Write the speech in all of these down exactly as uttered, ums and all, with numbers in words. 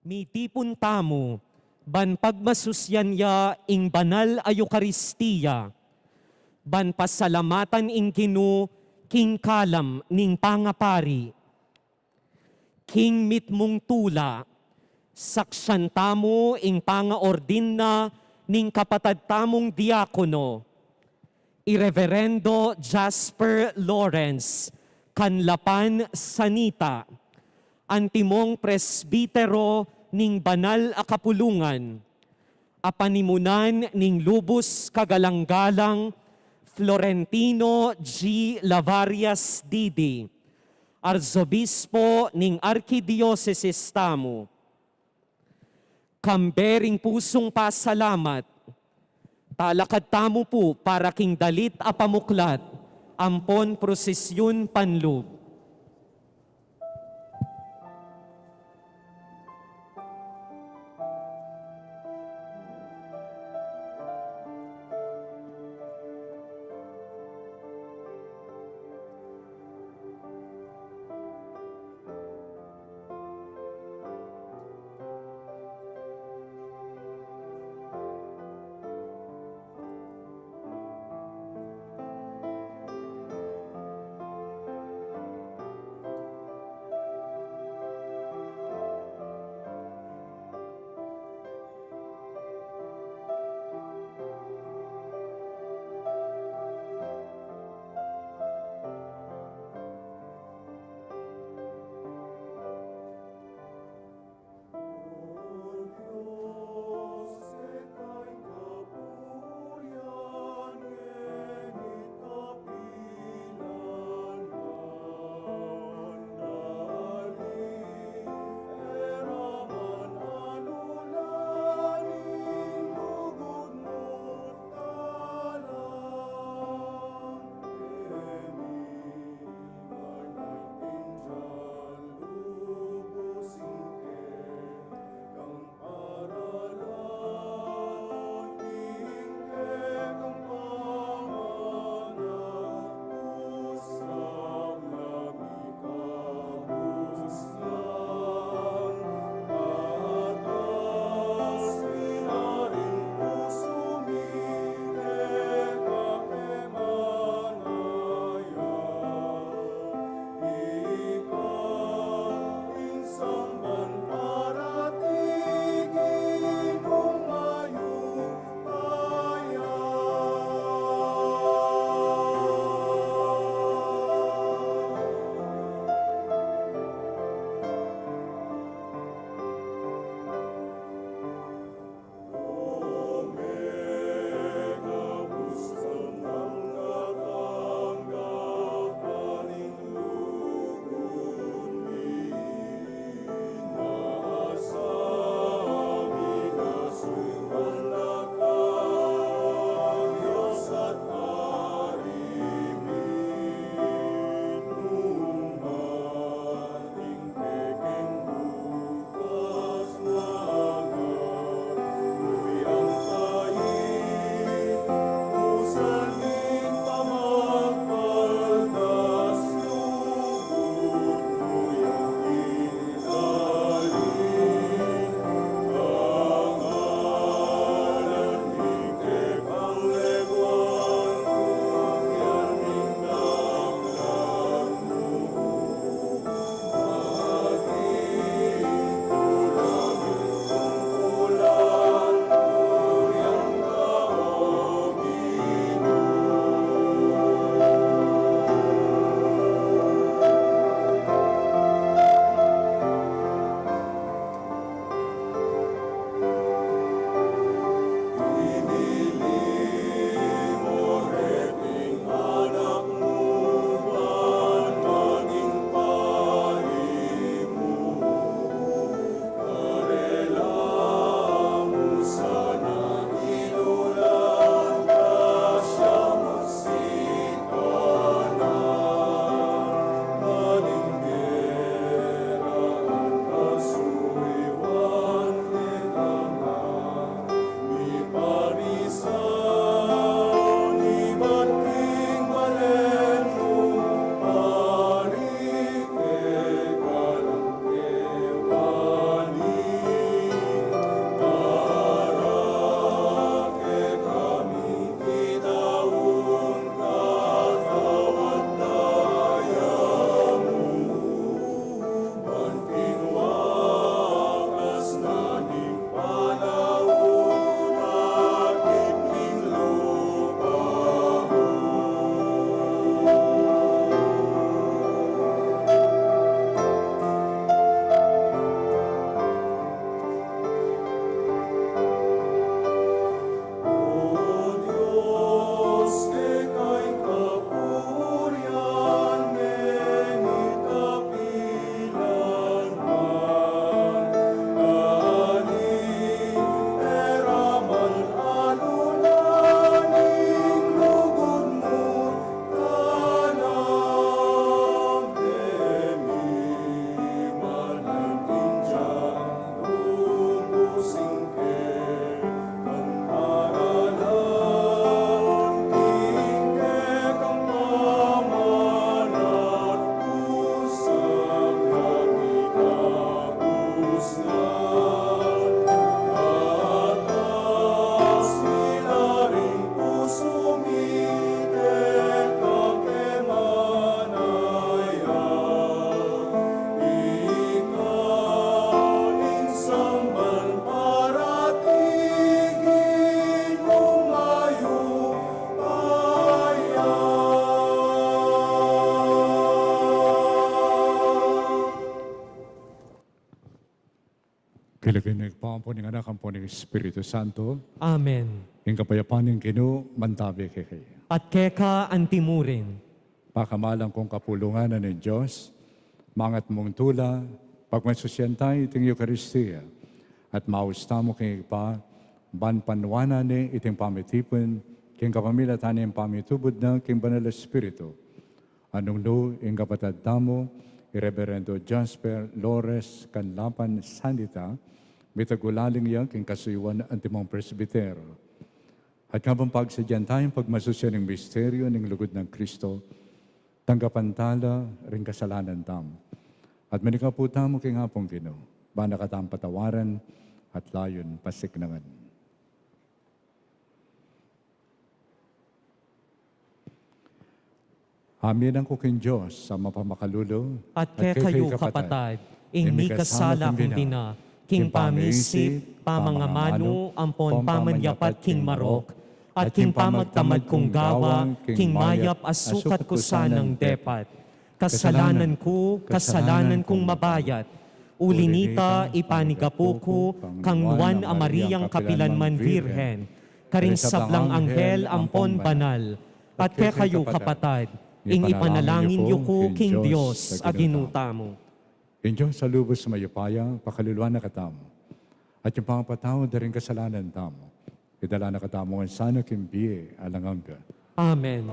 Mitipun tamu, ban pagmasusyan ya ing banal a Eukaristia, ban pasalamatan ing Ginu king kalam ning pangapari. King mitmung tula, saksian tamu ing pangaordin na ning kapatad tamung diakono, i Reverendo Jasper Lawrence Canlapan Sanita, antimong presbitero ning banal a kapulungan, a panimunan ning lubus kagalang-galang Florentino G. Lavarias Didi, Arzobispo ning Arkidiosesis tamu. Kambe ring pusung pasalamat, talakad tamu pu para king dalit a pamuklat ampon prosesyun panlub. King lagyu ning Ibpa, ampo ning Anak, ampo ning Espiritu Santo. Amen. Ing kapayapan ning Ginu mantabi kekayu. At keka antimurin. Pakamalan kung kapulungan na ning Dios, mangat mung tula, pagmasusyan ta iting Eukaristia, at maus tamu king Ibpa, ban panuanan ne iting pamitipun, king kapamilatan ning pamitubud na king Banal Espiritu. Nung nu ing kapatad tamu, i Reverendo Jasper Lores Canlapan Sanita, mitagulaling ya king kasuyuan antimong presbitero. At kabang pagsadyan taya ing pagmasusyan ning misteryo ning lugud nang Kristo, tanggapan tala ring kasalanan tamu. At manikapu tamu king Apung Ginu, ban na katang patawaran at layun pasiknangan. Aminan ku king Dios a mapamakalulu, at kekayu, kapatad, ing mikasala ku bina, king pamisip, pamangamanu, ampon pamanyapat king marok, at king pamagtamad kung gawa, king mayap a sukat ku sanang depat. Kasalanan ku, kasalanan kung mabayat. Uli nita, ipanigapu ku kang Nuan a Mariang kapilanman Virgen, karing sablang anghel ampon banal, at kekayu, kapatad, ing ipanalangin yu ku king Dios a Ginu tamu. Ing Dios a lubus mayupaya, pakaluluan na katamu, at ing pangapatawad da ring kasalanan tamu, idala na katamu ngan sana king bie alang angga. Amen.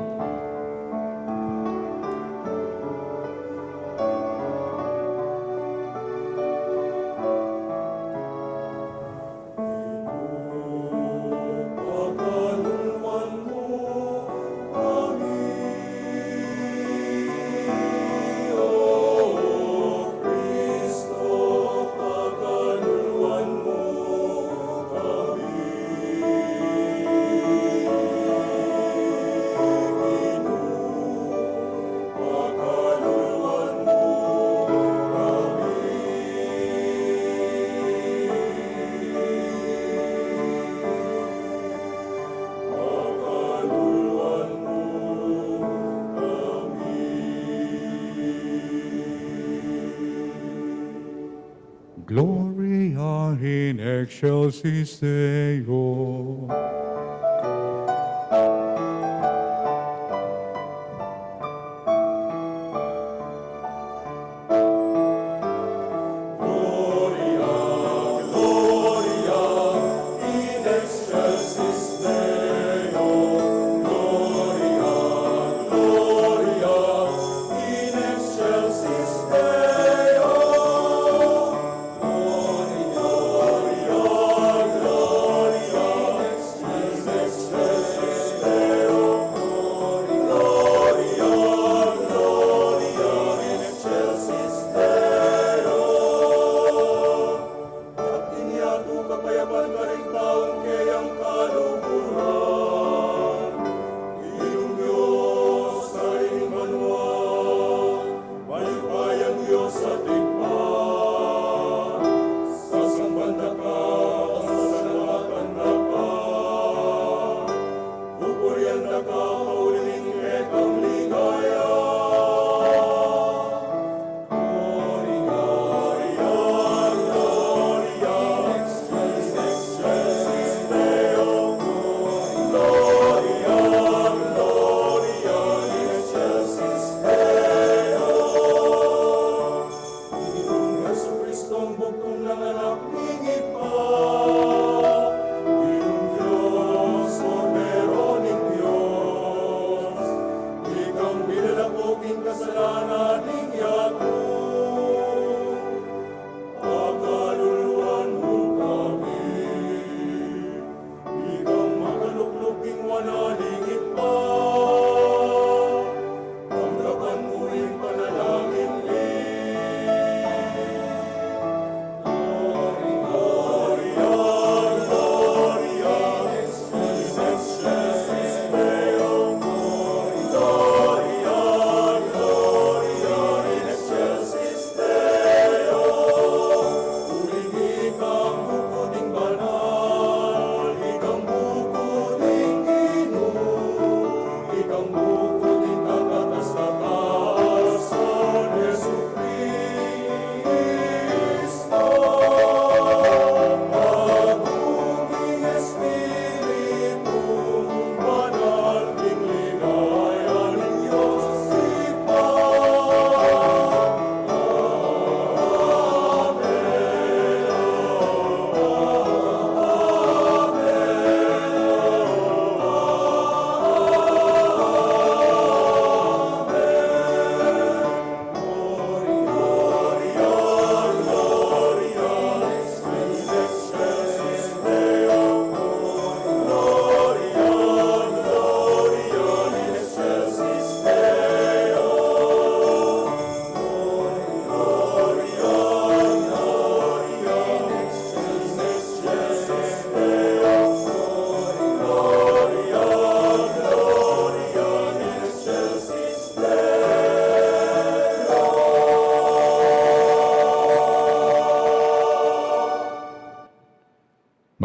Gloria in excelsis Deo.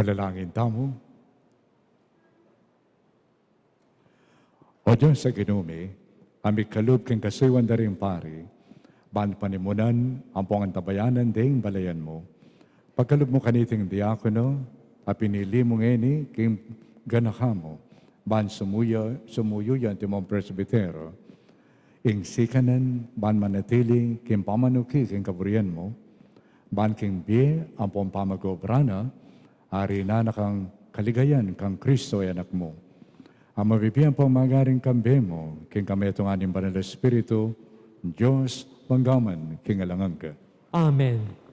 Dalangin tamu. O Dios a Ginu mi, a mikalub king kasuyuan da ring pari, ban panimunan ampong antabayanan ding balayan mu. Pagkalub mu kaniting diakono a pinili mu ngeni king ganaka mu, ban sumuyu, sumuyu ya antimong presbitero, ing sikanan ban manatili king pamanuki king kaburian mu, ban king bie ampong pamag-obra na, ari na kang kaligayan kang Kristo a Anak mu. A mabibie ampong magari king kambe mu, king kametungan ning Banal a Espiritu, Dios, mangga man king alang angga. Amen.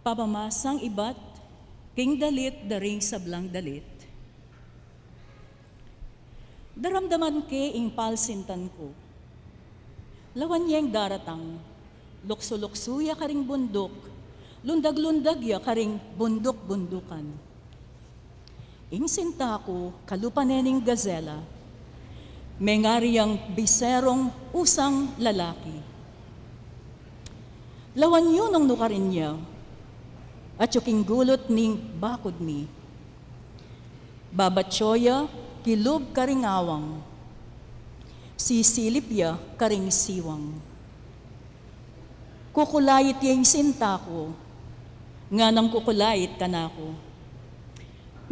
Pamamasang ibat king dalit da ring sablang dalit. Daramdaman ke ing palsintan ku. Lawan yeng daratang, luksu-luksu ya karing bunduk, lundag-lundag ya karing bunduk-bundukan. Ing sinta ku, kalupa ne ning gazela, mengari yang biserong usang lalaki. Lawan yu nung nukarin ya, atyu king gulut ning bakud mi. Babatyu ya kilub karing awang, sisilip ya karing siwang. Kukulait ya ing sinta ku, nganang kukulait kanaku.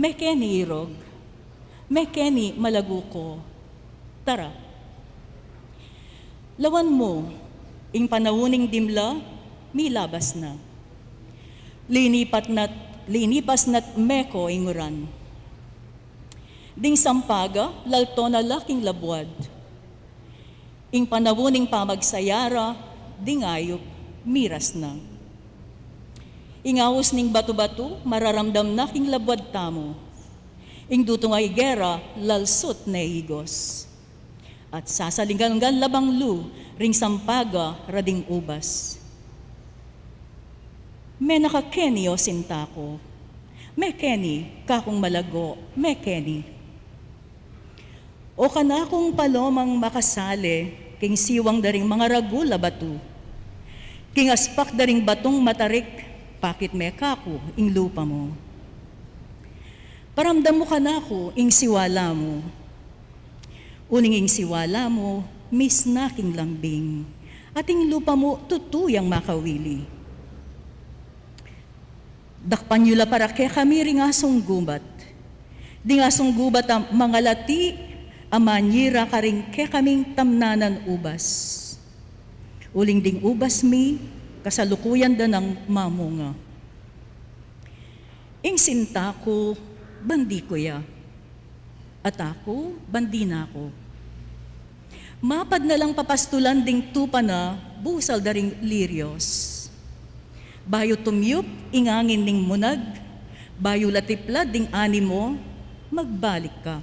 Mekeni irog, mekeni malagu ko, tara. Lawan mu, ing panaun ning dimla, milabas na. Linipat na't, linipas na't meko ing uran. Ding sampaga, lalto na la king labuad. Ing panaun ning pamagsaya ra, ding ayup, miras na. Ing aus ning batu-batu, mararamdam na king labuad tamu. Ing dutung a igera, lalsut ne igos. At sasalingan-ngan la banglu, ring sampaga ra ding ubas. Menakakeni o sinta ku, mekeni, kakung malago, mekeni. O kanakung palomang makasale, king siwang da ring mangaragul a batu. King aspak da ring batung matarik, pakit me kaku ing lupa mu. Paramdam mu kanaku ing siwala mu. Uling ing siwala mu, misna king lambing. At ing lupa mu, tutu yang makawili. Dakpan yu la para kekami ring asung gubat. Ding asung gubat a mangalati, a manyira karing kekaming tamnanan ubas. Uling ding ubas mi, kasalukuyan da nang mamunga. Ing sinta ku, bandi ku ya. At aku, bandi na ku. Mapad na lang papastulan ding tupa na busal da ring lirios. Bayu tumyup ing angin ning munag, bayu la tiplad ding animo, magbalik ka.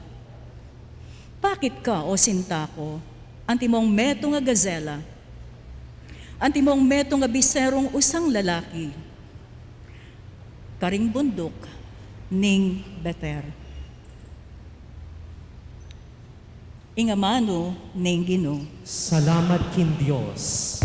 Pakit ka, o sinta ku, antimong metung a gazela, antimong metung a biserung usang lalaki, karing bunduk ning Beter. Ing amanu ning Ginu. Salamat king Dios.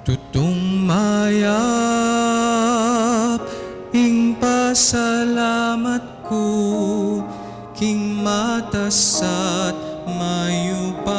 Tutung mayap ing pasalamat ku king matas at mayupayang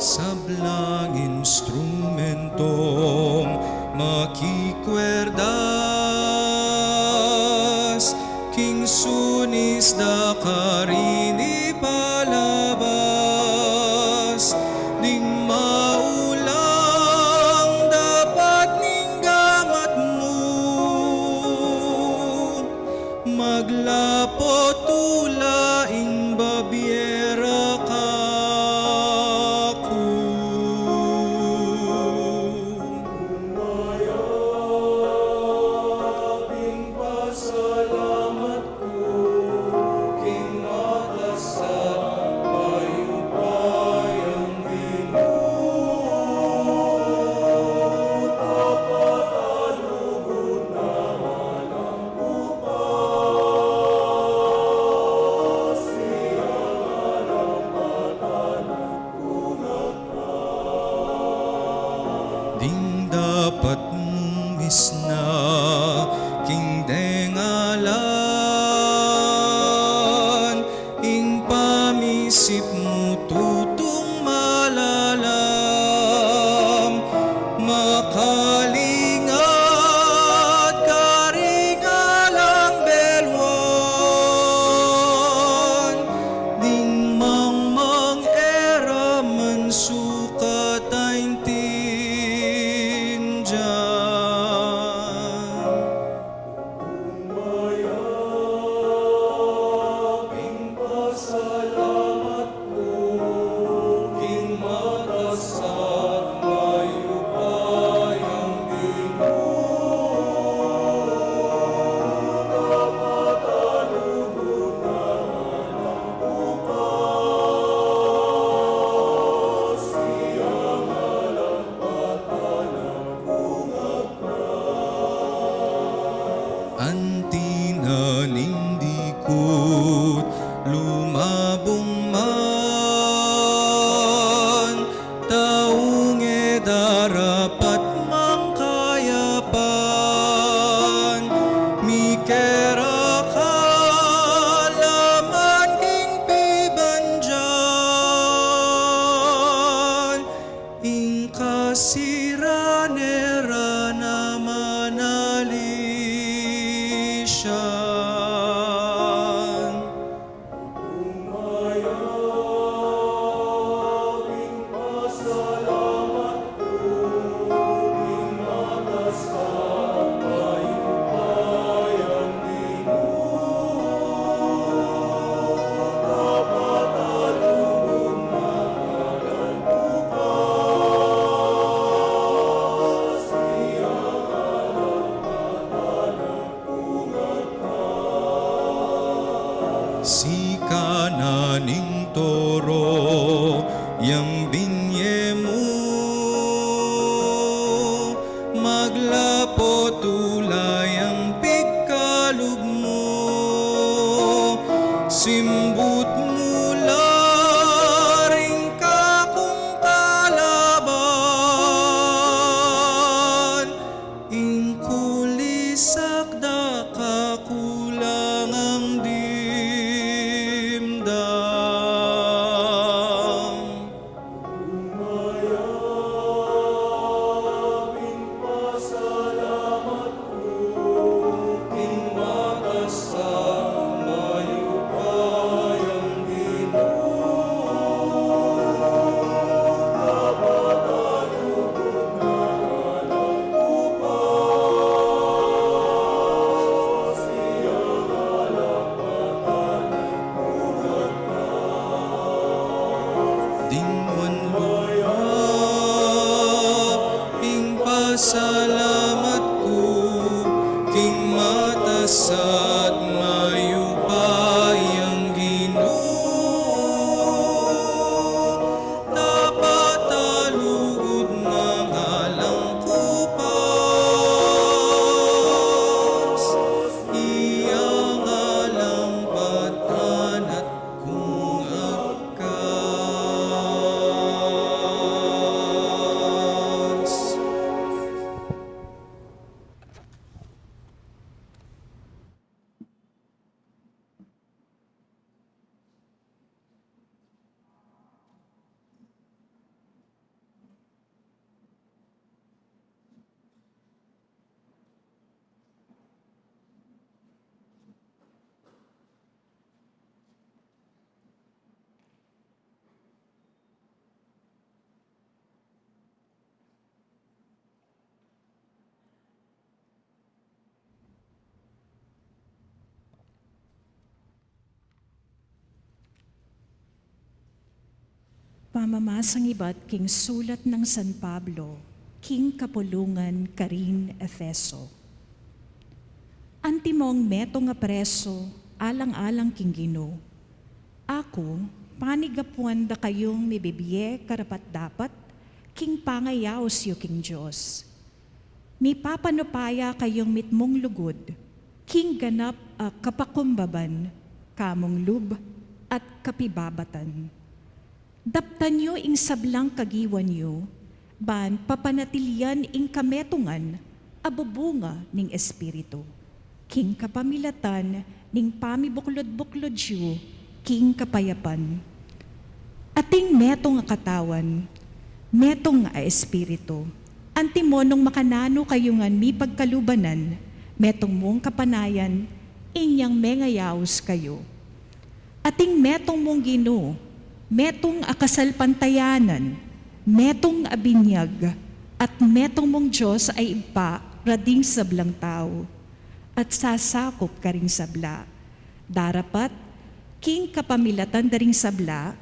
Sablang instrumentong makikwerdas, king sunis da karin ipalabas, ding maulang dapat ning gamat mu. Maglapot tula ing babiera kaku. Mayap ing pasalamat ku king matas at mayupayang Ginu, tapat a lugud na alang ku pa, siya alang patanan ku na ka. Ding dapat mung misna king dengalan, ing pamisip mu tutung malalam, makalingat karing alang belwan, ding mangmang e ra man sukat aintindian. Mayap ing pasalamat ku king matas at mayupayang Ginu, tapat a lugud na alang ku pa, siya alang patanan ku na ka. Anti na ning dikut lumabung man, taung e darapat mangkayapan, mikerakal a man king pibandian, ing kasiran e ra na manalisian. Mayap ing pasalamat ku king matas at mayupayang Ginu, tapat a lugud na alang ku pa, siya alang patanan ku na ka. Sikanan ing toro yang binye mu, maglapot tula yang pigkalub mu, simbut mu la ring kakung kalaban, ing kulisak da kakulangang dimdam. Mayap ing pasalamat ku king matas at mayupayang Ginu, tapat a lugud na alang ku pa, siya alang patanan ku na ka. Ding wanlu ing pasalamat ku king matas at mayupayang Ginu, tapat a lugud na alang ku pa, siya alang patanan ku na ka. Pamamasang ibat king sulat nang San Pablo king kapulungan karing Efeso. Antimong metung a preso alang-alang king Ginu, aku panigapuan da kayung mibibie karapat-dapat king pangayaus yu king Dios. Mipapanupaya kayung mitmung lugud king ganap a kapakumbaban, kamung lub at kapibabatan. Daptan yu ing sablang kagiwan yu, ban papanatilian ing kametungan a bubunga ning Espiritu, king kapamilatan ning pamibuklud-buklud yu king kapayapan. Ating metung a katawan, metung a Espiritu, antimo nung makananu kayu ngan mipagkalubanan, metung mung kapanayan, inyang mengayaus kayu. Ating metung mung Ginu, metung a kasalpantayanan, metung a binyag, at metung mung Dios a Ibpa rading sablang tau, at sasakup karing sabla, darapat king kapamilatan da ring sabla,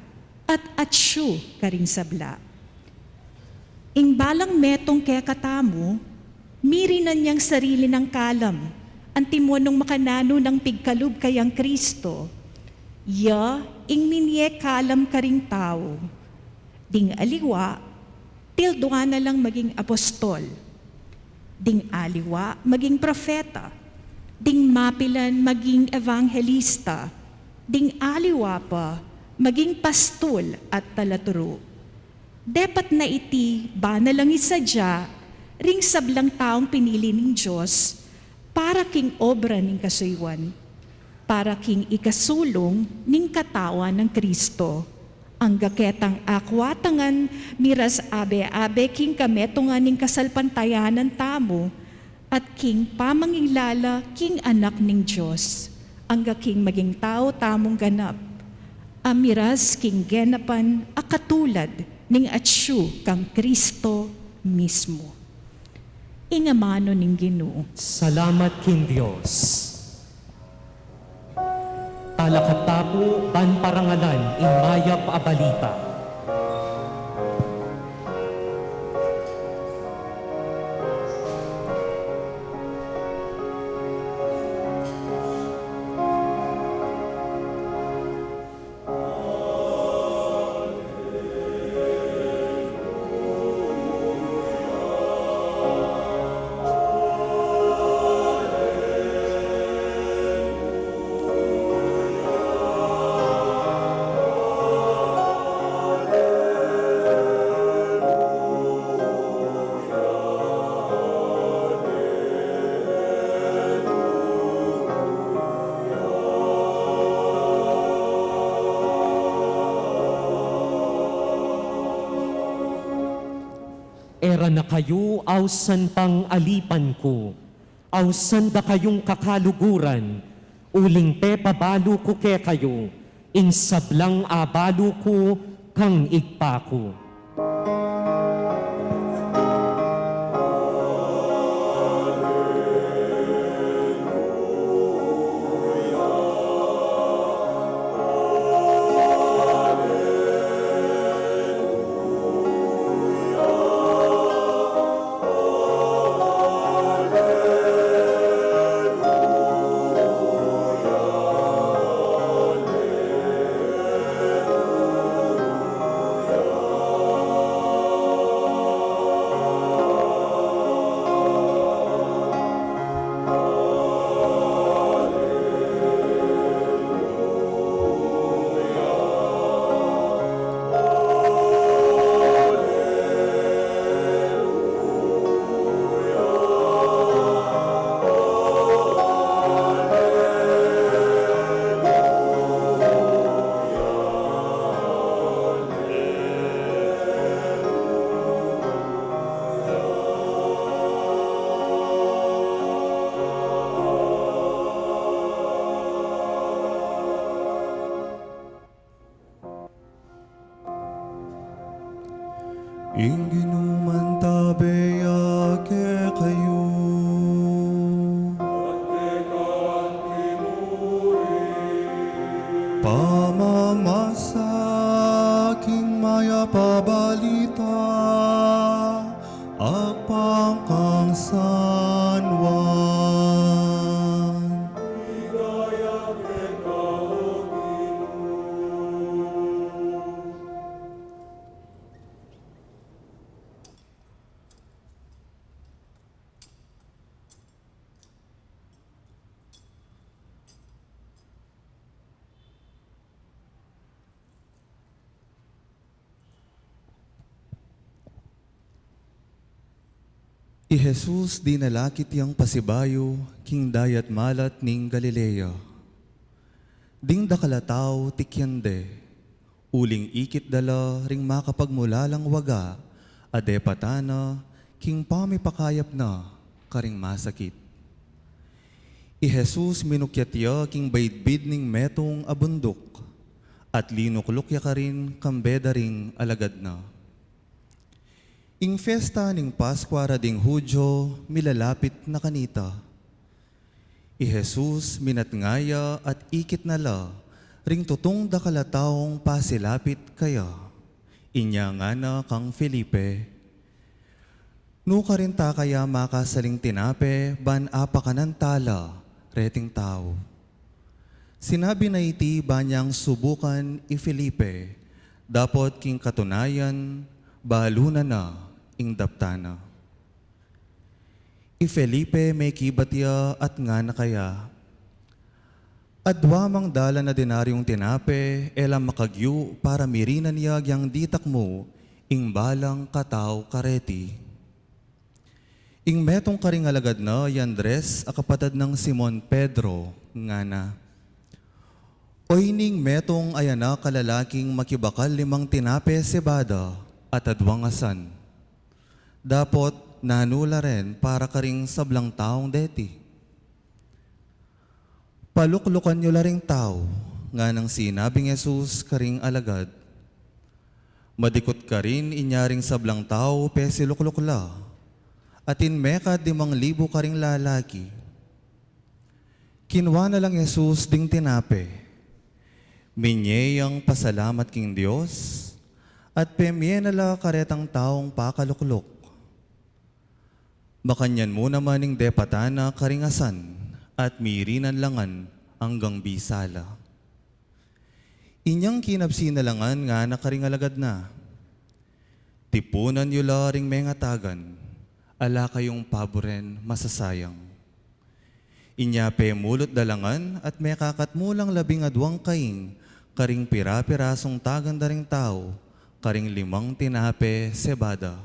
at atyu karing sabla. Ing balang metung kekatamu, mirinan yang sarili nang kalam, antimo nung makananu nang pigkalub kayang Kristo. Ya ing minie kalam karing tau. Ding aliwa, tilduan na lang maging apostol. Ding aliwa, maging propeta. Ding mapilan, maging evangelista. Ding aliwa pa, maging pastul at talaturu. Depat na iti, ba na lang isadya, ring sablang taung pinili ning Dios, para king obra ning kasuyuan, para king ikasulung ning katawan nang Kristo, angga ketang akwa ta ngan miras abe-abe king kametungan ning kasalpantayanan tamu, at king pamangilala king Anak ning Dios, angga king maging tau tamung ganap, a miras king genapan a katulad ning atyu kang Kristo mismu. Ing amanu ning Ginu. Salamat king Dios. Talakad tamu ban parangalan ing mayap a balita. E ra na kayu ausan pang alipan ku, ausan da kayung kakaluguran, uling pepabalu ku kekayu ing sablang abalu ku kang Ibpa ku. Ing Ginu mantabe ya kekayu. Pamamasa king mayap Pabalita agpang kang San Juan. I Jesus dinalakit yang pasibayu king dayat malat ning Galilea. Ding dakal a tau tikyan de, uling ikit da la ring makapagmulalang waga a depatan na king pamipakayap na karing masakit. I Jesus minukyat ya king baidbid ning metung a bunduk, at linukluk ya karin kambe da ring alagad na. Ing fiesta ning Paskua ra ding Judio milalapit na kanita. I Jesus minatnga ya at ikit na la ring tutung dakal a taung pasilapit kaya. Inya ngana kang Felipe, "Nukarin ta kaya makasaling tinape ban apakanan ta la reting tau?" Sinabi na iti ban yang subukan i Felipe, dapot king katunayan, balu na na ing daptan na. I Felipe mekibat ya at ngana kaya, "Adua mang dalan a denaryung tinape e la makagyu para mirinan ya agyang ditak mu ing balang katau kareti?" Ing metung karing alagad na i Andres a kapatad nang Simon Pedro, ngana, "Oyni ing metung a anak a lalaking makibakal limang tinape sebada at aduang asan. Dapot nanu la ren para karing sablang taung deti?" "Paluklukan yu la ring tau," nganang sinabi nang Jesus karing alagad. Madikut karin inya ring sablang tau pesilukluk la, atin mekad limang libu karing lalaki. Kinua na lang Jesus ding tinape, minye yang pasalamat king Dios, at pemie na la karetang taung pakalukluk. Makanyan mu naman ing depatan na karing asan at mirinan la ngan anggang bisa la. Inyang kinabsi na la ngan ngana karing alagad na, "Tipunan yu la ring mengatagan, ala kayung paburen masasayang." Inya pemulut da la ngan at mekakat mu lang labing aduang kaing karing pira-pirasung tagan da ring tau karing limang tinape sebada.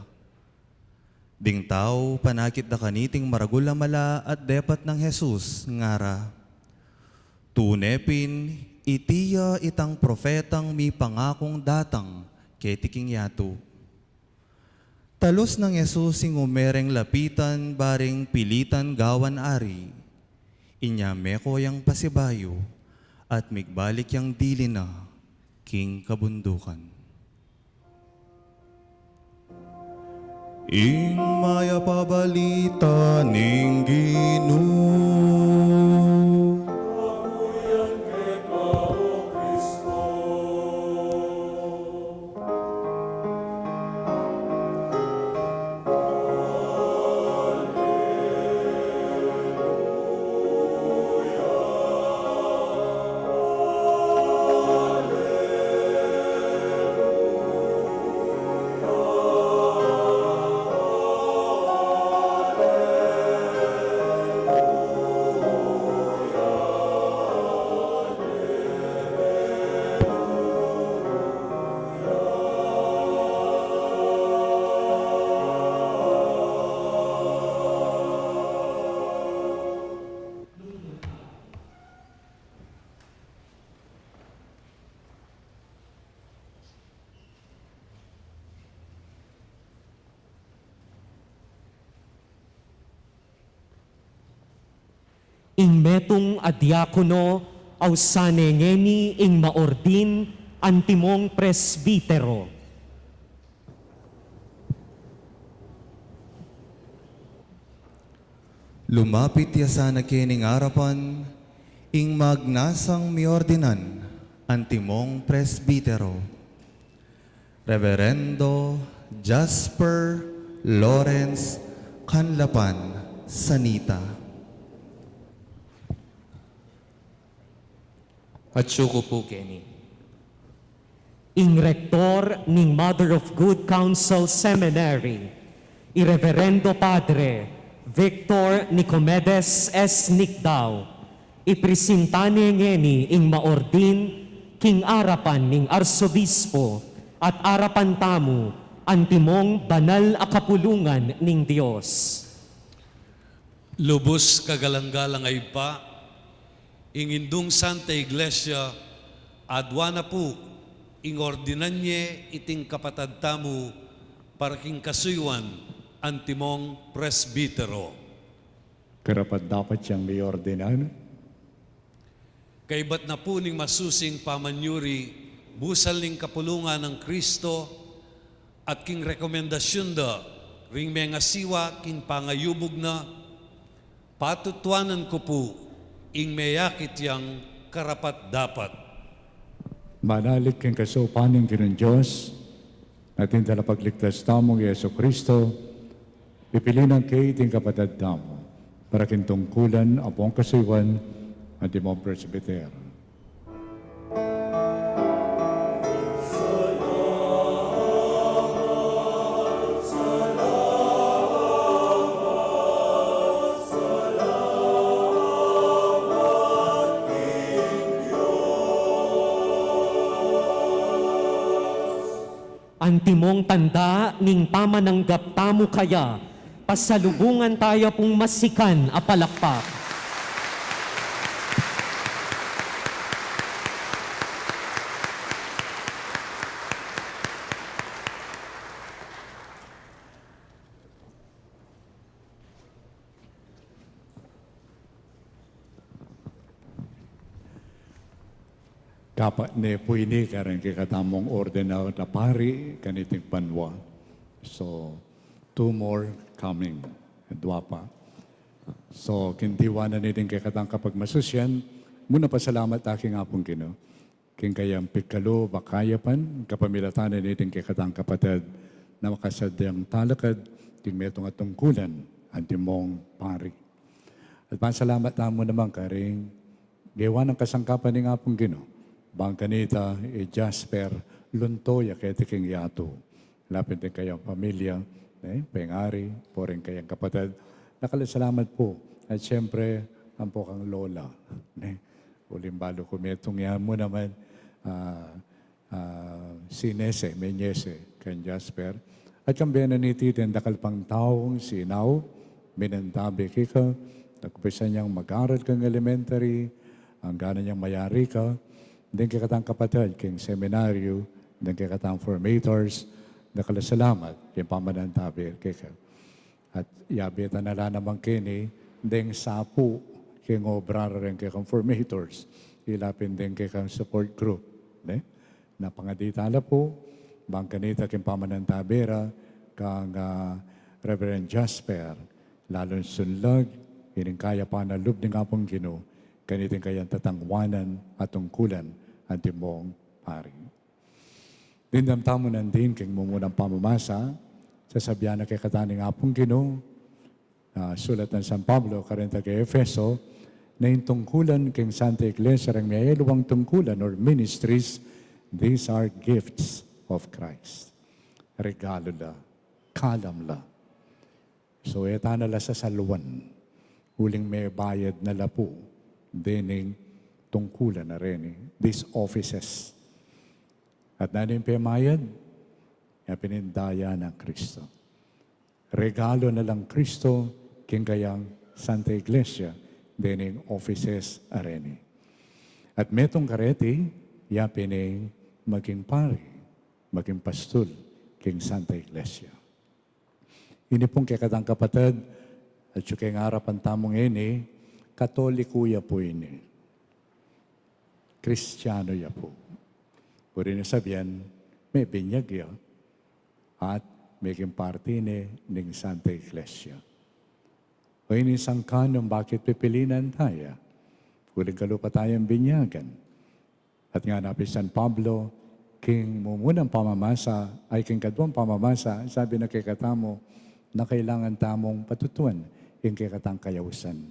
Ding tau panakit da kaniting maragul a mala at depat nang Jesus, ngara, "Tune pin, iti ya itang propetang mipangakung datang keti king yatu." Talus nang Jesus ing ume reng lapitan baring pilitan gawan ari. Inya meko yang pasibayu at migbalik yang dili na king kabundukan. Ing mayap a balita ning Ginu. Ing metung a diakono, ausan ne ngeni ing maordin antimong presbitero. Lumapit ya sana kening arapan ing magnasang miordinan antimong presbitero. Reverendo Jasper Lawrence Canlapan Sanita. Atsu ku pu keni. Ing Rektor ning Mother of Good Counsel Seminary, i Reverendo Padre Victor Nicomedes S. Nicdao, ipresinta ne ngeni ing maordin king arapan ning Arsobispo at arapan tamu antimong banal a kapulungan ning Dios. Lubus kagalang-galang a Ibpa, ing Indung Santa Iglesia, adua na pu ing ordinan ye iting kapatad tamu para king kasuyuan antimong presbitero. Karapat-dapat yang miordinan. Kaibat na pu ning masusing pamanyuri, busal ning kapulungan nang Kristo, at king rekomendasyun da ring mengasiwa king pangayubug na, patutuanan ku pu ing meyakit yang karapat-dapat. Manalig king kasaupan ning Ginung Dios, ating Talapagligtas tamung Jesu Kristo, pipilinan ke iting kapatad tamu para king tungkulan ampong kasuyuan antimong presbitero. Antimong tanda ning pamananggap tamu kaya, pasalubungan taya pung masikan a palakpak. Dapat ne pu ini kareng kekatamung ordinal a pari kaniting banua. So, two more coming. Dua pa. So, king diwa na niting kekatang kapagmasusyan, muna pasalamat ta king Apung Ginu king kayang pigkalub a kayapan, kapamilatan na niting kekatang kapatad na makasadyang talakad king metung a tungkulan antimong pari. At pasalamat tamu naman karing gewa nang kasangkapan ning Apung Ginu, bang kanita i Jasper Luntoya keti king yatu. Lapin ding kayang pamilya, ne, pengari, puring kayang kapatad. Dakal a salamat pu. At siyempre, ampo kang lola, ne. Uling balu ku metung ya mu naman, ah, ah, sinese, menyese, kang Jasper. At kambe na niti deng dakal pang taung sinau, minantabe keka, nagumpisan yang mag-aral kang elementary, anggang nang mayari ka, deng kekatang kapatad king seminaryo, deng kekatang formators, dakal a salamat king pamanantabe keka. At yabe ta na la naman keni deng sapu king obra reng kekang formators, ila pin deng kekang support group, ne? Na pangadi tala pu, bang kanita king pamanantabe ra kang, ah, Reverend Jasper, lalung sunlag ining kayapan a lub ning Apung Ginu kaniting kayang tatangwanan a tungkulan antimong pari. Dimdam tamu nandin king mumunang pamamasa, sasabian na kekatamu ning Apung Ginu, ah, sulat nang San Pablo karing taga-Efeso, na ing tungkulan king Santa Iglesia, reng miyayaliwang tungkulan or ministries, these are gifts of Christ. Regalu la, kalam la. So, e ta na la sasaluan, uling mebayad na la pu dening tungkulan a reni, these offices. At nanu ing pemayad? Ya pin ing daya nang Kristo. Regalu na lang Kristo king kayang Santa Iglesia dening offices a reni. At metung kareti, ya pin ing maging pari, maging pastul king Santa Iglesia. Ini pung kekatang kapatad, atyu king arapan tamu ngeni, Katoliko ya pu ini. Kristiano ya pu. Buri nang sabian, mebinyag ya, at meging parti ne ning Santa Iglesia. O ini sangkan nung bakit pipilinan taya, uling kalupa tayang binyagan. At ngana pin San Pablo, King mumunang pamamasa, ay king kaduang pamamasa, sabi na kekatamu na kailangan tamung patutuan ing kekatang kayausan.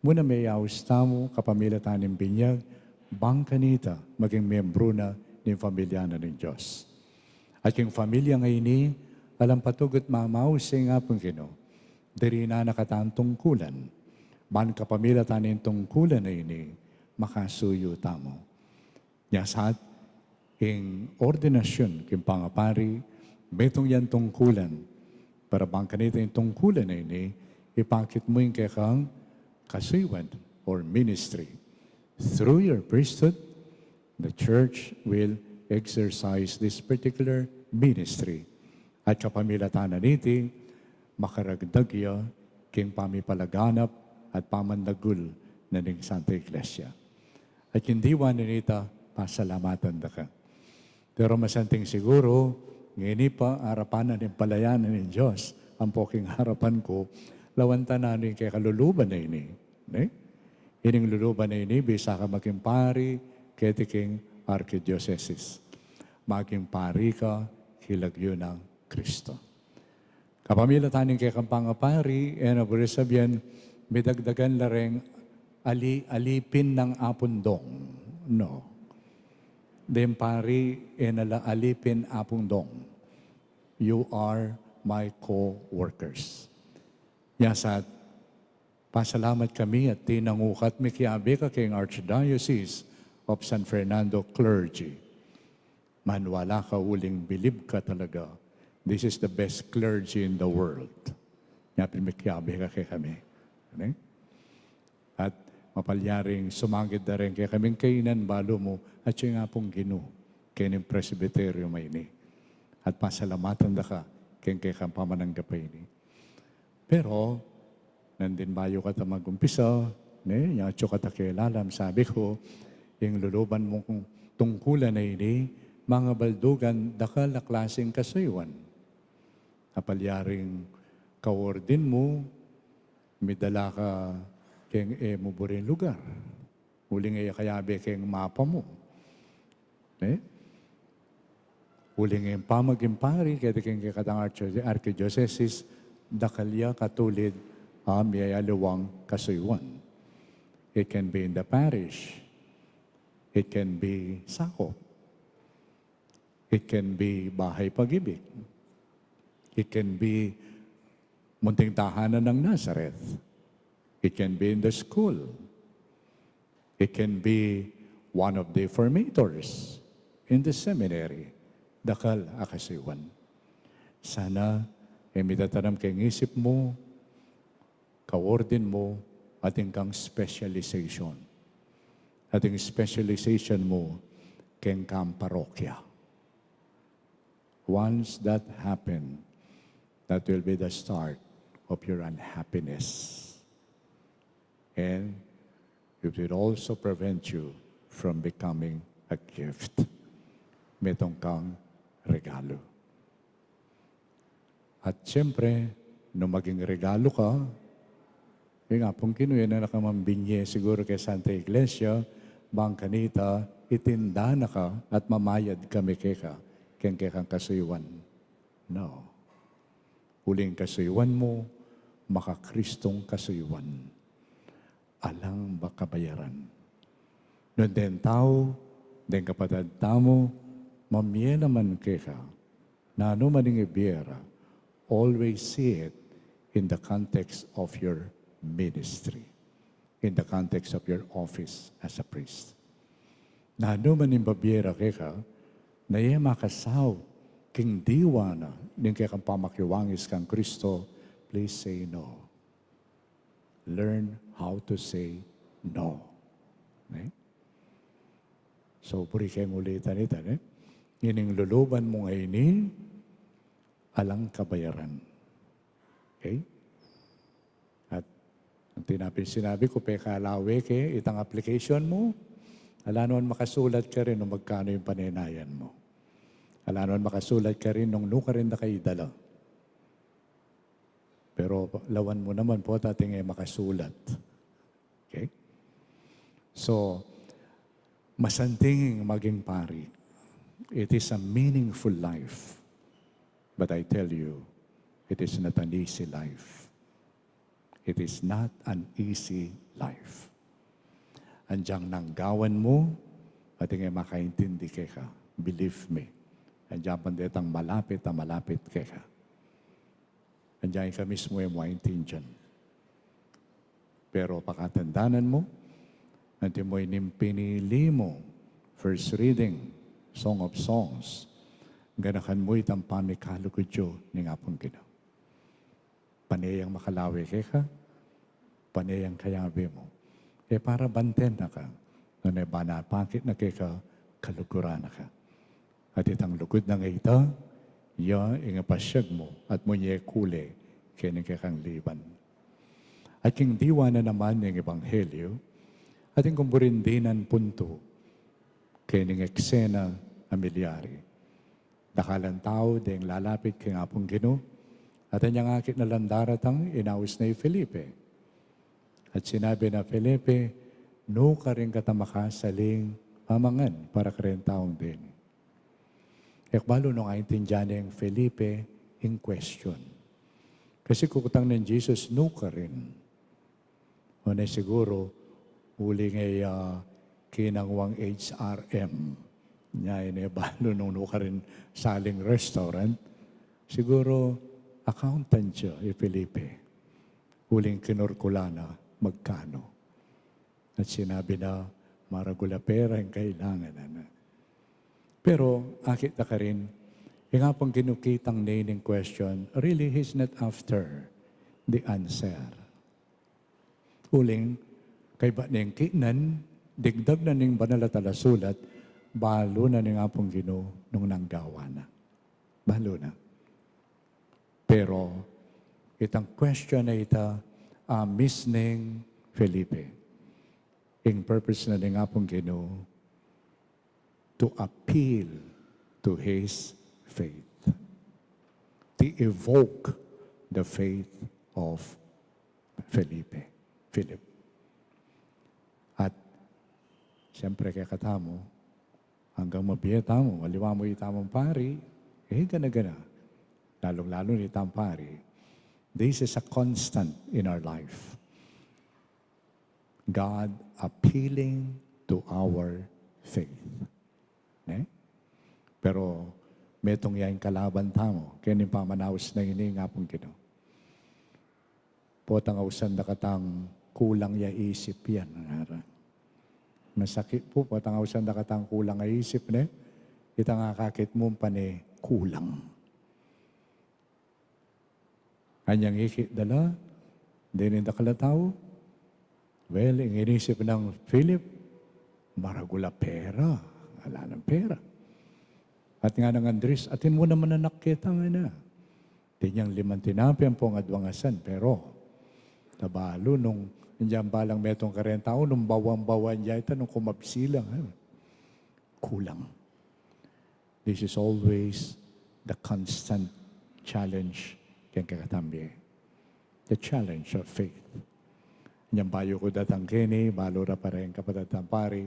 Muna meyaus tamu kapamilatan ning binyag, bang kanita maging miyembru na ning pamilya na ning Dios. At king pamilya ngeni, alang patugut mamaus ing Apung Ginu, diri na na katang tungkulan. Ban kapamilatan ning tungkulan a ini, makasuyu tamu. Nya sa ing ordinasyun king pangapari, metung yang tungkulan, para bang kanita ing tungkulan a ini, ipakit mu ing kekang kasuyuan or ministry. Through your priesthood, the church will exercise this particular ministry. At kapamilatan na niti, makaragdag ya king pamipalaganap at pamandagul na ning Santa Iglesia. At king diwa na nita, pasalamatan da ka. Pero masanting siguru, ngeni pa, arapan na ning palayanan ning Dios, ampo king arapan ku, lawan ta na ning kekaluluban na ini. Ne? Ining luluban na ini, bisa ka maging pari, keti king arkidiosesis. Maging pari ka, kilagyu nang Kristo. Kapamilatan ning kekang pangapari, e na buri sabian, midagdagan la reng ali-, alipin nang Apung Dong. No. Deng pari, e na la alipin Apung Dong. You are my co-workers. Nya sa, pasalamat kami at tinangukat mikiabe ka king Archdiocese of San Fernando clergy. Maniwala ka uling bilib ka talaga. This is the best clergy in the world. Nya pin mikiabe ka kekami. Ano? At mapalyaring sumagid da rin kekaming kainan balu mu at ing Apung Ginu, keng presbyterio a ini. At pasalamatan da ka, keng kekang pamananggap a ini. Pero, nandin bayu kata magumpisa, ne, nya atyu kata kelalam, sabi ku, ing luluban mung tungkulan a ini, mangabaldugan dakal a klaseng kasuyuan. Apalyaring kaordin mu, midala ka keng e mu buring lugar. Uling e ya kayabe keng mapa mu. Ne? Uling ing pamaging pari, keti king kekatang archi-, archidiocesis, dakal ya katulid a miyayaliwang kasuyuan. It can be in the parish. It can be sakop. It can be Bahay Pag-ibig. It can be Munting Tahanan ng Nazareth. It can be in the school. It can be one of the formators in the seminary. Dakal a kasuyuan. Sana, e mitatanam keng isip mu, kaordin mu, atin kang specialization. Atin specialization mu, keng kang parokya. Once that happen, that will be the start of your unhappiness. And it will also prevent you from becoming a gift. Metung kang regalo. At siyempre, nung maging regalo ka, ing Apung Ginu, e na ka mang binye siguru keng Santa Iglesia, bang kanita, itinda na ka at mamayad kami keka, keng kekang kasuyuan. No. Uling kasuyuan mu, makakristong kasuyuan. Alang ba kabayaran. Nung deng tau, deng kapatad tamu, mamie naman keka, nanu man ing ibie ra, always see it in the context of your ministry, in the context of your office as a priest. Nanu man ing babie ra keka, na e makasaup king diwa na ning kekang pamakiwangis kang Kristo, please say no. Learn how to say no. Ne? So, buri keng ulitan ita, ne? Ining luluban mu ngeni, alang kabayaran. Okay? At anti na pin sinabi ku, pekalawe ke, itang application mu, ala naman makasulat karin nung magkanu ing panenayan mu. Ala naman makasulat karin nung nu karin da ka idala. Pero lawan mu naman pota atin e makasulat. Okay? So, masanting maging pari. It is a meaningful life. But I tell you, it is not an easy life. It is not an easy life. Anjang nanggawan mu, atin e makaintindi keka. Believe me. Anjang pin detang malapit a malapit keka. Anjang ika mismu e mu aintindian. Pero pakatandanan mu, anti mu ining pinili mu, first reading, Song of Songs, ganakan mu itang pamikalugud yu ning Apung Ginu. Pane yang makalawe keka, pane yang kayabe mu. E para banten na ka, nune banapakit na keka, kaluguran na ka. At itang lugud nang ita, ya ing apasyag mu, at munye kule, keni kekang liban. At king diwa na naman ning ebanghelyo, at ing kumburin dinan puntu, keni king eksena a milyari. Dakalan tau deng lalapit king Apung Ginu, at anyang akit na lang daratang inaus na i Felipe. At sinabi na, Felipe, nukarin kata makasaling pamangan para kareng taung deni. E ku balu nung aintindian neng Felipe ing question. Kasi kukutang neng Jesus, nukarin. O ne siguru, uling e, ah, kinang wang H R M. Nya, e ne balu nung nukarin saling restaurant. Siguru, accountant ya i Felipe. Uling kinurkula na magkanu. At sinabi na, maragul a pera ing kailangan na. Pero akit da karin, ing Apung Ginu kitang ne ning question, really, he's not after the answer. Uling, kaybat neng kitnan, digdag na ning banal a talasulat, balu na ning Apung Ginu nung nanggawa na. Balu na. Pero itang question a ita, a miss neng Felipe. Ing purpose na ning Apung Ginu to appeal to his faith. To evoke the faith of Felipe. Philip. At siyempre kekatamu, anggang mabie tamu, aliwa mu itamung pari, e gana-gana. Lalung-lalu na itang pari. This is a constant in our life. God appealing to our faith. Ne? Pero metung ya ing kalaban tamu, keni ing pamanaus na ini ning Apung Ginu. Potang ausan da katang kulang ya isip yan, ngara. Masakit pu, potang ausan da katang kulang a isip, ne? Itang akakit mu pane kulang. Anyang ikit da la, deni dakal a tau. Well, ing inisip nang Philip, maragul a pera, ala nang pera. At ngana nang Andres, atin mu naman anak keta, ngana. Dinyang limang tinape ampong adwang asan, pero, tabalu nung, dinyang balang metung kareng tau, nung bawang-bawang ya ita, nung kumabsi la, eh. Kulang. This is always the constant challenge keng kekatang bie. The challenge of faith. Anyang bayu ku datang keni, balu ra pa reng kapatad tang pari.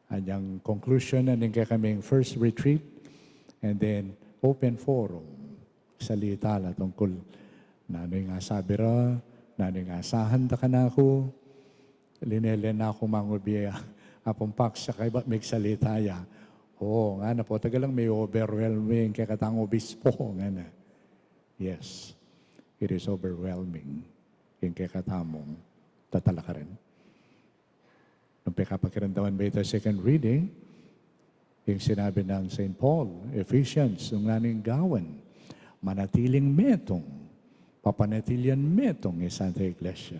Anyang conclusion na ning kekaming first retreat, and then open forum. Salita la tungkul nanu ing asabi ra, nanu ing asahan da kanaku. Linele na ku mangubie, Apung Pax, sa kaybat migsalita ya. O, ngana, pota galang me-overwhelming kekatang obispo, ngana. Yes, it is overwhelming ing kekatamung tatalakaran. Nung pekapakiramdaman me ita second reading, ing sinabi nang Saint Paul, Ephesians, nung nanu ing gawan, manatiling metung, papanatilian metung ing Santa Iglesia.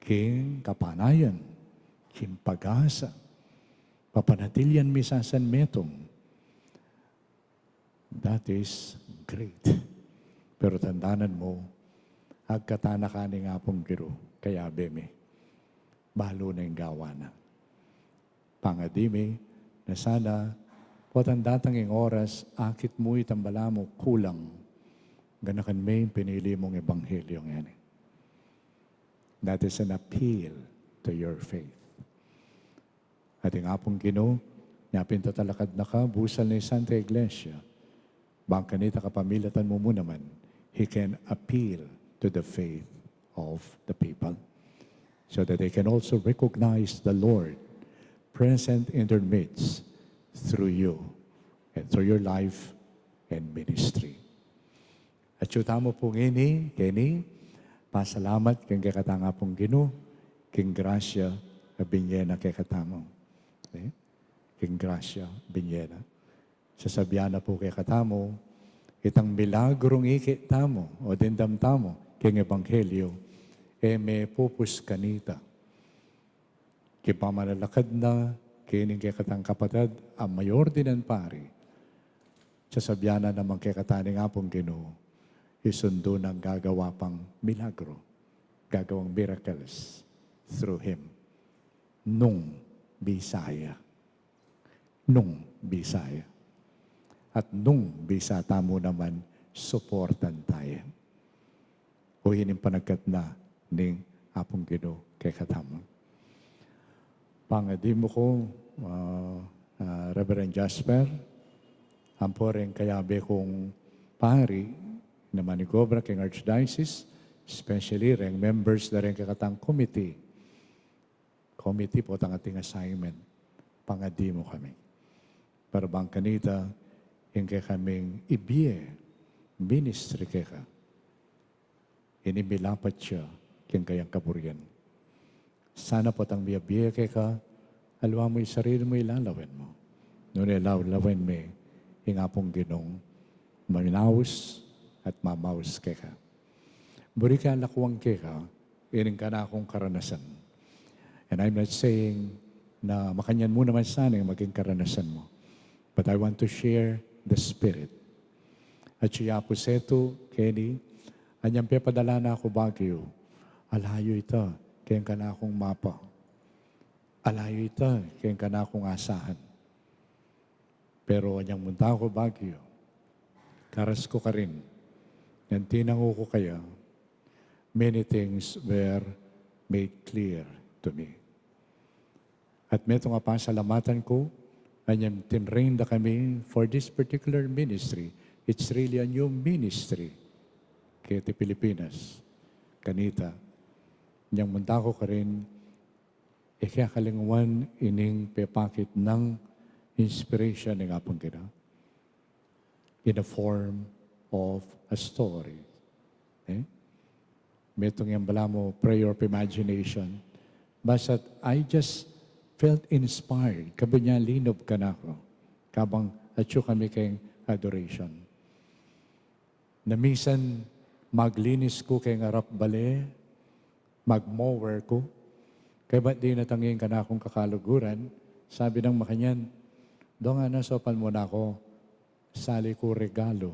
King kapanayan, king pag-asa, papanatilian misan metung. That is great. Pero tandanan mu, agkatan na ka ning Apung Ginu, kayabe mi. Balu na ing gawan na. Pangadi mi, na sana, potang datang ing oras, akit mu itang balamu kulang, ganakan me ing pinili mung ebanghelyo ngeni. That is an appeal to your faith. At ing Apung Ginu, Nya pin tatalakad na ka, busal na ing Santa Iglesia. Bang kanita kapamilatan mu mu naman, he can appeal to the faith of the people, so that they can also recognize the Lord present in their midst through you and through your life and ministry. Atyu tamu pu ngeni keni pasalamat king kekatang Apung Ginu, king grasya a binye na kekatamu. Okay? King grasya a binye na. Sasabian na pu kekatamu, itang milagrung ikit tamu o dimdam tamu king ebanghelyo, e mepupus kanita. King pamanalakad na kening kekatang kapatad a mayor dinan pari, sasabian na naman kekata ning Apung Ginu, isundu nang gagawa pang milagro, gagawang miracles through him. Nung bisa ya. Nung bisa ya. At nung bisa tamu naman, suportan taya. O ini ing panagkat na ning Apung Ginu kekatamu. Pangadi mu ku, ah, ah, Reverend Jasper, ampo ring kayabe kung pari na manigobra king Archdiocese, especially ring members da ring kekatang committee. Committee potang ating assignment, pangadi mu kami. Para bang kanita, ing kekaming ibie ministry keka, ini milapat ya king kayang kaburian. Sana potang miyabie keka, aliwa mu ing sarili mu, ilalawen mu. Nune lalawen me ing Apung Ginung maminaus at mamaus keka. Buri kaya lakuan keka ining kanakung karanasan. And I'm not saying na makanyan mu naman sana ing maging karanasan mu. But I want to share the spirit. At siya pu setu, keni, anyang pepadala na ku Baguio, alayu ita keng kanakung mapa. Alayu ita keng kanakung asahan. Pero anyang munta ku Baguio, karas ku karin, nung tinangu ku kaya, many things were made clear to me. At metung a pasalamatan ku, anyang tinrain da kami for this particular ministry, it's really a new ministry keti Pilipinas. Kanita, anyang munta ku karin, e ke akalingwan ining pepakit nang inspiration ning Apung Ginu in a form of a story. Eh? Metung yang balamu prayer of imagination. Basta't I just felt inspired. Kabud nya linub kanaku. Kabang atyu kami keng adoration. Na minsan maglinis ku keng arap bale, magmower ku. Kaybat dinatang ing kanakung kakaluguran, sabi nang makanyan, "Dong, ngana, saupan mu na ku, sali ku regalu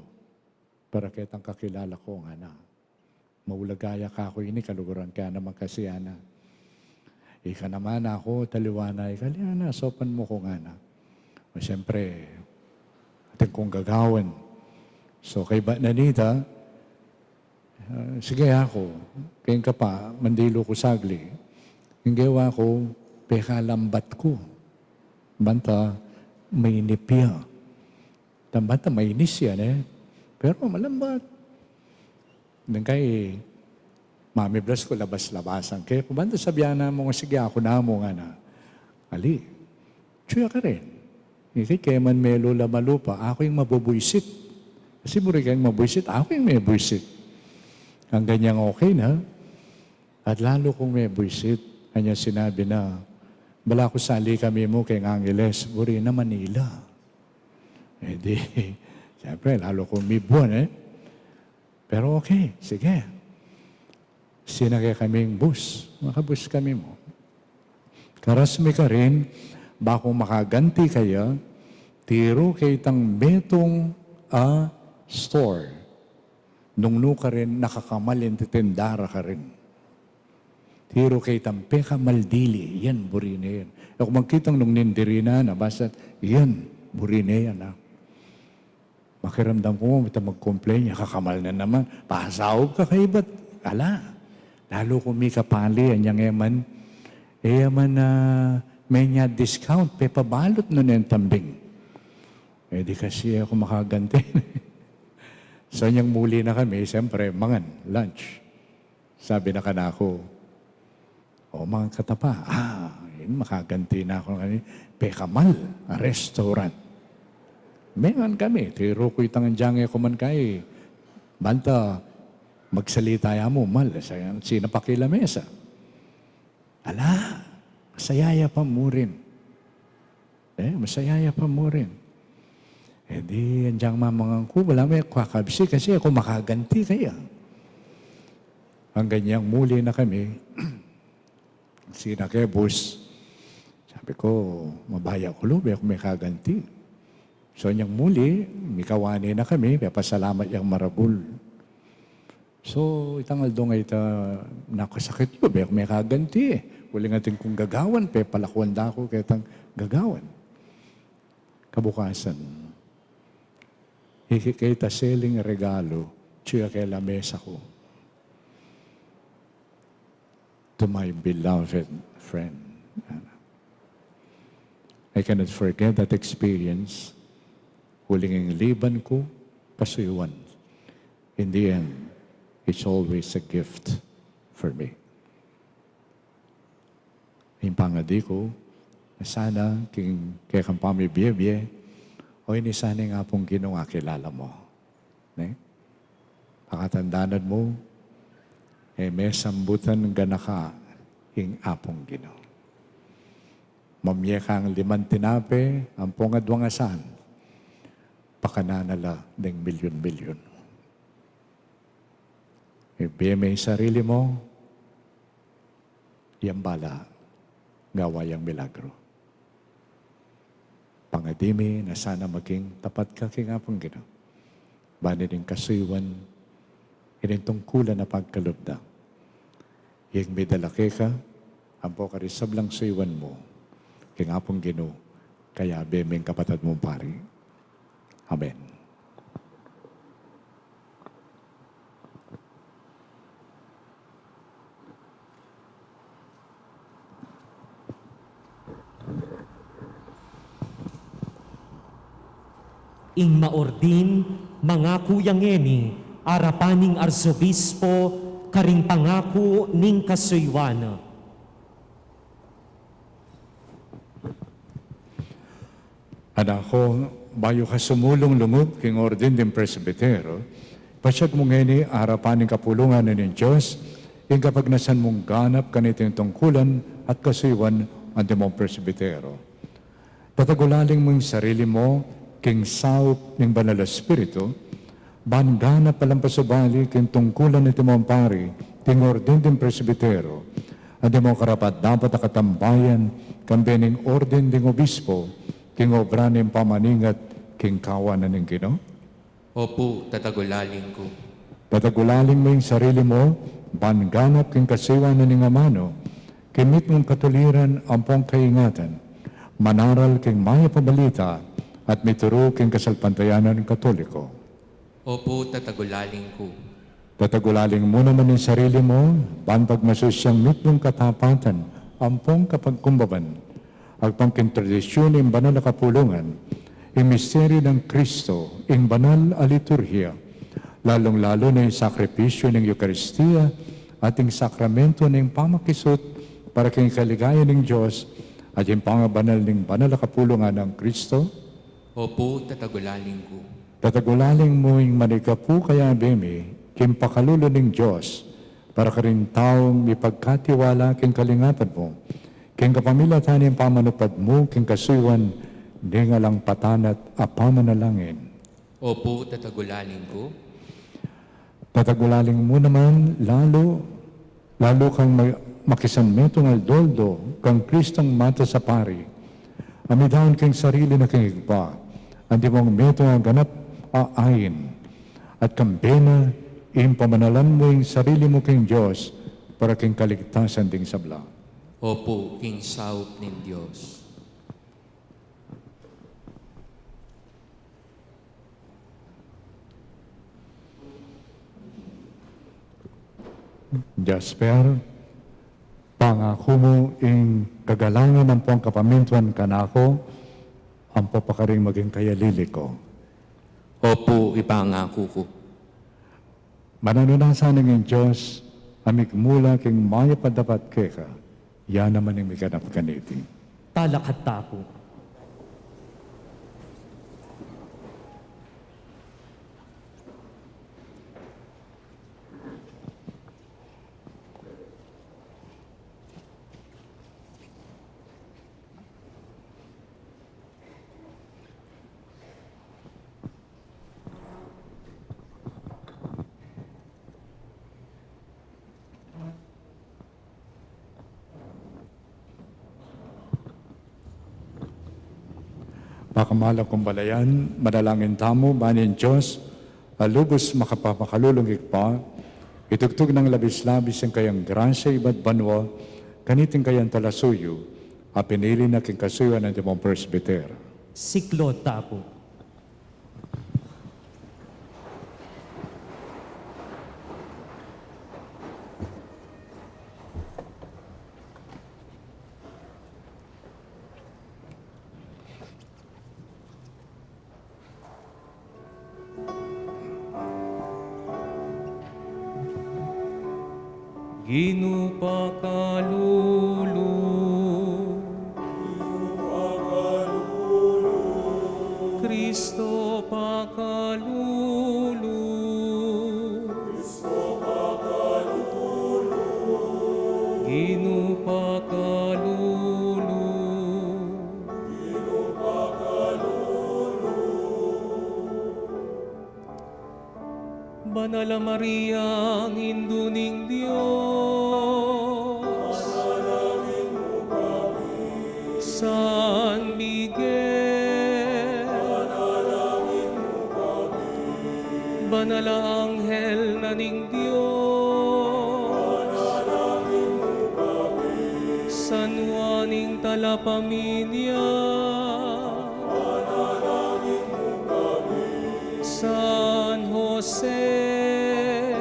para ketang kakilala ku," ngana. Maulaga ya kaku ini, kaluguran ke naman kasi, ngana. Ika naman, aku, taliwa na, ika, "Ngana, saupan mu ku," ngana. O, siyempre, atin kung gagawan. So, kaybat na nita, ah, sige, aku, keng kapa, mandilu ku sagli. Ing gewa ku, pekalambat ku. Banta, mainip ya. Banta, mainis ya, ne? Pero malambat. Nung kaya, mamiblas ku, labas-labasan ke. Banta sabian na mu, "Sige, aku na mu," ngana. Ali, atyu ya karin. Ika, ika man melu lamalupa, aku ing mabubuisit. Kasi buri keng mabuisit, aku ing mebuisit. Anggang inyang okay na. At lalu kung mebuisit, anyang sinabi na, "Bala ku sali kami mu keng Angeles, buri na Manila." E di, siyempre, lalu kung mibuan, eh. Pero okay, sige. Sinake kaming bus. Makabus kami mu. Karas mi karin, baku makaganti kaya, tiru ke itang metung a store. Nung nu karin, nakakamal yang titinda ra karin. Tiru ke itang pekamal dili, yan, buri ne yan. E ku magkitang nung nindiri na, na, basta, yan, buri ne yan, ha. Makiramdam ku, mita mag-complain, ya kakamal na naman. Pasaub ka kaybat, ala. Lalu kung mikapali, anyang e man, e man, ah, Menya discount, pepabalut no neng tambing. E di kasi e ku makaganti. So, inyang muli na kami, siyempre, mangan, lunch. Sabi na kanaku, "O, mangan ka ta pa." Ah, yun, makaganti na ku kanini. Pekamal a restaurant. Mengan kami, tiru ku itang agyang e ku man kai. Banta magsalita ya mu mal, sa, sinapak ya lamesa. Ala, masaya ya pa murin. E, masaya ya pa murin. E di, agyang mamangan ku, ala me ku kakabsi kasi e ku makaganti kaya. Anggang inyang muli na kami, sinakebus, sabi ku, "Mabaya ku lub e ku makaganti." So, inyang muli, mikawani na kami, pepasalamat yang maragul. So, itang aldo a ita, nakasakit lub e ku makaganti e. Uling atin kung gagawan, pepalakuan da ku ketang gagawan. Kabukasan, ikikita seling regalu, atyu ya keng lamesa ku. To my beloved friend. I cannot forget that experience. Uling ing liban ku, kasuyuan. In the end, it's always a gift for me. Ing pangadi ku, sana king kekang pamibie-bie, o ini sana ing Apung Ginu a kilala mu. Ne? Pakatandanan mu, e me sambutan ganaka ing Apung Ginu. Mamie kang liman tinape, ampong adwang asan, pakanan na la deng milyun-milyun. Ibie me ing sarili mu, yang bala, gawa yang milagru. Pangadi mi na sana maging tapat ka king Apung Ginu. Ban ining kasuyuan, ining tungkulan a pagkalub da, ing midala keka, ampo karing sablang suyuan mu, king Apung Ginu, kayabe ming kapatad mung pari. Amen. Ing maordin, mangaku ya ngeni, arapan ning arsobispo, karing pangaku ning kasuyuan. Anak ku, bayu ka sumulung lungub king ordin ding presbitero, pasyag mu ngeni arapan ning kapulungan na ning Dios, ing kapagnasan mung ganap kaniting tungkulan at kasuyuan antimong presbitero. Tatagulaling mu ing sarili mu king saup ning Banal a Espiritu, ban ganap palang pasubali king tungkulan antimong pari, king ordin ding presbitero, antimong karapat-dapat a katambayan, kambe ning ordin ding obispo, king obra ning pamaningat king kawanan ning Ginu? Opu, tatagulaling ku. Tatagulaling mu ing sarili mu, ban ganap king kasuyuan na ning amanu, king mitmung katuliran ampong kaingatan, manaral king mayap a balita, at mituru king kasalpantayanan Katoliko. Opu, tatagulaling ku. Tatagulaling mu naman ing sarili mu, ban pagmasusyan ing mitmung katapatan ampong kapagkumbaban, agpang king tradisyun ning banal a kapulungan, ing misteryu nang Kristo, ing banal a liturhiya, lalung-lalu na ing sakripisyu ning Eukaristia, at ing sakramento ning pamakisut para king kaligayan ning Dios, at ing pangabanal ning banal a kapulungan nang Kristo. Opu, tatagulaling ku. Tatagulaling mu ing manigapu kayabe mi, king pakalulu ning Dios, para karing taung mipagkatiwala king kalingatan mu, king kapamilatan ning pamanupad mu, king kasuyuan ning alang patanat a pamanalangin. Opu, tatagulaling ku. Tatagulaling mu naman lalu, lalu kang ma-, makisanmetung aldo-aldo kang Kristong matas a pari, a midaun king sarili na king Ibpa, antimong metung a ganap a ain, at kambe na ing pamanalan mu ing sarili mu king Dios, para king kaligtasan ding sabla. Opu, king saup ning Dios. Jasper, pang- Pangaku mu ing kagalangan ampong kapamintuan kanaku, ampo pakaring maging kayalili ku. Opu, ipangaku ku. Mananu na sana ing Dios a migmula king mayap a dapat keka, ya naman ing miganap kaniti. Talakad ta pu. Pakamalan kung balayan, manalangin tamu, ban ing Dios a lubus makapamakalulung Ibpa, itugtug nang labis-labis ing kayang grasya ibat banua, kaniting kayang talasuyu, a pinili na king kasuyuan nang Dimong Presbyter. Siklaud ta pu. Ginu pakalulu. Kristo pakalulu. Ginu pakalulu. Banal a Maria, Indu ning Dios. San Miguel. Banal a anghel na ning Dios. San Juan ing Talapamilia. San Jose,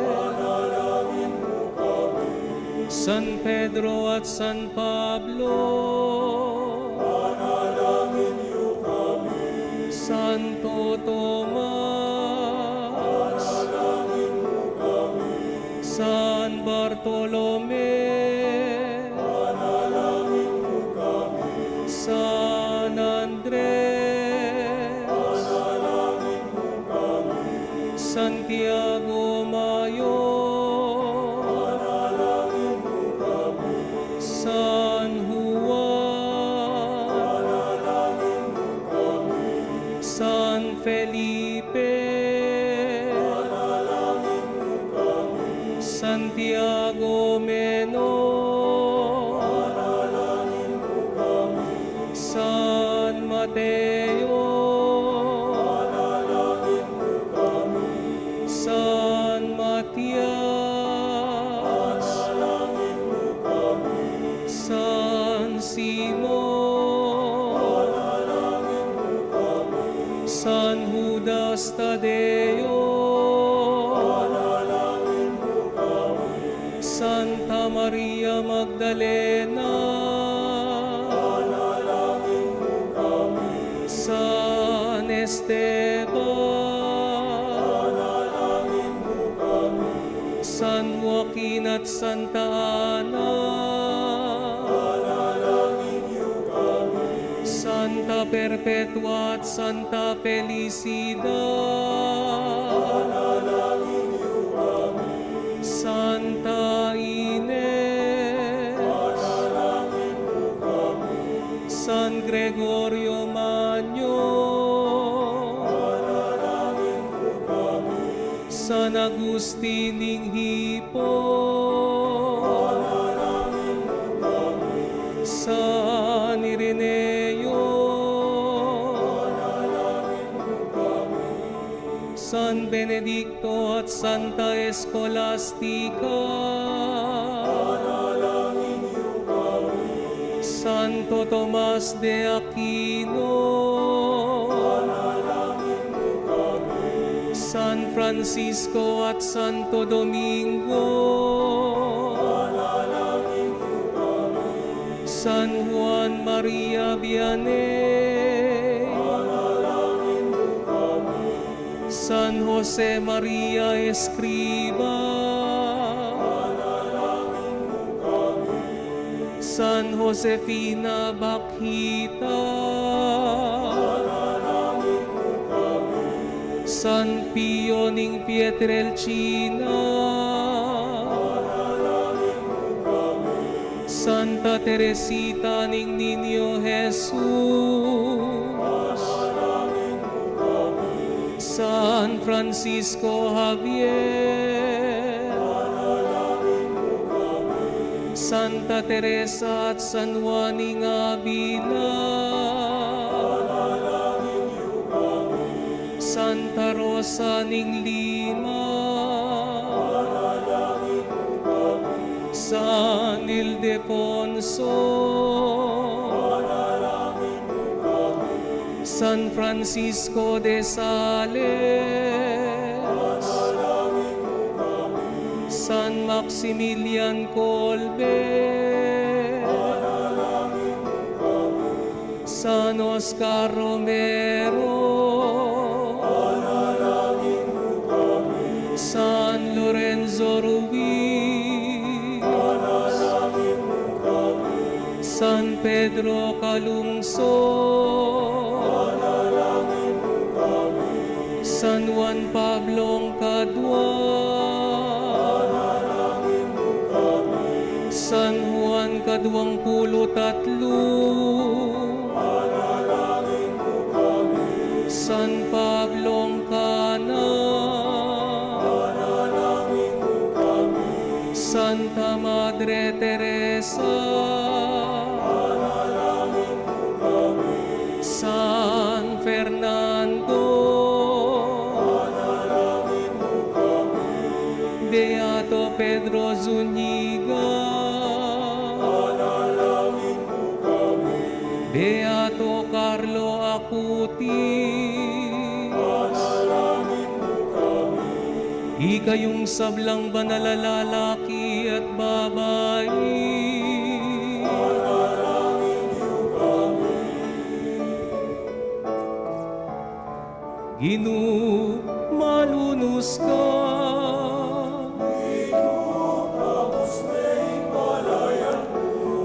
San Pedro at San Pablo, Santo Tomas, San Bartolome, San Andres, Santiago Mayor, San Juan, San Felipe, Santiago Menor, San Mateo, San Matias, San Simon, San Judas Tadeo, Santa Maria Magdalena, San Esteban, San Joaquin at Santa Ana, Santa Perpetua at Santa Felicidad, Santa Ines, San Gregorio Magno, San Agustin ning Hipon, San Ireneo, San Benedicto at Santa Escolastica, Santo Tomas de Aquino, San Francisco at Santo Domingo, San Juan Maria Vianney, San Jose Maria Escriva, San Josefina Bakhita, San Pio ning Pietrelcina, Santa Teresita ning Niño Jesus, San Francisco Javier, Santa Teresa at San Juan ning Avila, Santa Rosa ning Lima, San Ildefonso, San Francisco de Sales, San Maximilian Kolbe, San Oscar Romero, San Lorenzo Ruiz, San Pedro Calungsod, San Juan Pablong Kadua, San Juan Kaduang Pulu't Atlu, San Pablong Kanan, Santa Madre Teresa, San Fernando, Beato Pedro Zuniga, Beato Carlo Acutis, ikayung sablang banal a lalaki at babai, Ginu, malunus ka.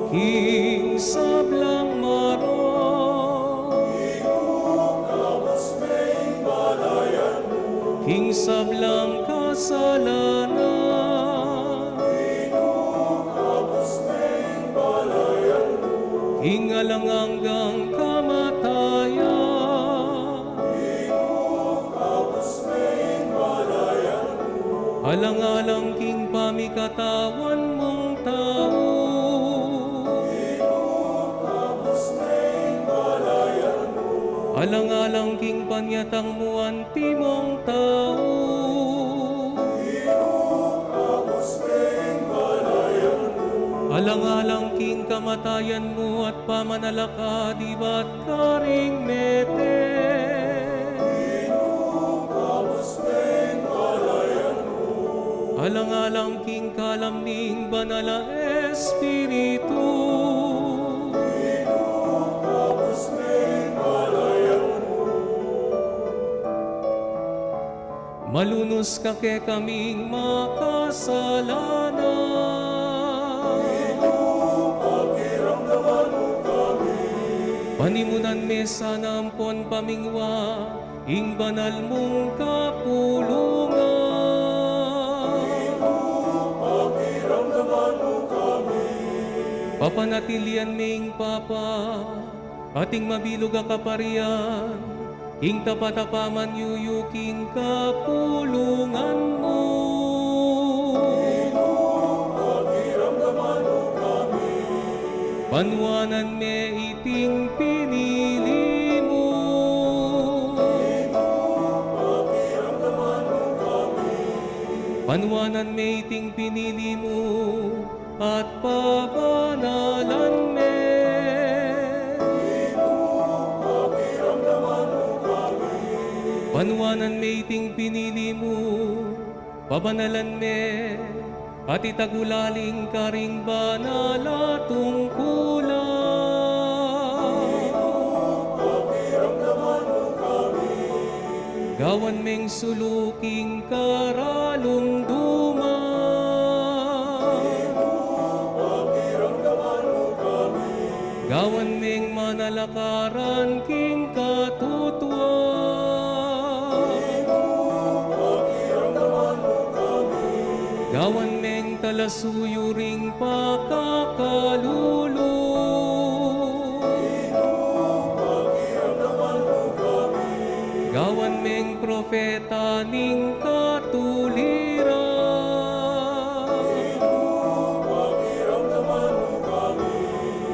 King sablang marok. King sablang kasalanan. King alang anggang kamatayan. Alang-alang king pamikatawan mung tau. Alang-alang king panyatang mu antimong tau. Alang-alang king kamatayan mu at pamanalakad ibat karing mete. Alang-alang king kalam ning Banal a Espiritu. Malunus ka kekaming makasalanan. Panimunan me sana ampon pamingwa ing banal mung kapulungan. Papanatilian me ing Papa at ing mabilug a kaparian king tapat a pamanyuyu king kapulungan mu. Panuanan me iting pinili mu. Panuanan me iting pinili mu at pabanalan me. Panuanan me iting pinili mu, pabanalan me, At itagulaling karing banal a tungkulan. Gawan meng sulu king karalumduman. Gawan meng manalakaran king katutuan. Gawan meng talasuyu ring pakakalulu. Gawan meng propeta ning katuliran.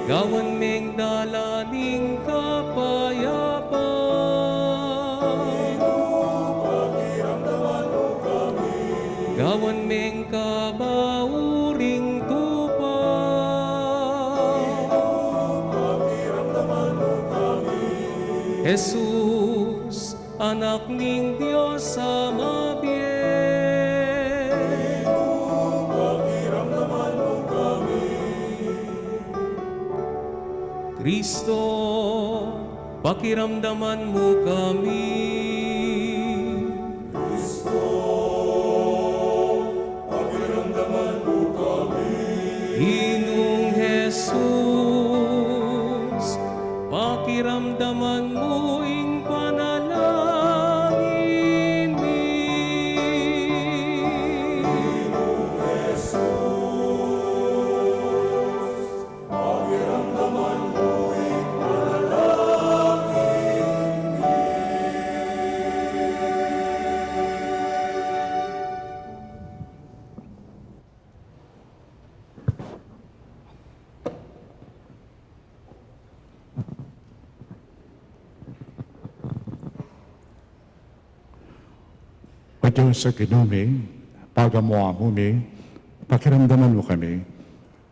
Gawan meng dalan ning kapayapan. Gawan meng kabauring tupa. Jesus, Anak ning Dios a mabie. Kristo, pakiramdaman mu kami. Kristo, pakiramdaman mu kami. Ginung Jesus, pakiramdaman mu ing panalangin mi. Ginung Jesus, pakiramdaman mu ing panalangin mi. O Dios a Ginu mi, pagamu-amu mi, pakiramdaman mu kami,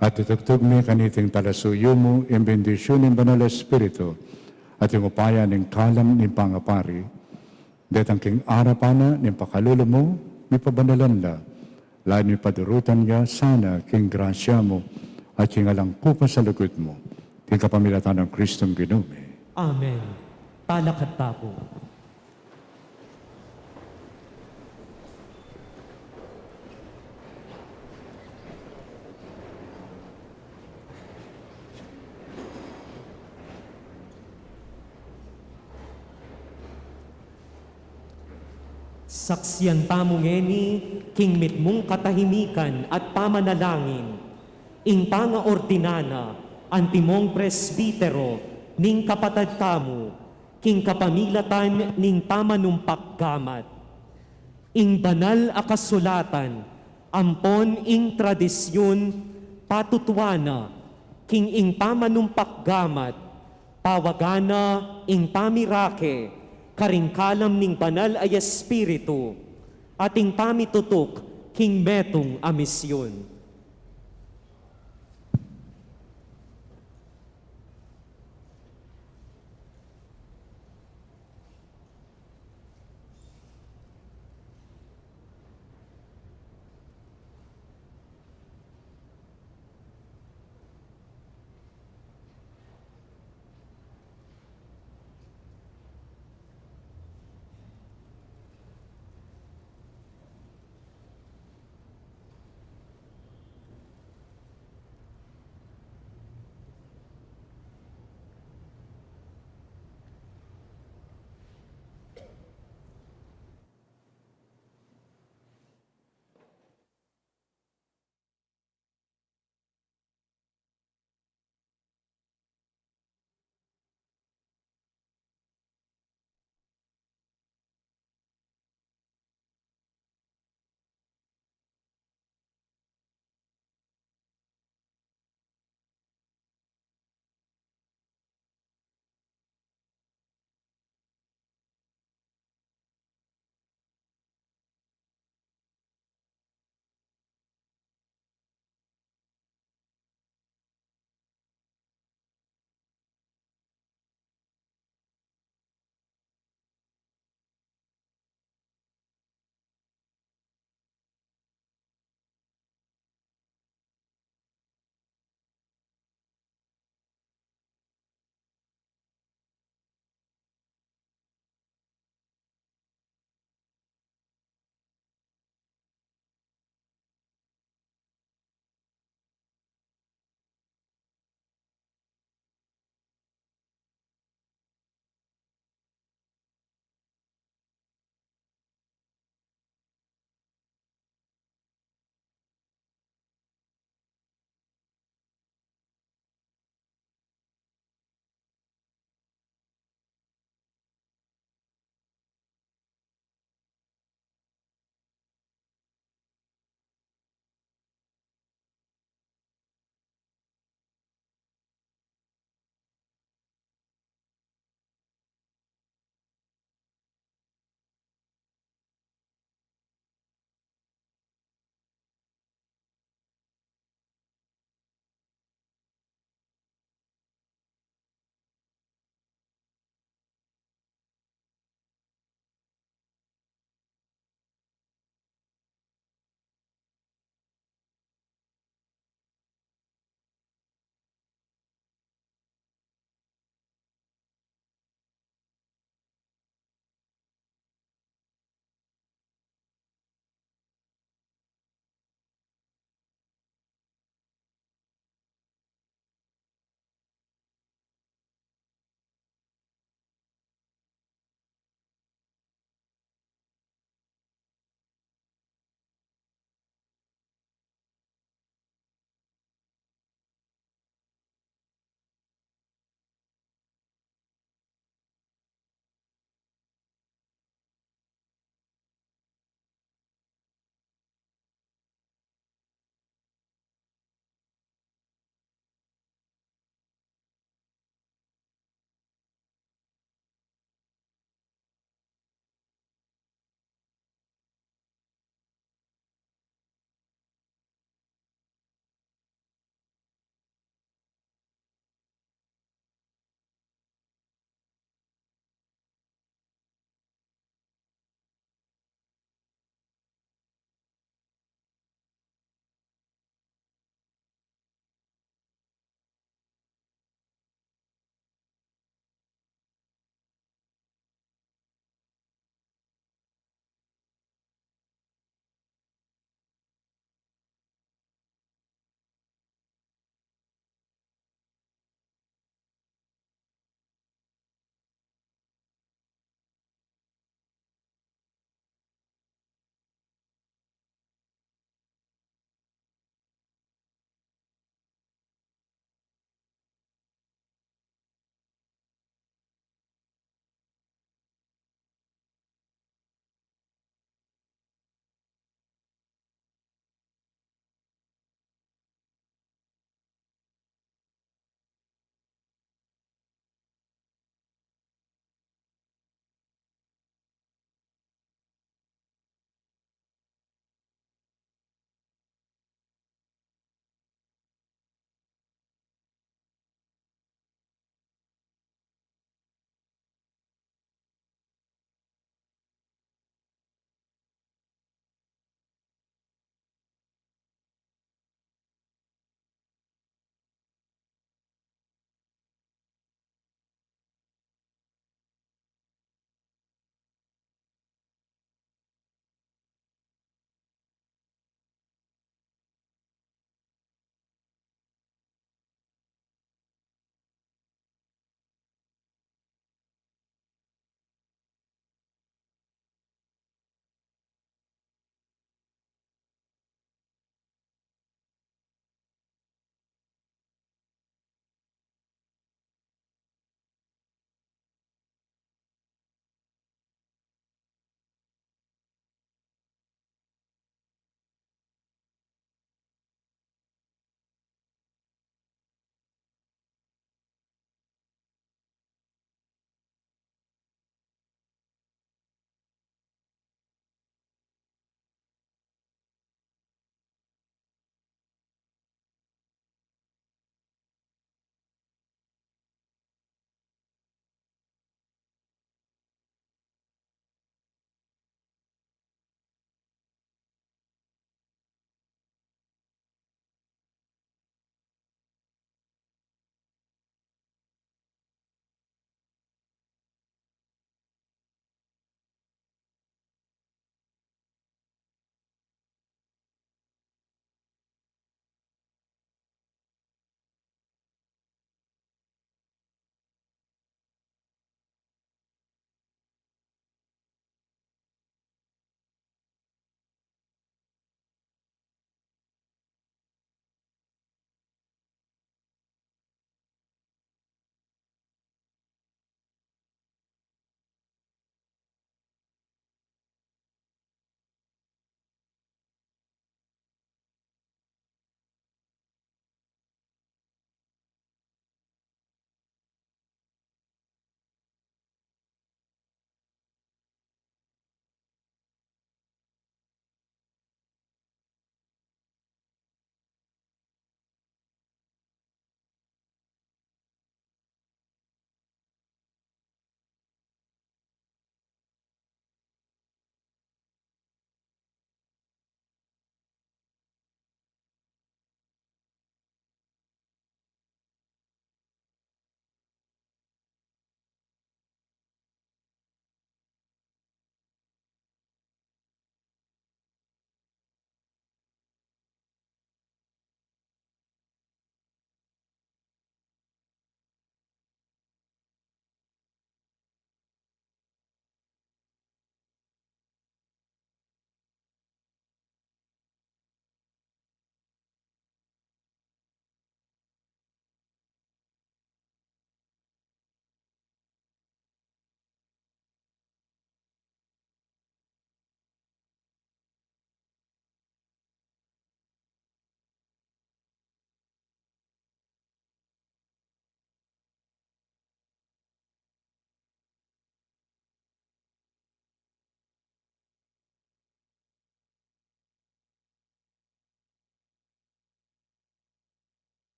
at itugtug mi kaniting talasuyu mu ing bendisyun ning Banal a Espiritu, at ing upaya ning kalam ning pangapari, detang king arapan na ning pakalulu mu, mipabanalan la, lalu mipadurutan ya sana king grasya mu, at king alang kupa sa lugud mu, king kapamilatan nang Kristong Ginu mi. Amen. Talakad tamu. Saksian tamu ngeni king mitmung katahimikan at pamanalangin, ing pangaordina na antimong presbitero ning kapatad tamu, king kapamilatan ning pamanumpak gamat. Ing banal a kasulatan, ampon ing tradisyun, patutuan na, king ing pamanumpak gamat, pawagan na ing pamirake karing kalam ning Banal a Espiritu, at ing pamitutuk king metung a misyun.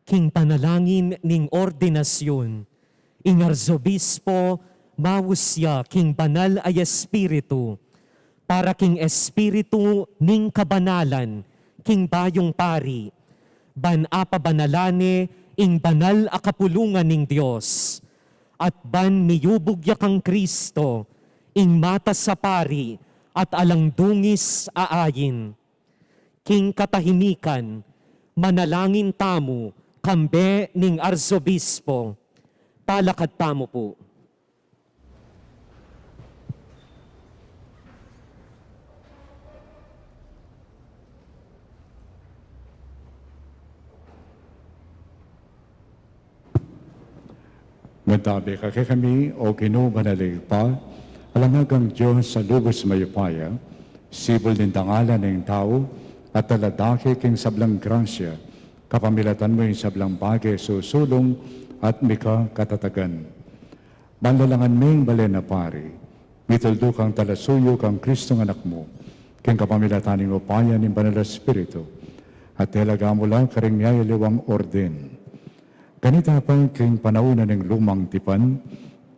King panalangin ning ordinasyun, ing Arzobispo maus ya king Banal a Espiritu, para king espiritu ning kabanalan king bayung pari, ban apabanalan ne ing banal a kapulungan ning Dios, at ban miyubug ya kang Kristo, ing matas a pari at alang dungis a ain. King katahimikan, manalangin tamu kambe ning Arzobispo. Talakad tamu pu. Matabe ka kekami, o Ginu, banal a Ibpa, alang anggang Dios a lubus mayupaya, sibul ning dangalan ning tau, at taladake king sablang grasya, kapamilatan mu ing sablang bage susulung at mika katatagan. Ban lalangan ming balen a pari, mituldu kang talasuyu kang Kristong Anak mu, king kapamilatan ning upaya ning Banal a Espiritu, at telaga mu la karing miyayaliwang orden. Kanita pa king panaun na ning lumang tipan,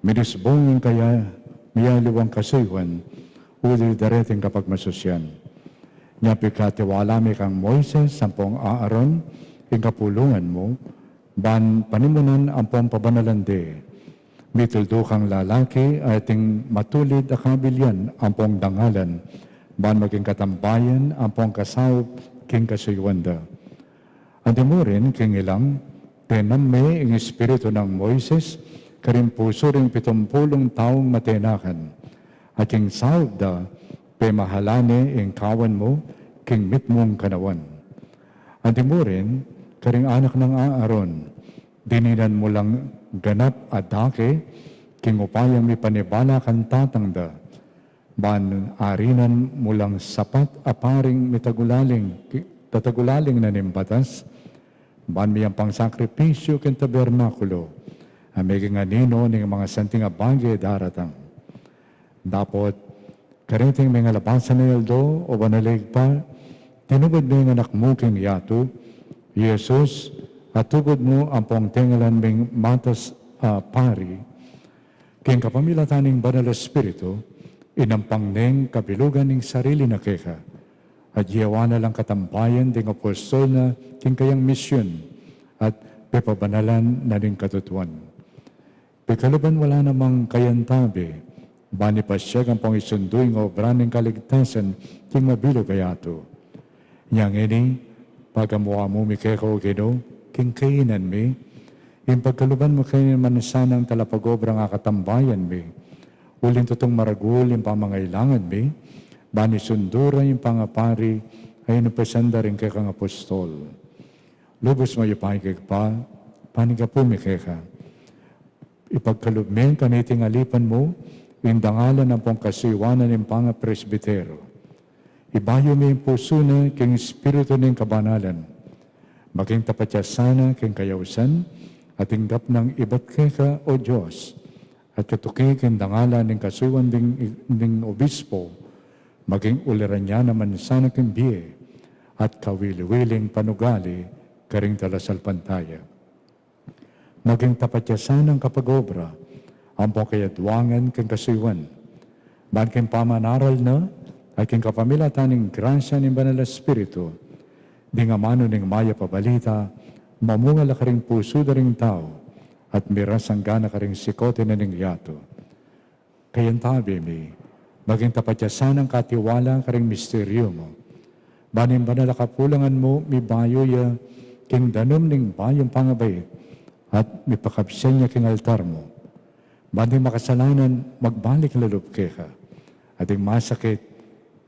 minusbong ing kaya miyayaliwang kasuyuan, uli dareting kapagmasusyan. Nya pikatiwala mi kang Moises ampong Aaron, ing kapulungan mu, ban panimunan ampong pabanalan de. Mituldu kang lalaki a ating matulid a kabilian ampong dangalan, ban maging katambayan ampong kasaup king kasuyuan da. Anti mu rin king ilang, tenam me ing espiritu nang Moises karing pusu ring pitumpulung taung matenakan, at king saup da, pemahalan ne ing kawan mu king mitmung kanawan. Anti mu rin karing anak nang Aaron, dininan mu lang ganap a dake king upayang mipanibala kang tatang da, ban arinan mu lang sapat a paring mitagulaling, tatagulaling na ning batas, ban miyampang sakripisyu king tabernakulo, a meging anino ning mga santing a bage daratang. Dapot, kaniting mengalabasan a aldo, o Banal a Ibpa, tinubud me ing Anak mu king yatu, i Jesus, a tubud mu ampong tengalan ming matas a pari, king kapamilatan ning Banal a Espiritu, inampang neng kabilugan ning sarili na keka, at yawan na lang katambayan ding apostol na king kayang misyun, at pepabanalan na ning katutuan. Pekaluban mu la namang kayantabe, ban ipasiag ampong isundu ing obra ning kaligtasan king mabilug a yatu. Inya ngeni, pagamu-amu mi keka, o Ginu, king kainan mi, ing pagkaluban mu keni man sanang talapagobra a katambayan mi, uling tutung maragul ing pamangailangan mi, ban isundu ra ing pangapari a inupasan da ring kekang apostol. Lubus mayupaya kang Ibpa, panigapu mi keka. Ipagkalub me kaniting alipan mu ing dangalan ampong kasuyuan na ning pangapresbitero. Ibayu me ing pusu na king espiritu ning kabanalan. Maging tapat ya sana king kayausan, at tinggap nang ibat keka, o Dios, at katuki king dangalan ning kasuyuan ding, ding obispo, maging uliran ya naman sana king bie, at kawili-wiling panugali karing talasalpantaya. Maging tapat ya sanang kapag-obra ampong kayadwangan king kasuyuan, ban king pamanaral na at king kapamilatan ning grasya ning Banal a Espiritu, ding amanu ning mayap a balita, mamunga la karing pusu da ring tau, at mirasanggan na karing sikote na ning yatu. Kayantabe mi, maging tapat ya sanang katiwala karing misteryu mu. Ban ing banal a kapulungan mu, mibayu ya king danum ning bayung pangabait, at mipakabsian ya king altar mu. Ban ding makasalanan magbalik la lub keka, at ding masakit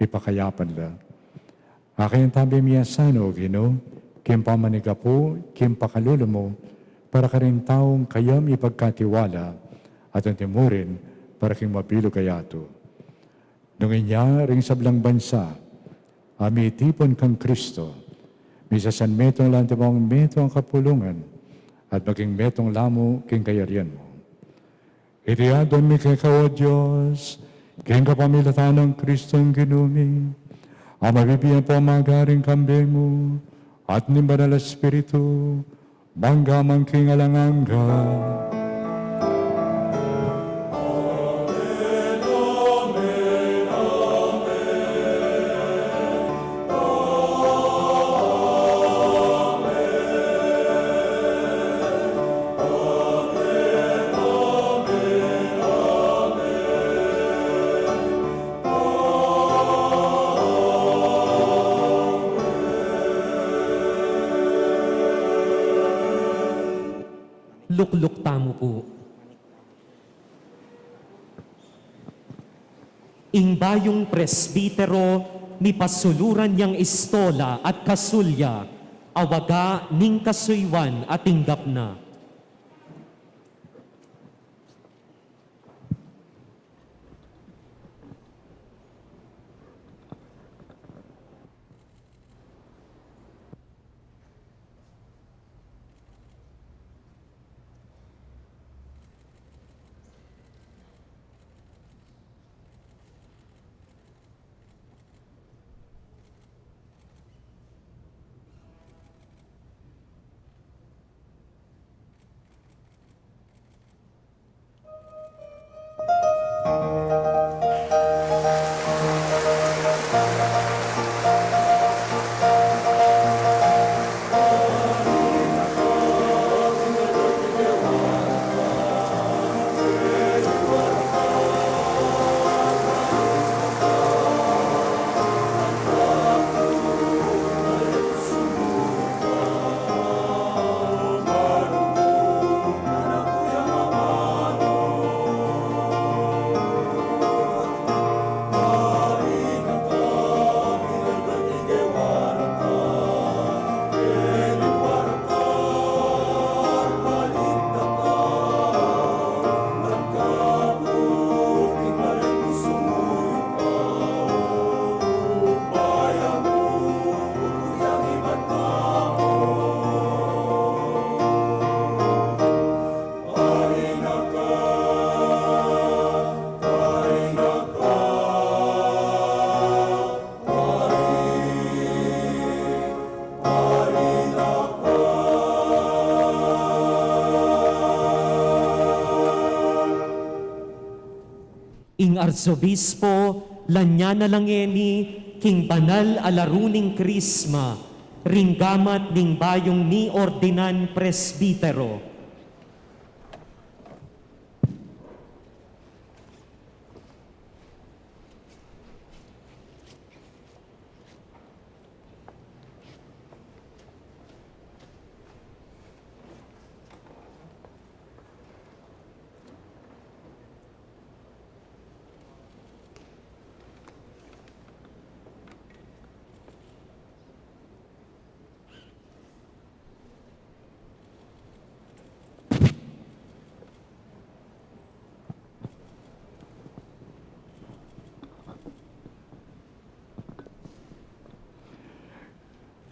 mipakayapan la. Akayantabe mi ya sana, o Ginu, king pamanigapu king pakalulu mu, para karing taung kayam ipagkatiwala, at anti mu rin para king mabilug a yatu. Nung inya ring sablang bansa a mitipun kang Kristo, misasanmetung la antimong metung a kapulungan, at maging metung la mu king kayarian mu. Iti aduan mi keka, o Dios, king kapamilatan nang Kristong Ginu mi, a mabibie ampong magari kambe mu, at ning Banal a Espiritu, Mangga man king alang angga. Lukluk tamu pu. Ing bayung presbitero mipasuluran yang istola at kasulya, awaga ning kasuyuan a tinggap na. Ing Arsobispo, lanya na la ngeni king banal a laru ning Krisma, ring gamat ning bayung miordinan presbitero.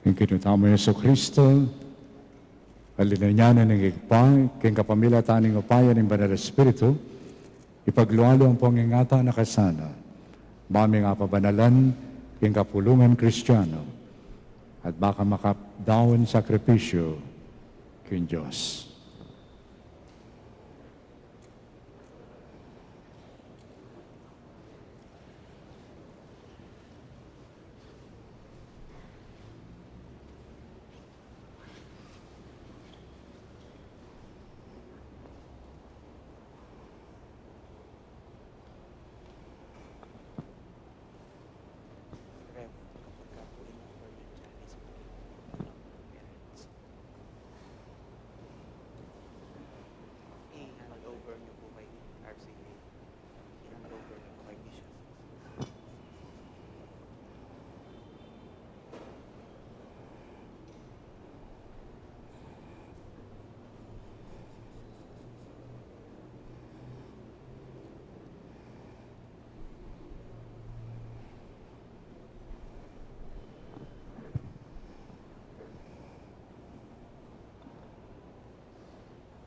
Ing Ginu tamung Jesucristo, alinan ya na ning Ibpa, king kapamilatan ning Upaya ning Banal Espiritu, ipaglualu ampong ing atin a kasala, maming apabanalan king kapulungan Kristiano, at makamakapdaun sakripisyu king Dios. Ref, kapag ka po in-offer yung chalice, pwede po ng parents. I-hand over niyo po kay R C A. I-hand over niyo po kay Bishop.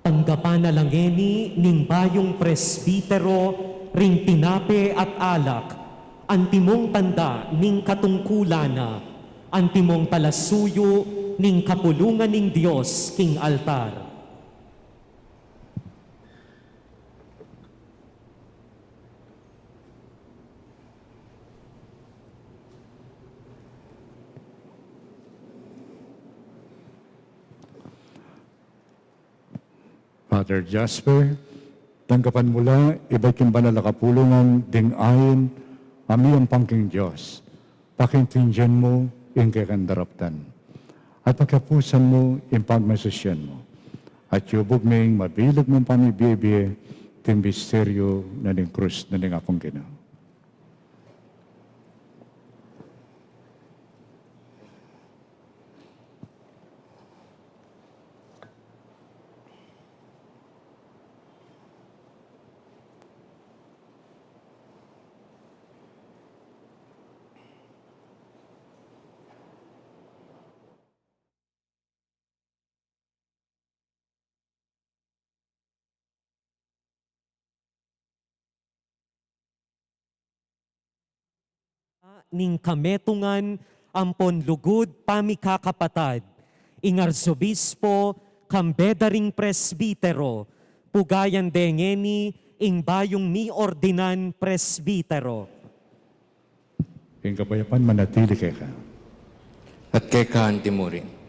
Tanggapan na la ngeni ning bayung presbitero ring tinape at alak, antimong tanda ning katungkulan na, antimong talasuyu ning kapulungan ning Dios king altar. Father Jasper, tanggapan mu la, ibie king banal a kapulungan ding ain a miyampang king Dios. Pakiintindian mu ing kekang daraptan, at pakiapusan mu ing pagmasusian mu, at yubug ming mabilug mung pamibie-bie ding misteryu na ning krus na ning Apung Ginu. Ning kametungan ampon lugud pamikakapatad, ing Arsobispo, kambe da ring presbitero, pugayan de ngeni ing bayung miordinan presbitero. Ing kapayapan manatili keka. At keka anti murin.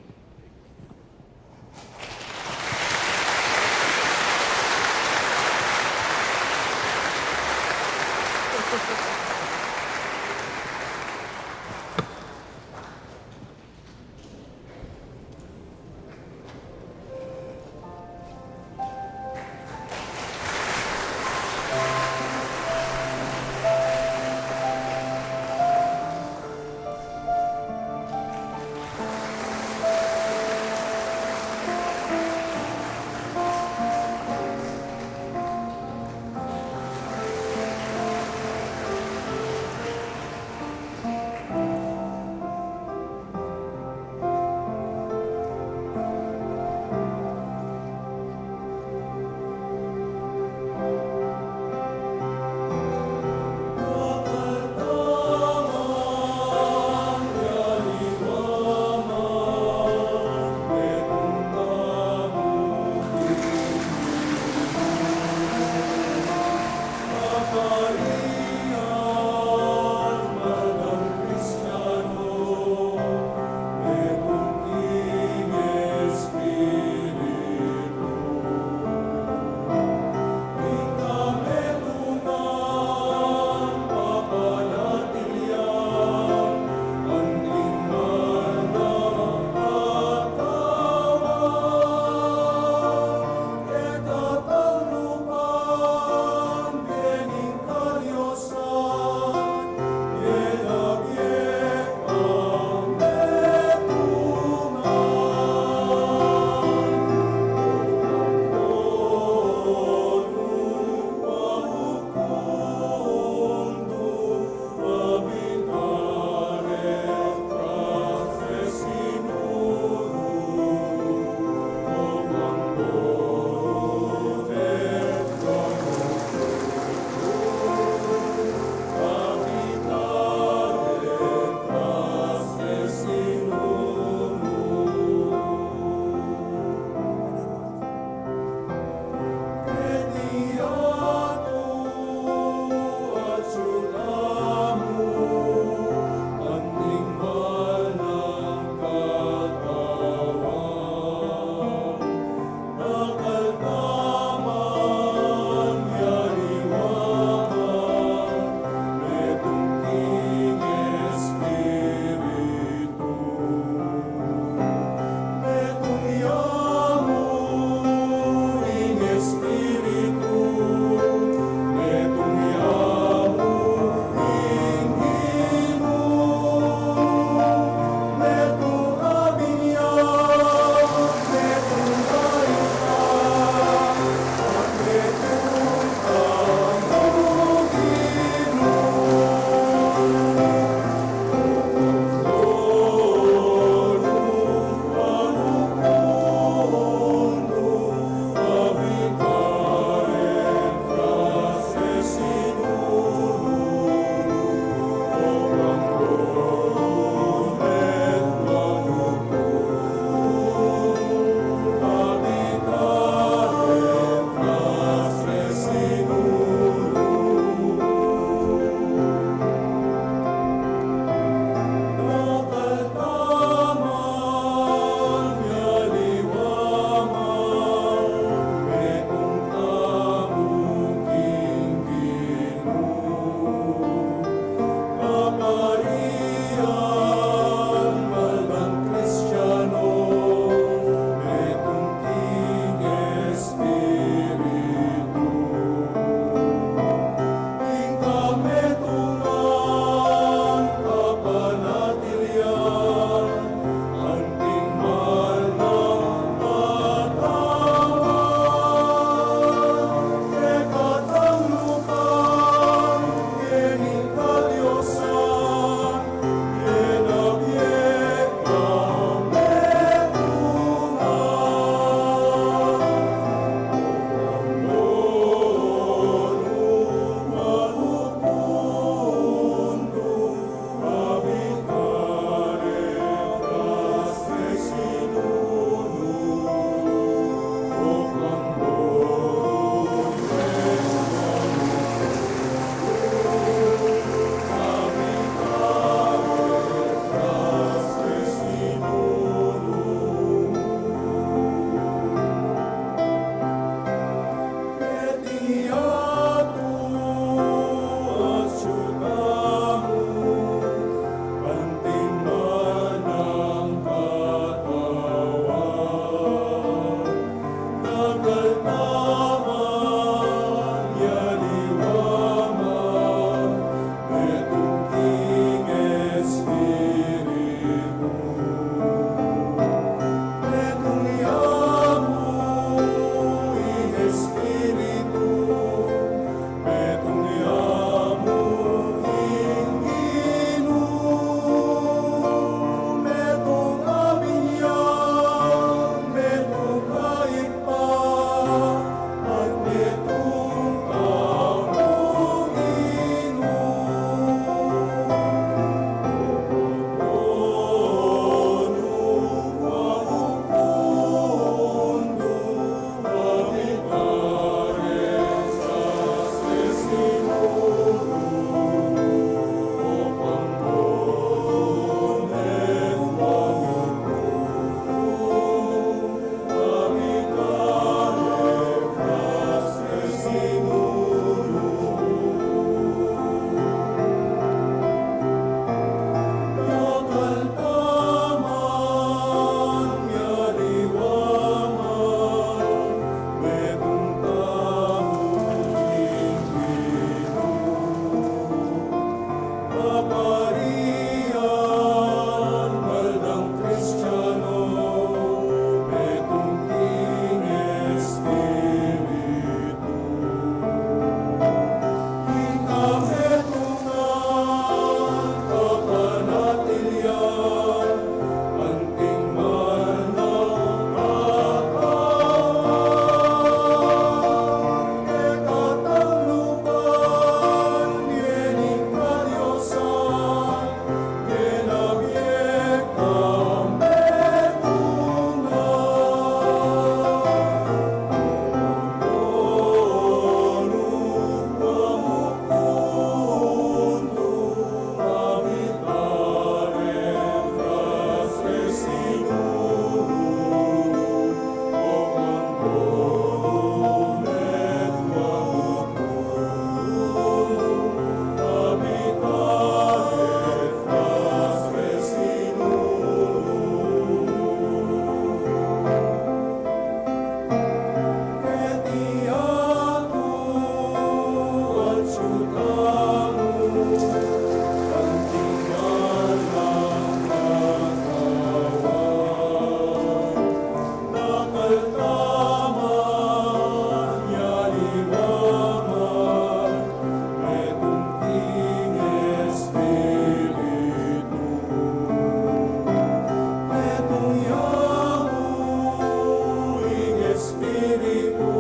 Espiritu,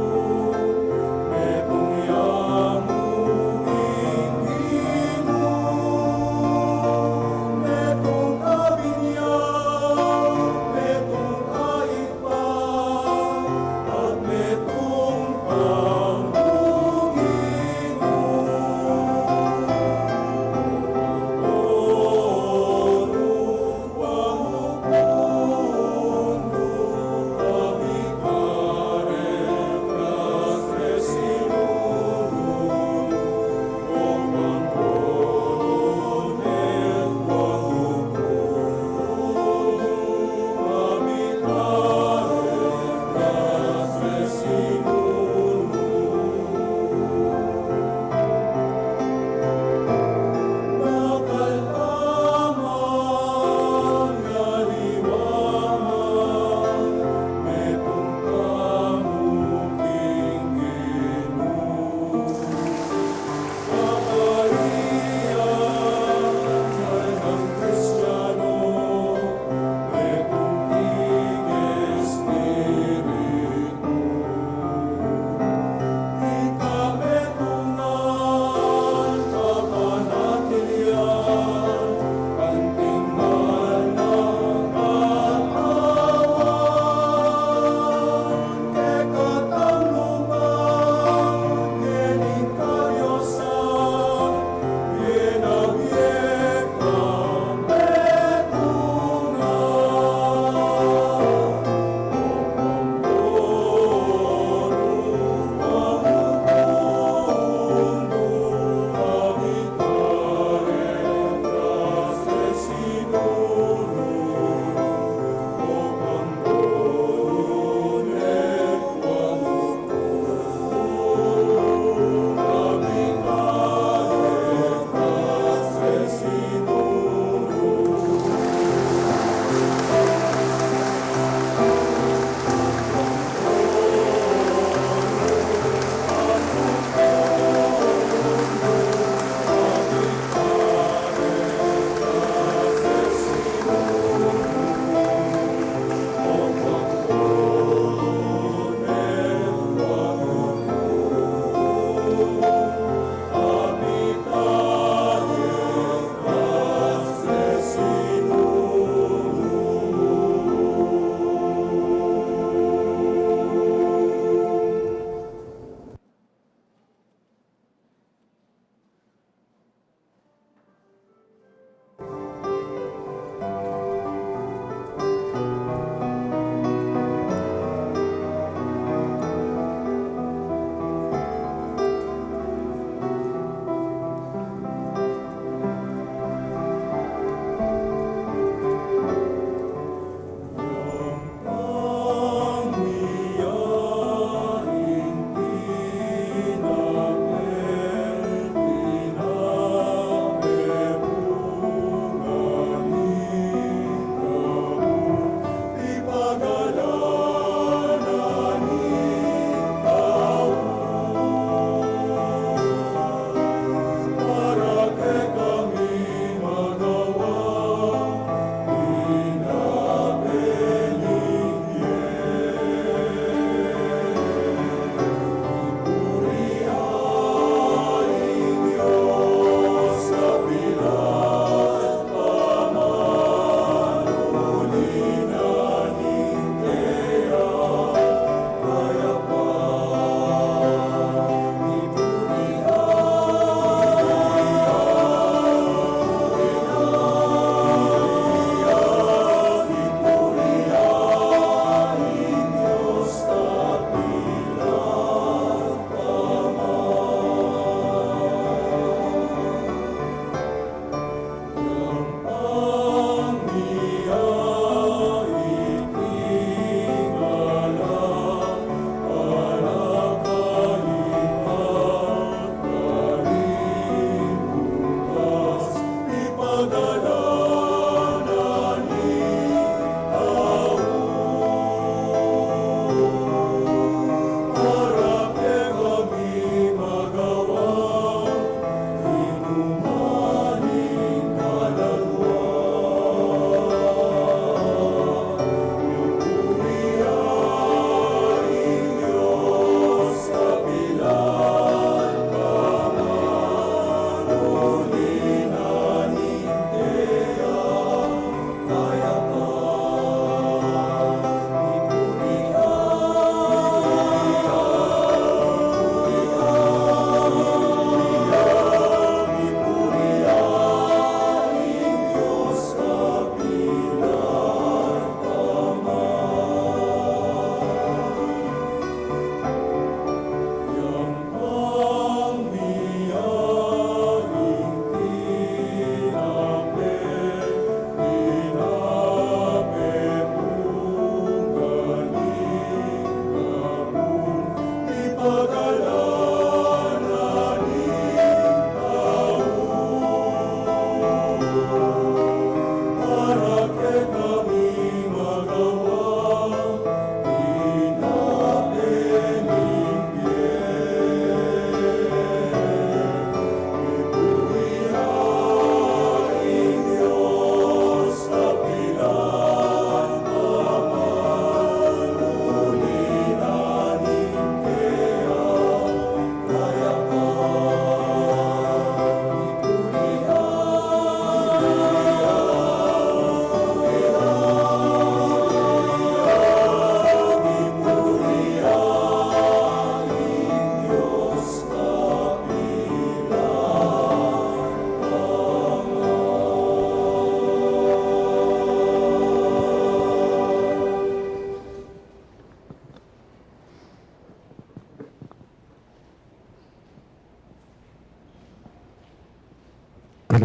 metung ya mu ing Ginu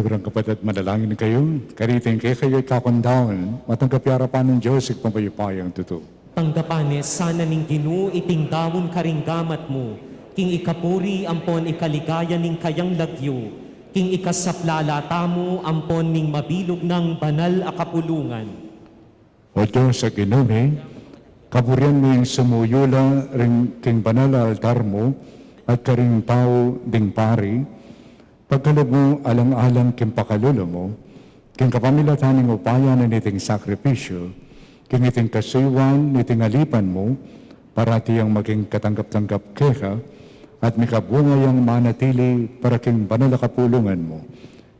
Sobrang kapatad, manalangin kayu. Kariting kekayu ing kakandaun, matanggap ya arapan ning Dios, Ibpang mayupayang tutu. Tanggapan ne sana ning Ginu iting daun karing gamat mu, king ikapuri ampon ikaligaya ning kayang lagyu, king ikasaplala tamu ampon ning mabilug nang banal a kapulungan. O Dios a Ginu mi, kapurian mi ing sumuyu la ring king banal a altar mu at karing tau ding pari, pagkalub mu alang-alang king pakalulu mu, king kapamilatan ning upaya na niting sakripisyu, king iting kasuyuan niting alipan mu, parati yang maging katanggap-tanggap keka, at mikabunga yang manatili para king banal a kapulungan mu.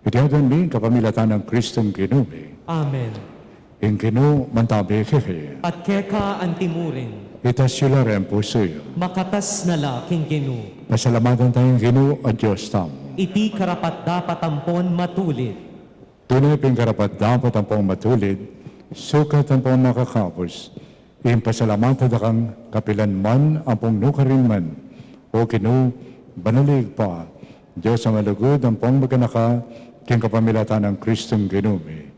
Iti aduan mi kapamilatan nang Kristong Ginu mi. Amen. Ing Ginu mantabi kekayu. At keka antimurin. Itas yu la ring pusu yu. Makatas na la king Ginu. Pasalamatan taya ing Ginu a Dios tamu. Iti karapat-dapat ampon matulid. Tune pin karapat-dapat ampon matulid, sukat ampon makakabus, ing pasalamatan da kang kapilan man ampon nukarin man, O Ginu, banal a Ibpa, Dios a malugud ampon maganaka, king kapamilatan nang Kristong Ginu mi.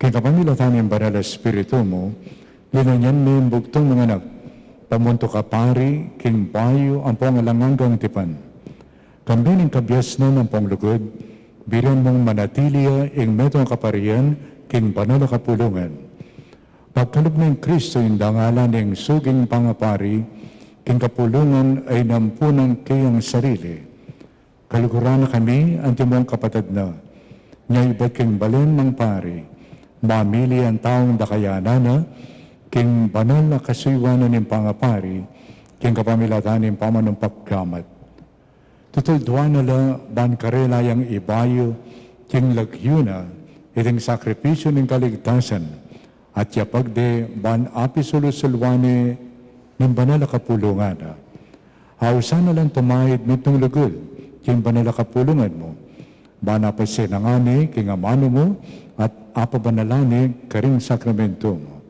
King kapamilatan ning Banal a Espiritu mu, linanyan me ing bugtung mung anak, pamuntuk a pari, king bayu ampon alang anggang tipan. Kambe ning kabiasnan ampon lugud, birian mung manatili ya ing metung a kaparian, king banal a kapulungan. Pagkalub nang Kristo ing dangalan ning suging pangapari, king kapulungan a inampunan kayang sarili. Kaluguran na kami, antimong kapatad na, nya ibat king balen nang pari, mamili ing taung dakayanan na, king banal a kasuyuan na ning pangapari, king kapamilatan ning pamanumpak gamat. Tutulduan na la ban karela yang ibayu, king lagyu na, iting sakripisyu ning kaligtasan, at yapag de ban apisulu-suluan ne ning banal a kapulungan na. Ausan na lang tumaid mitmung lugud, king banal a kapulungan mu, ban apasenangan ne king amanu mu, at apabanalan ne karing sakramentu mu.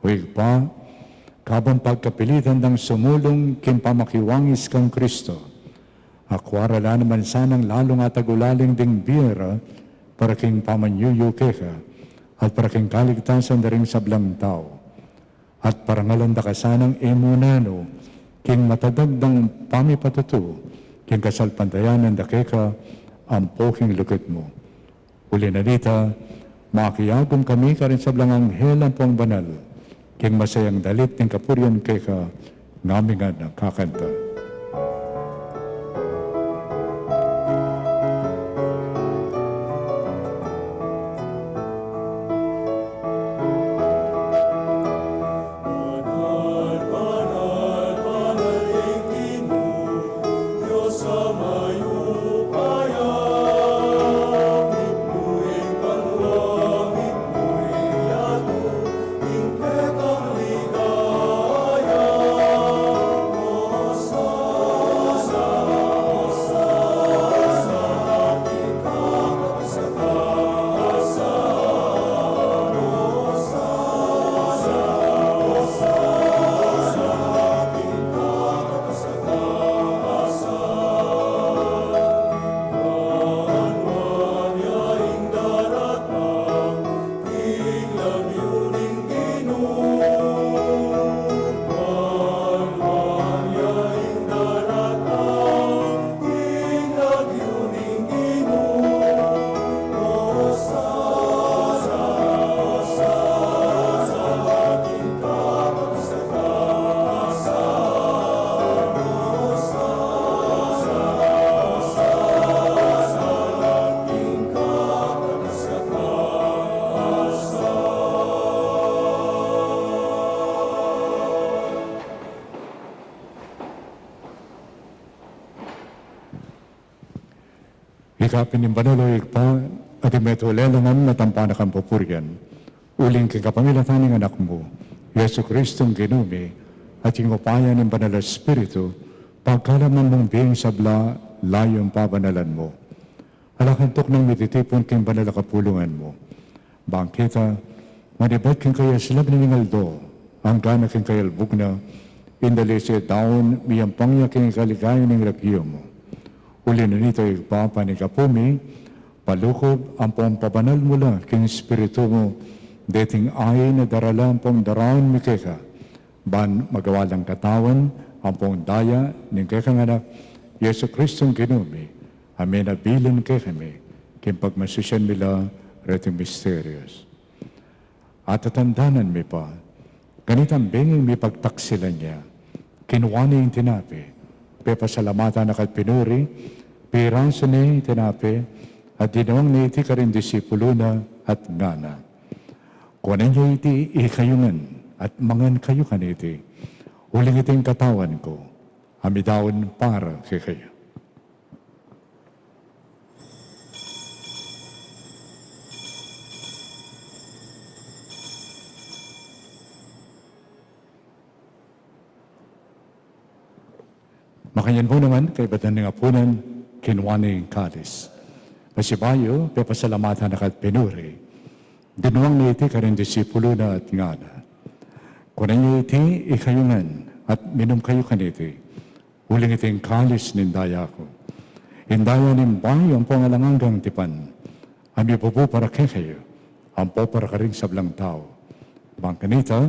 O Ibpa, kabang pagkapilitan dang sumulung king pamakiwangis kang Kristo, akua ra la naman sanang lalung atagulaling ding bie ra, para king pamanyuyu keka, at para king kaligtasan da ring sablang tau. At parangalan da ka sanang e mu nanu, king matadag dang pamipatutu, king kasalpantayanan da keka, ampo king lugud mu. Uli na nita, makiagum kami karing sablang anghel ampong banal, king masayang dalit ning kapurian keka, ngaming ngan a kakanta. Ika pin ing banal, o Ibpa, at ing metung a lelangan, matampa na kang pupurian. Uling king kapamilatan ning Anak mu, Jesucristo, ing Ginu mi, at king upaya ning Banal a Espiritu, pagkaluban mung bie ing sabla, layun pabanalan mu. Ala kang tuknang mititipun king banal a kapulungan mu. Bang kita, manibat king kayaslagan ning aldo, angga na king kayalbug na, ing dalise daun, miyampang ya king kaligayan ning lagyu mu. Uli na nita, Ibpa, panikapu mi, Palukud ampong pabanal mu la king Espiritu mu deting ain a darala ampong daraun mi keka, ban magawa lang katawan ampong daya ning kekang Anak, Jesucristong Ginu mi, a menabilin kekami king pagmasusian mi la reting misterios. At tatandanan mi pa, kanitang benging mipagtaksilan ya, kinua ne ing tinape, pepasalamatan na ka't pinuri, pirasu ne ing tinape, at dinuang ne iti karing disipulu na, at ngana: Kunan ye iti ikayu ngan, at mangan kayu kaniti, uling iti ing katawan ku, a midaun para kekayu. Makanyan mu naman, kaybat na ning apunan, kinua ne ing kalis. Pasibayu, pepasalamatan na ka't pinuri, dinuang ne iti karing disipulu na at ngana: Kunan ye iti ikayu ngan, at minum kayu kaniti, uling iti ing kalis ning daya ku, ing daya ning bayu ampong alang anggang tipan, a mibubu para kekayu, ampo para karing sablang tau. Bang kanita,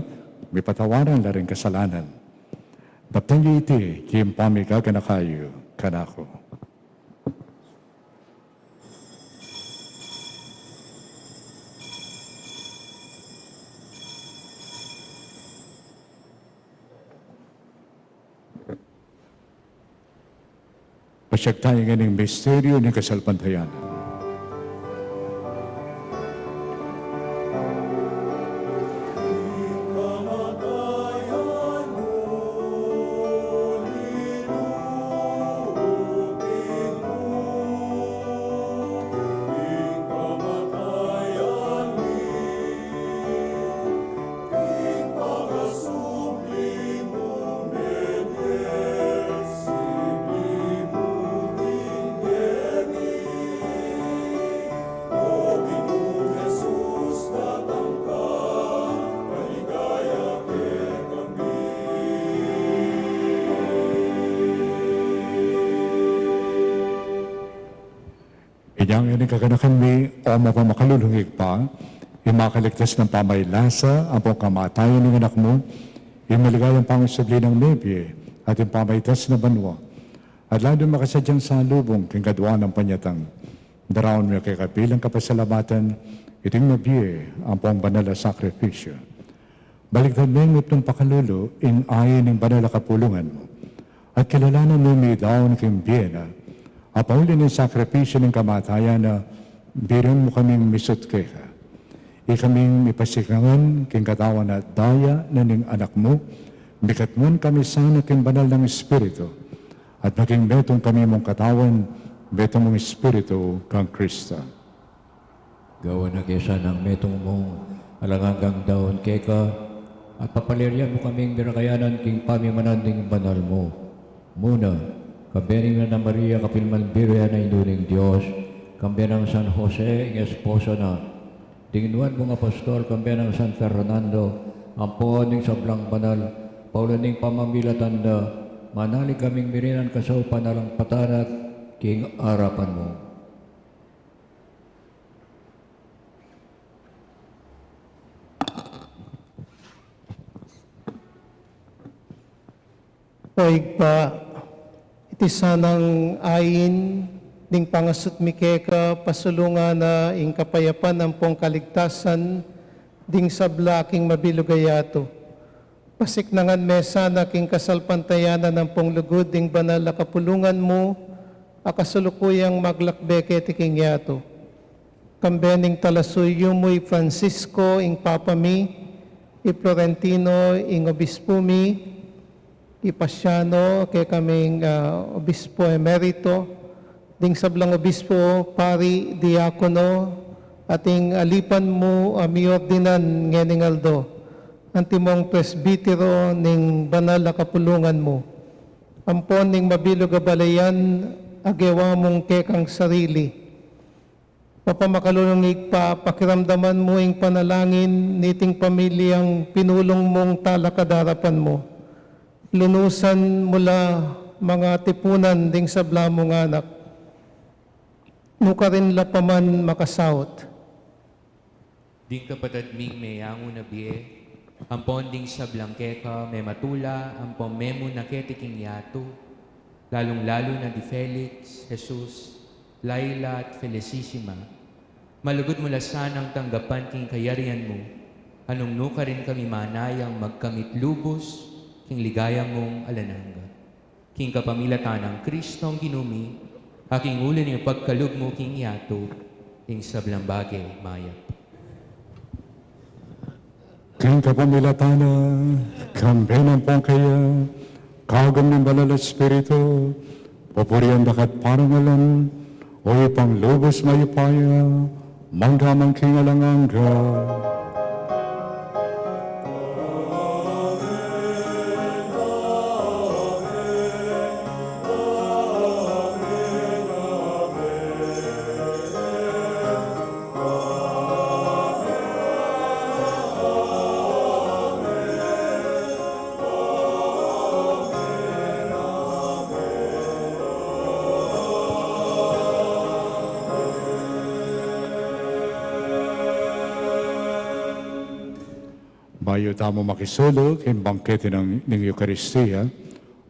mipatawaran la ring kasalanan. Daptan ye iti king pamigaganaka yu kanaku. Pasiag tamu ngening misteryu ning kasalpantayanan. Inya ngeni ing kaganakan mi, o mapamakalulung Ibpa, ing makaligtas nang pamailasa ampong kamatayan ning Anak mu, ing maligayang pangasubli nang mebie, at ing pamaitas na banua, at lalung makasadyang salubung king kaduang panyatang, daraun mi keka bilang kapasalamatan iting mabie ampong banal a sakripisyu. Balikdan ming mitmung pakalulu ing ain ning banal a kapulungan mu, at kilalanan ming midaun king bie na, a pauli ning sakripisyu ning kamatayan na, biren mu kaming misut keka. Ikaming mipasiknangan king katawan at daya na ning Anak mu, mikatmuan kami sana king banal nang Espiritu, at maging metung kami mung katawan, metung mung Espiritu kang Kristo. Gawan na ke sanang metung mung alang anggang daun keka, at papalirian mu kaming mirakayanan king pamimanan ding banal mu. Muna, kambe ning Nuan a Maria, kapilman Birhen a Indu ning Dios, kambe nang San Jose, ing esposo na, ding nuan mung apostol, kambe nang San Fernando, ampon ding sablang banal, pauli ning pamamilatan da, manalig kaming mirinan kasaupan alang patana't king arapan mu. O Ibpa, iti sanang ain ding pangasut mi keka, pasulungan na ing kapayapan ampong kaligtasan ding sabla king mabilug a yatu. Pasiknangan me sana king kasalpantayanan ampong lugud ding banal a kapulungan mu, a kasalukuyang maglakbe keti king yatu. Kambe ning talasuyu mu i Francisco, ing Papa mi, i Florentino, ing Obispu mi, i Pasiano, kekaming, ah, Obispo Emerito, ding sablang obispo, pari, diakono, at ing alipan mu a miordinan ngening aldo, antimong presbitero ning banal a kapulungan mu, ampon ning mabilug a balayan a gewa mung kekang sarili. Mapamakalulung Ibpa, pakiramdaman mu ing panalangin niting pamilyang pinulung mung talakad arapan mu. Lunusan mu la mangatipunan ding sabla mung anak. Nukarin la pa man makasaut. Ding kapatad ming meangu na bie, ampon ding sablang keka mematula, ampon memuna keti king yatu, lalung-lalu na di Felix, Jesus, Laila, at Felicissima, malugud mu la sanang tanggapan king kayarian mu, a nung nukarin kami manayang magkamit lubus king ligaya mung alang angga. King kapamilatan nang Kristong Ginu mi, a king ulu ning pagkalub mu king yatu, ing sablang bage mayap. King kapamilatan na, kambe nang pungkaya, kagum ning Banal a Espiritu, papurian da ka at parangalan, o Ibpang lubus mayupaya, mangga man king alang angga. Bayu tamu makisulu king bangkete ning, ning Eukaristia,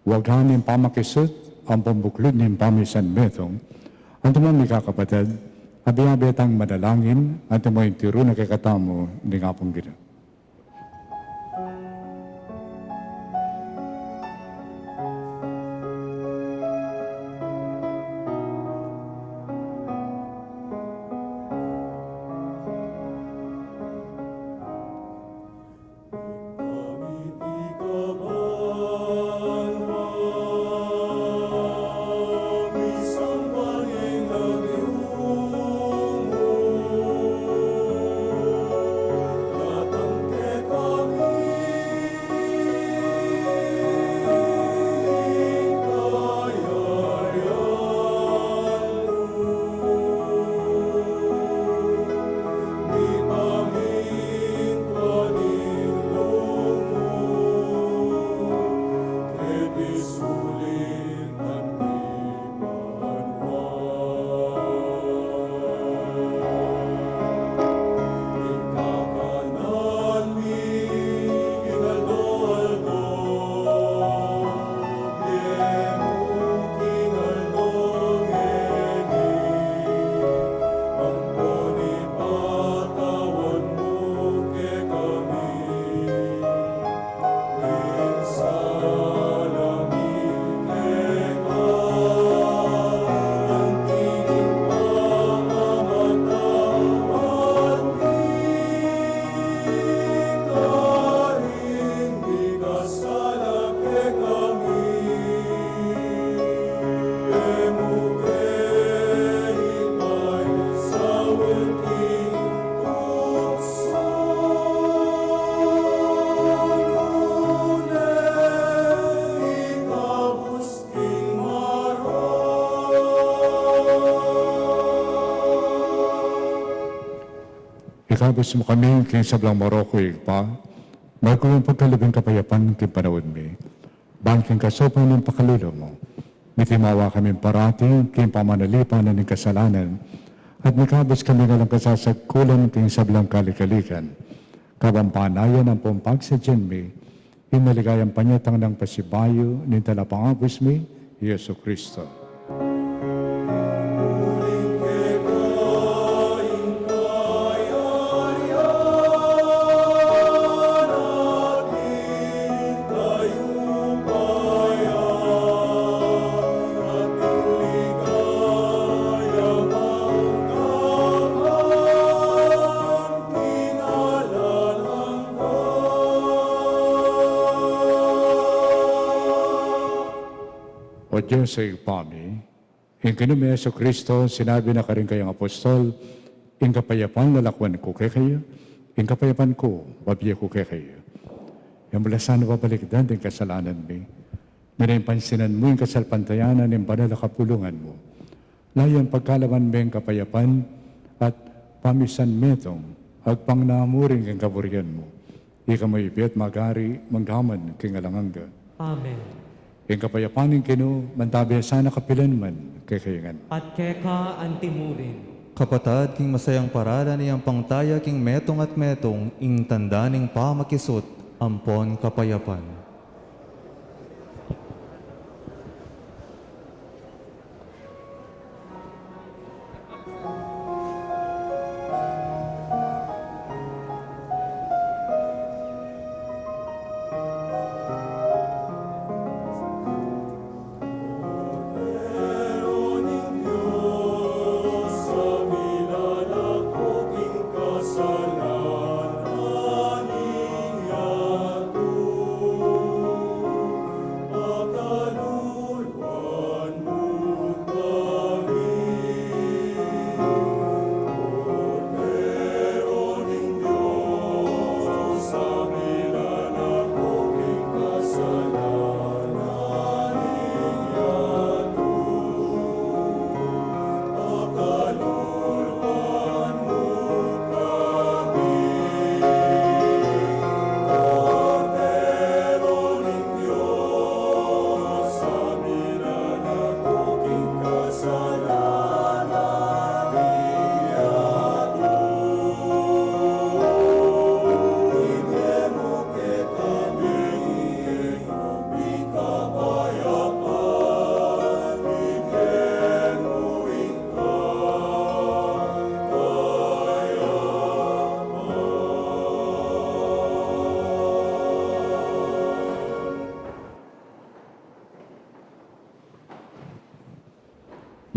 wagan ning pamakisut ampong buklud ning pamisanmetung. Anti mo, mikakapatad, abe-abe tang manalangin, anti mo ing tiru na kekatamu ning Apung Ginu. Ikabus mu kami king sablang marok, Ibpa, maging pagkalub ing kapayapan king panaun mi, ban king kasaupan ning pakalulu mu, mitimawa kami parati king pamanalipan ning kasalanan, at mikabus kami ngan king kasasagkulan king sablang kalikalikan, kabang panayan ampong pagsadyan mi ing maligayang panyatang nang pasibayu ning Talapangabus mi, Jesucristo. O Dios, Ibpa mi, ing Ginu ming Jesucristo, sinabi na karing kayang apostol, "Ing kapayapan lalakwan ku kekayu, ing kapayapan ku babie ku kekayu." E mu la sana babalikdan ding kasalanan mi, nune pansinan mu ing kasalpantayanan ning banal a kapulungan mu. Layun pagkalaman me ing kapayapan at pamisanmetung, agpang na murin king kaburian mu. Ika mu ibie at magari, mangga man king alang angga. Amen. Ing kapayapan ning Ginu, mantabe ya sana kapilan man kekayu ngan. At keka antimurin. Kapatad, king masayang paralan ning pamanaya king metung at metung, ing tanda ning pamakisut ampon kapayapan.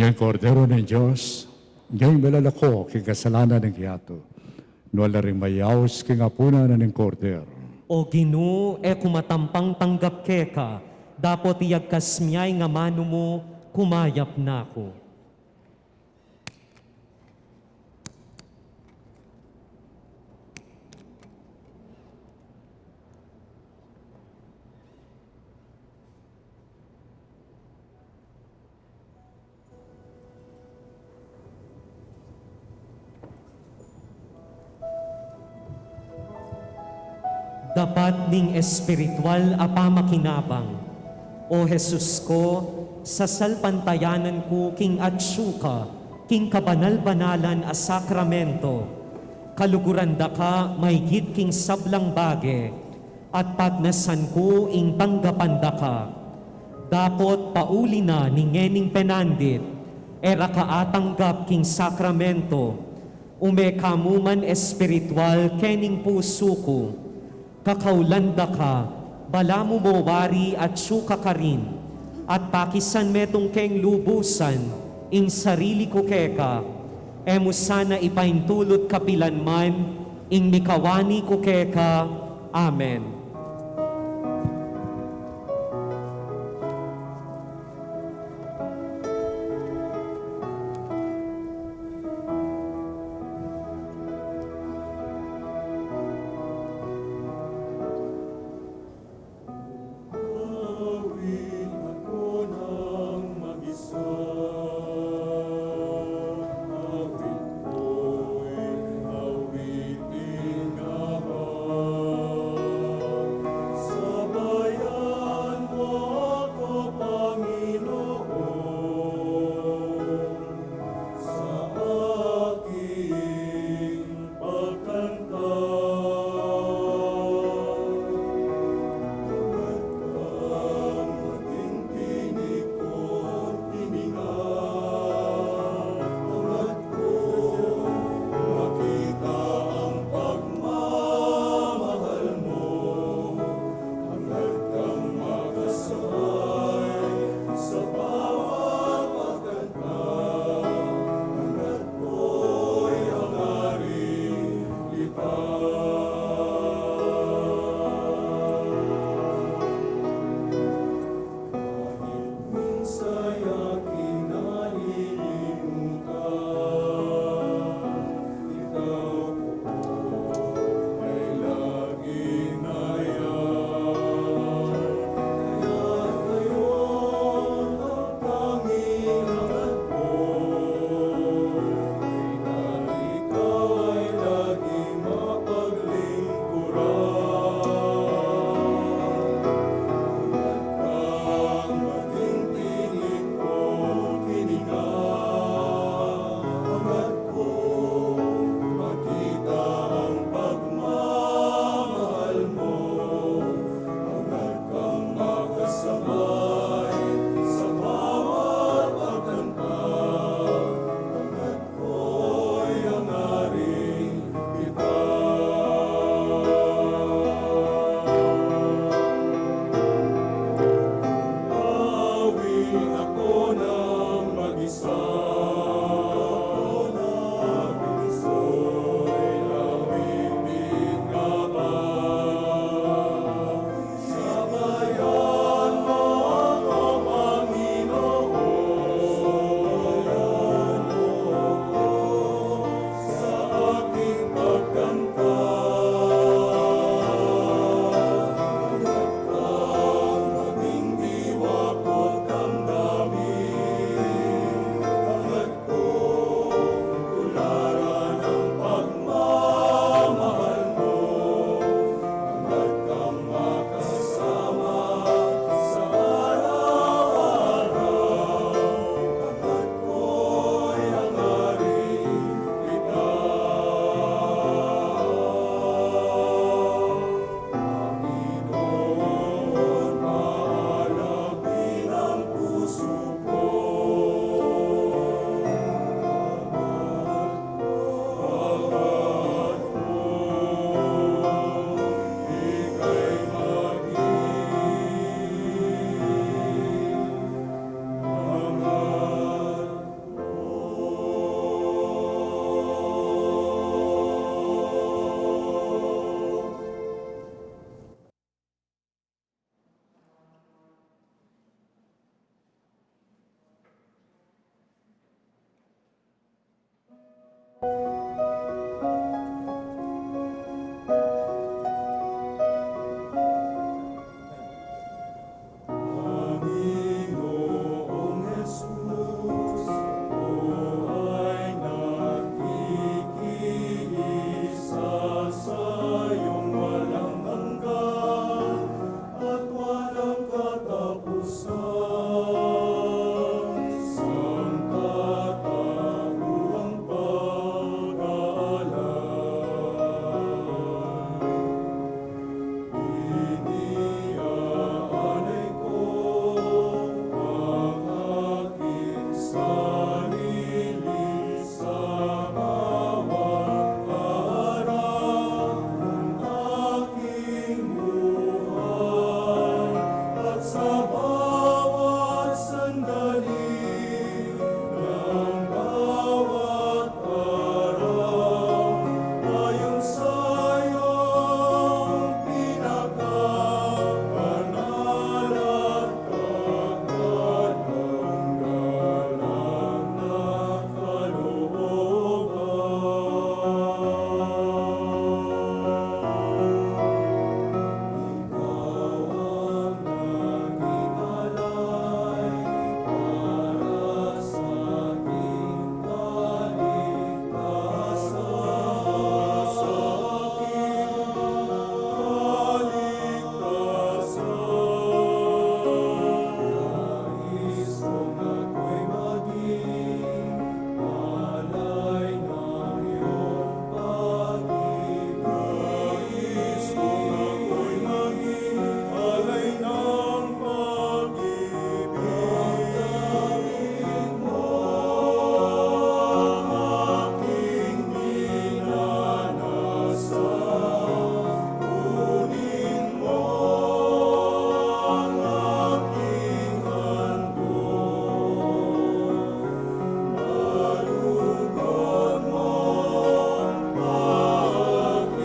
Ing Kordero ning Dios, ing milalako king kasalanan ning yatu. Nuan la ring mayaus king apunan ning Kordero. O Ginu, e ku matampang tanggap keka, dapot iyagkas mu ya ing amanu mu, kumayap na ku. Dapat ning espiritual a pamakinabang. O Jesus ku, sasalpantayanan ku king atsu ka king kabanal-banalan a sakramento. Kaluguran da ka maigit king sablang bage, at pagnasan ku ing tanggapan da ka. Dapot pauli na ning ngening penandit, e ra ka atanggap king sakramento, ume ka mu man espiritual kening pusu ku. Kakaulan da ka, balamu mo wari atsu ka karin, at pakisan metung keng lubusan ing sarili ku keka, e mu sana ipaintulut kapilan man ing mikawani ku keka. Amen. Panginoong Jesus, ikaw ay nakikiisa sa iyong walang hanggan at walang katapusan, sangkatauhang pag-aalay. Iniaalay ko ang aking sarili sa bawat araw ng aking buhay at sa bawat sandali ng bawat araw, ayon sa iyong pinakabanal at kagalaw-galang na kalooban. Ikaw ang naging alay para sa aking kaligtasan. Sa aking kaligtasan. Nais kong ako'y maging alay ng iyong pag-ibig. Nais kong ako'y maging alay ng pag-ibig. Pagdating mo, ang aking minanasan. Kunin mo ang aking handog. Malugod mong pakinggan ang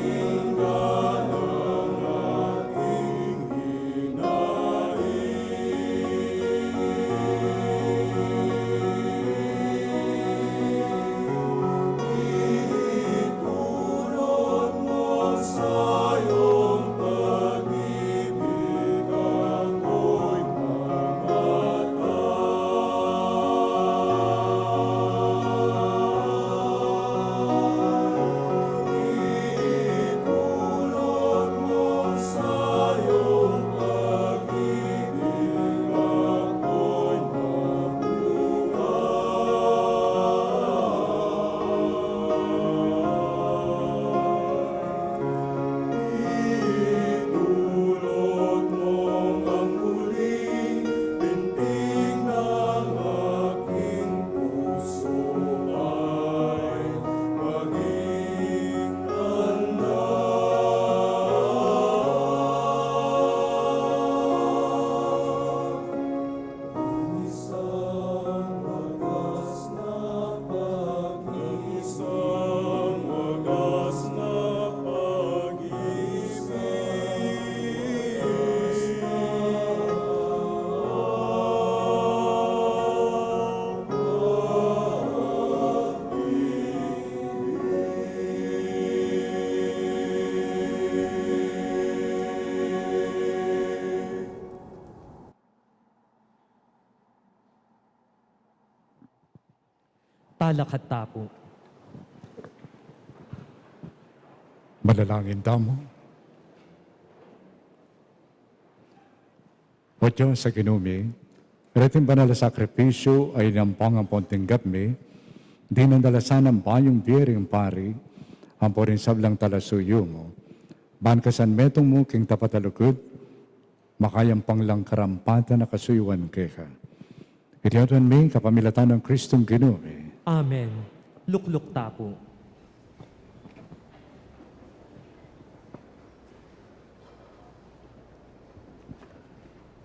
aking hinaing. Itulad mo sa iyong pag-ibig ako'y mamatay. Itulad mo sa iyong pag-ibig ako'y mabuhay. Itulad mo ang huling bintik ng aking puso ay maging handa. Ang isang wagas na pag-ibig. Isang wagas na pag-ibig. Talakad ta pu. Manalangin tamu. O Dios a Ginu mi, reting banal a sakripisyu a inampong ampong tinggap mi, dinan da la sana ing bayung bie ring pari, ampo ring sablang talasuyu mu, ban kasan metung mu king tapat a lugud, makayampang lang karampatan a kasuyuan keka. Iti aduan mi kapamilatan nang Kristong Ginu mi. Amen. Lukluk ta pu.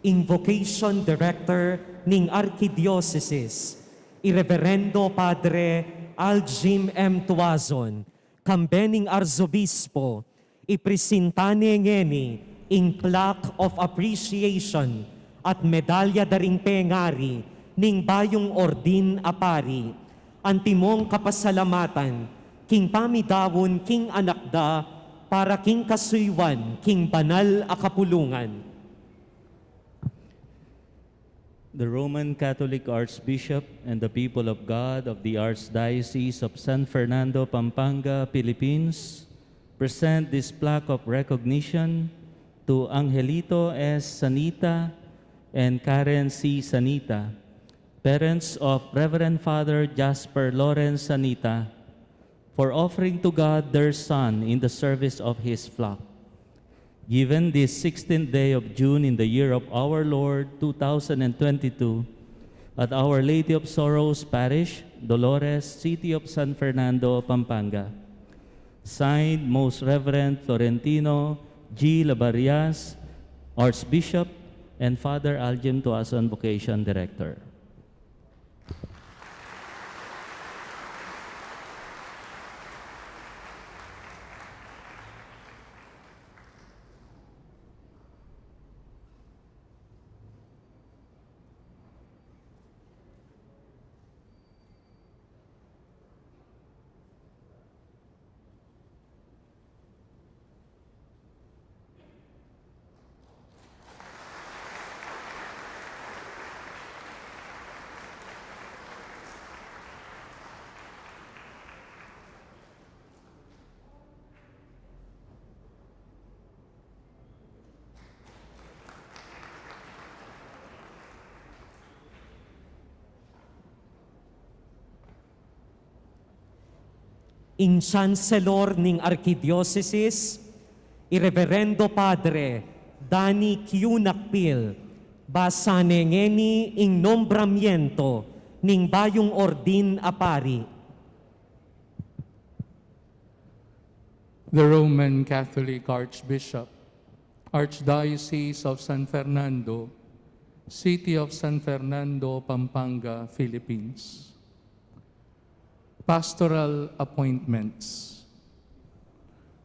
Invocation Director ning Arkidiosesis, i Reverendo Padre Aljim M. Tuazon, kambe ning Arzobispo, ipresinta ne ngeni ing plaque of appreciation at medalya da ring pengari ning bayung ordin a pari. Antimong kapasalamatan king pamidaun king anak da, para king kasuyuan king banal a kapulungan. The Roman Catholic Archbishop and the people of God of the Archdiocese of San Fernando, Pampanga, Philippines, present this plaque of recognition to Angelito S. Sanita and Karen C. Sanita, parents of Reverend Father Jasper Lawrence Sanita, for offering to God their son in the service of his flock. Given this sixteenth day of June in the year of our Lord two thousand and twenty-two, at Our Lady of Sorrows Parish, Dolores, City of San Fernando, Pampanga. Signed, Most Reverend Florentino G. Labarias, Archbishop, and Father Aljim Tuason, Vocation Director. Ing Chancellor ning Arkidiosesis, i Reverendo Padre Danny Q. Nakpil, basa ne ngeni ing nombramiento ning bayung ordin a pari. The Roman Catholic Archbishop, Archdiocese of San Fernando, City of San Fernando, Pampanga, Philippines. Pastoral appointments.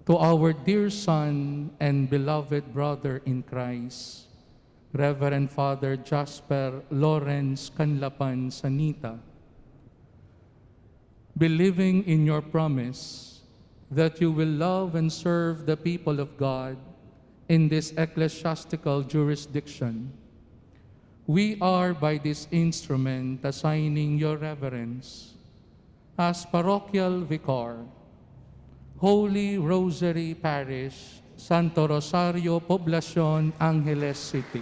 To our dear son and beloved brother in Christ, Reverend Father Jasper Lawrence Canlapan Sanita, believing in your promise that you will love and serve the people of God in this ecclesiastical jurisdiction, we are by this instrument assigning your reverence as parochial vicar, Holy Rosary Parish, Santo Rosario, Poblacion, Angeles City.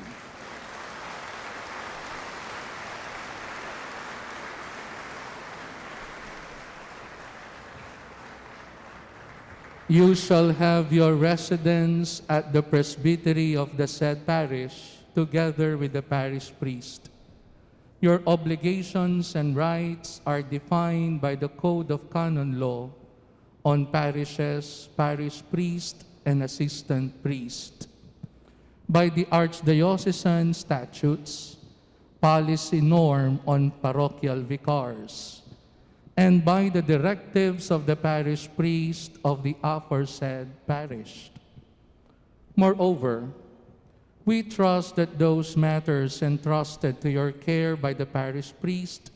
You shall have your residence at the presbytery of the said parish, together with the parish priest. Your obligations and rights are defined by the Code of Canon Law on parishes, parish priest, and assistant priest, by the archdiocesan statutes, policy norm on parochial vicars, and by the directives of the parish priest of the aforesaid parish. Moreover, we trust that those matters entrusted to your care by the parish priest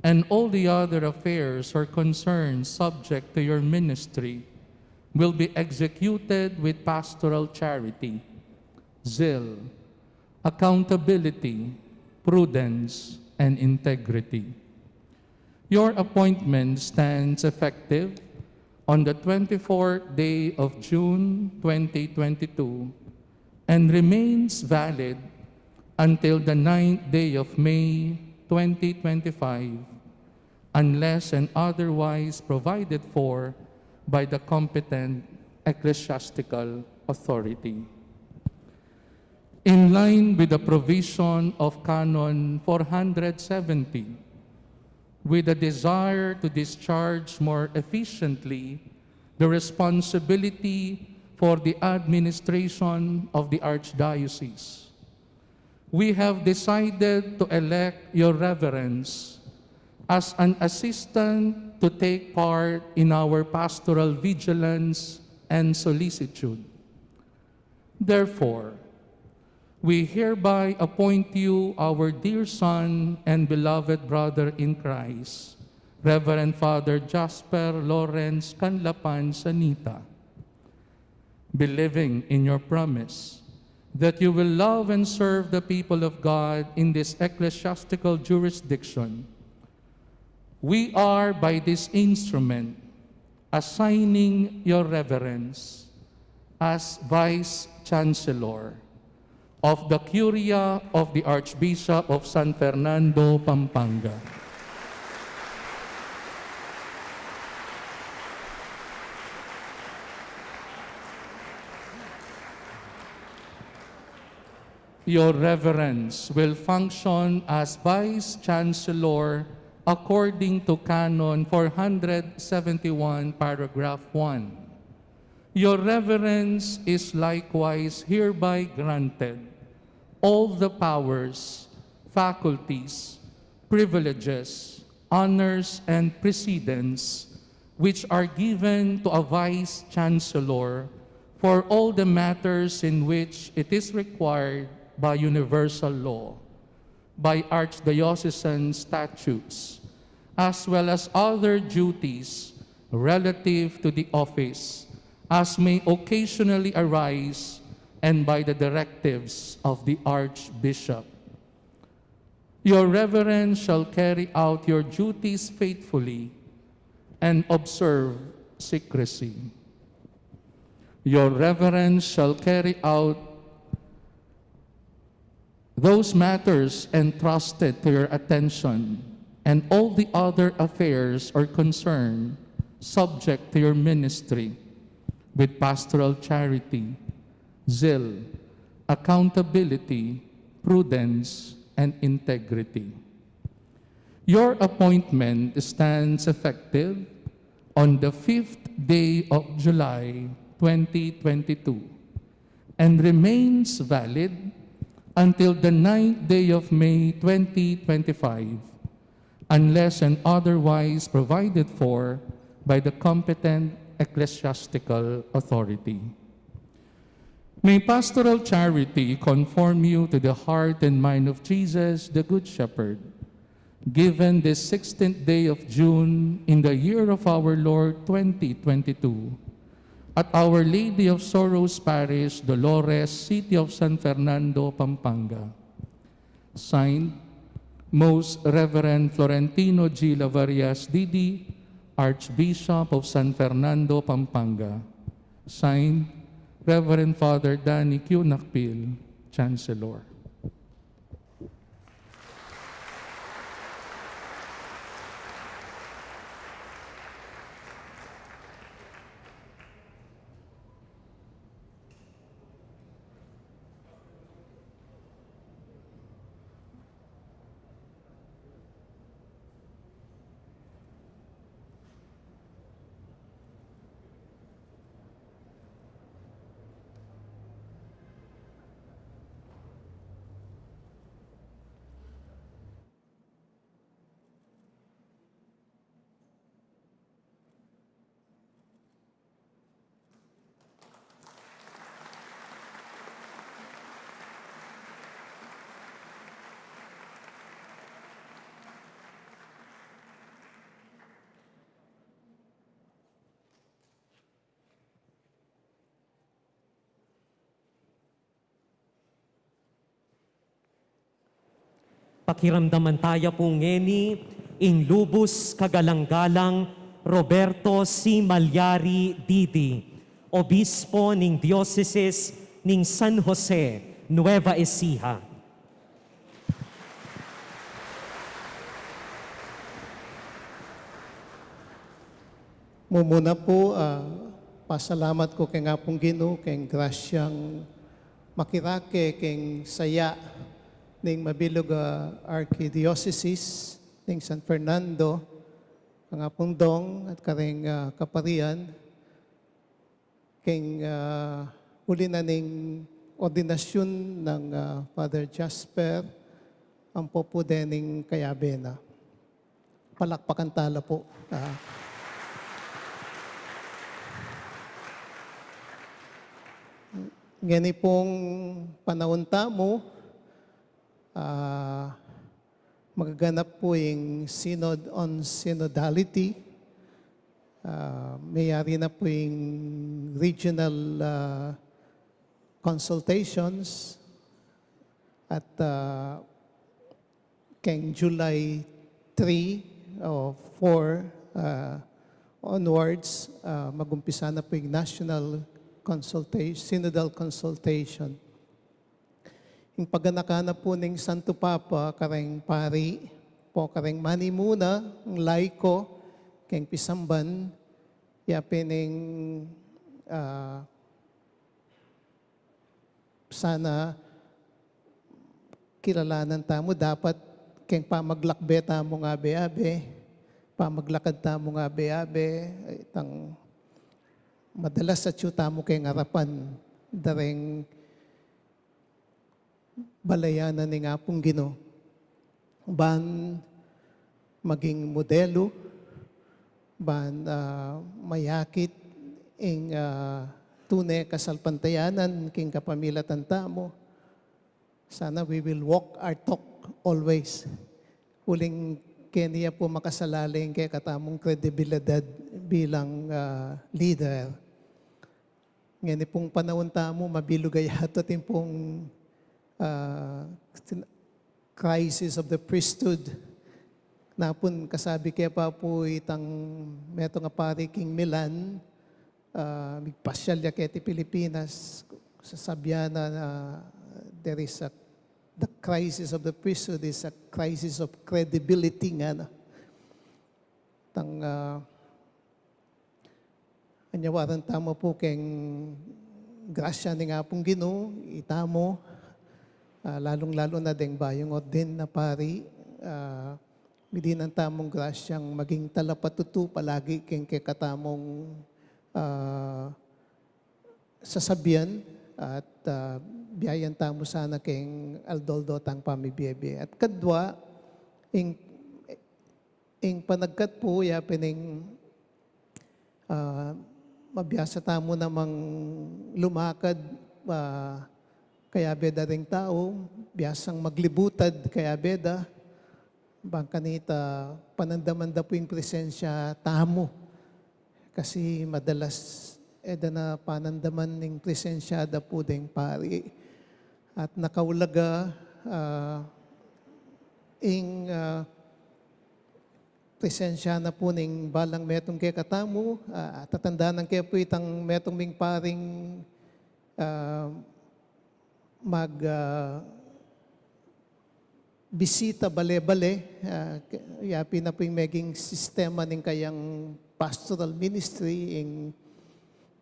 and all the other affairs or concerns subject to your ministry will be executed with pastoral charity, zeal, accountability, prudence, and integrity. Your appointment stands effective on the twenty-fourth day of June twenty twenty-two and remains valid until the ninth day of May twenty twenty-five, unless and otherwise provided for by the competent ecclesiastical authority. In line with the provision of Canon four hundred seventy, with a desire to discharge more efficiently the responsibility for the administration of the Archdiocese, we have decided to elect Your Reverence as an assistant to take part in our pastoral vigilance and solicitude. Therefore, we hereby appoint you our dear son and beloved brother in Christ, Reverend Father Jasper Lawrence Canlapan Sanita, believing in your promise that you will love and serve the people of God in this ecclesiastical jurisdiction, we are, by this instrument, assigning your reverence as Vice Chancellor of the Curia of the Archbishop of San Fernando, Pampanga. Your Reverence will function as Vice Chancellor according to Canon four hundred seventy-one, paragraph one. Your Reverence is likewise hereby granted all the powers, faculties, privileges, honors, and precedence which are given to a Vice Chancellor for all the matters in which it is required by universal law, by archdiocesan statutes, as well as other duties relative to the office as may occasionally arise, and by the directives of the Archbishop. Your Reverence shall carry out your duties faithfully and observe secrecy. Your Reverence shall carry out those matters entrusted to your attention and all the other affairs or concern subject to your ministry with pastoral charity, zeal, accountability, prudence, and integrity. Your appointment stands effective on the fifth day of July twenty twenty-two and remains valid until the ninth day of May twenty twenty-five, unless and otherwise provided for by the competent ecclesiastical authority. May pastoral charity conform you to the heart and mind of Jesus, the Good Shepherd, given this sixteenth day of June in the year of our Lord twenty twenty-two, at Our Lady of Sorrows Parish, Dolores, City of San Fernando, Pampanga. Signed, Most Reverend Florentino G. Lavarias, D D, Archbishop of San Fernando, Pampanga. Signed, Reverend Father Danny Q. Nakpil, Chancellor. Pakiramdaman taya pu ngeni ing lubus kagalang-galang Roberto C. Malyari, D D, Obispo ning Diosesis ning San Jose, Nueva Ecija. Mumuna pu, ah, pasalamat ku keng Apung Ginu keng grasyang makirake keng saya ning mabilug a Archdiocese ning San Fernando, kang Apung Dong at kareng, ah, kaparian, keng, ah, uli na ning ordinasyun nang, ah, Father Jasper, ampo pu dening kayabe na. Palakpakan tala pu. Ah. Ngeni pung panaun tamu, ah, Magaganap po ing Synod on Synodality. Ah, mayari na po ing regional, ah, consultations at, ah, keng July three o four, ah, onwards, ah, magumpisa na po ing national consultation, synodal consultation. Ing paganakan na po ning Santo Papa kareng pari, po kareng manimuna, ing laiko, keng pisamban, ya pin ing, ah, sana kilalanan tamu dapat keng pamaglakbe tamung abe-abe, pamaglakad tamung abe-abe, itang madalas atyu tamu keng arapan, dareng balayan na ning Apung Ginu. Ban maging modelu, ban, ah, mayakit ing, ah, tune kasalpantayanan king kapamilatan tamu. Sana we will walk our talk always. Uling keni ya pu makasalaling kekatamung kredibilidad bilang, ah, leader. Ngeni pung panaun tamu, mabilug a yatu atin pung, ah, sin-, crisis of the priesthood. Napun kasabi ke pa pu itang metung a pari king Milan, ah, migpasyal ya keti Pilipinas, sasabyan na, na there is a, the crisis of the priesthood is a crisis of credibility ngana. Tang, ah, anyawaran tamu pu keng grasya ning Apung Ginu, itamu, ah, lalung-lalu na deng bayung ordain a pari, ah, midinan tamung grasyang maging talapatutu palagi keng kekatamung, ah, sasabyan at, ah, biyayan tamu sana keng aldo-aldo tang pamibie-bie. At kadwa, ing, ing panagkat pu, ya pin ing, ah, mabiasa tamu namang lumakad, ah, kayabe da ring tau, biasang maglibutad kayabe da, bang kanita panandaman da pu ing presensya tamu. Kasi madalas, e da na panandaman ing presensya da pu deng pari. At nakaulaga, ah, ing, ah, presensya na pu ning balang metung kekatamu, ah, tatandanan ke pu itang metung ming paring, ah, mag, ah, bisita bale-bale, ah, ke-, ya pin na pu ing meging sistema ning kayang pastoral ministry, ing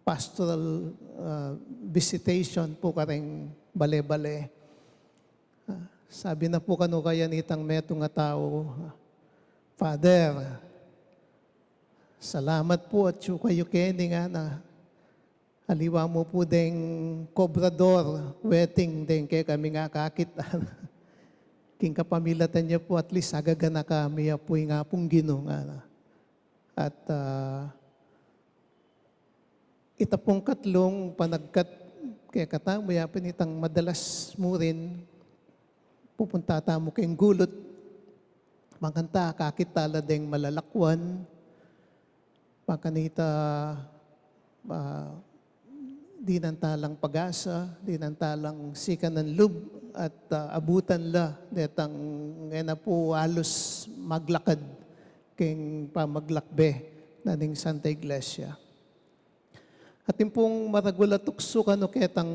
pastoral, ah, visitation pu kareng bale-bale. Ah, sabi na pu kanu kaya nitang metung a tau, "Father, salamat pu atyu kayu keni," ngana. Aliwa mu pu deng kobrador, waiting deng kekaming akakit. King kapamilatan ya pu, at least, agaganaka mi ya pu ing Apung Ginu, ngana. At, ah, ita pung katlung panagkat kekatamu, ya pin itang madalas mu rin pupunta tamu keng gulut, bang kanita akakit tala deng malalakwan, bang kanita, ah, dinan talang pag-asa, dinan talang sikanan lub, at, ah, abutan la detang ngena pu alus maglakad keng pamaglakbe na ning Santa Iglesia. Atin pung maragul a tuksu kanu ketang,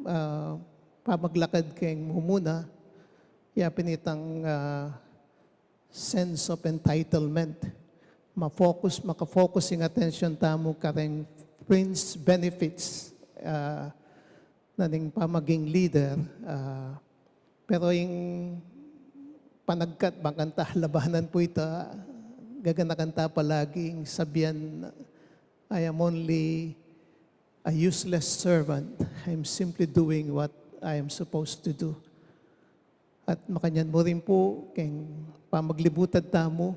ah, pamaglakad keng mumuna, ya pin itang, ah, sense of entitlement. Ma-focus, maka-focus ing atensyon tamu kareng fringe benefits, ah, na ning pamaging leader, ah, pero ing panagkat bang kanita labanan pu ita, gaganakan ta palaging sabian, "I am only a useless servant. I'm simply doing what I am supposed to do." At makanyan mu rin pu, keng pamaglibutad tamu,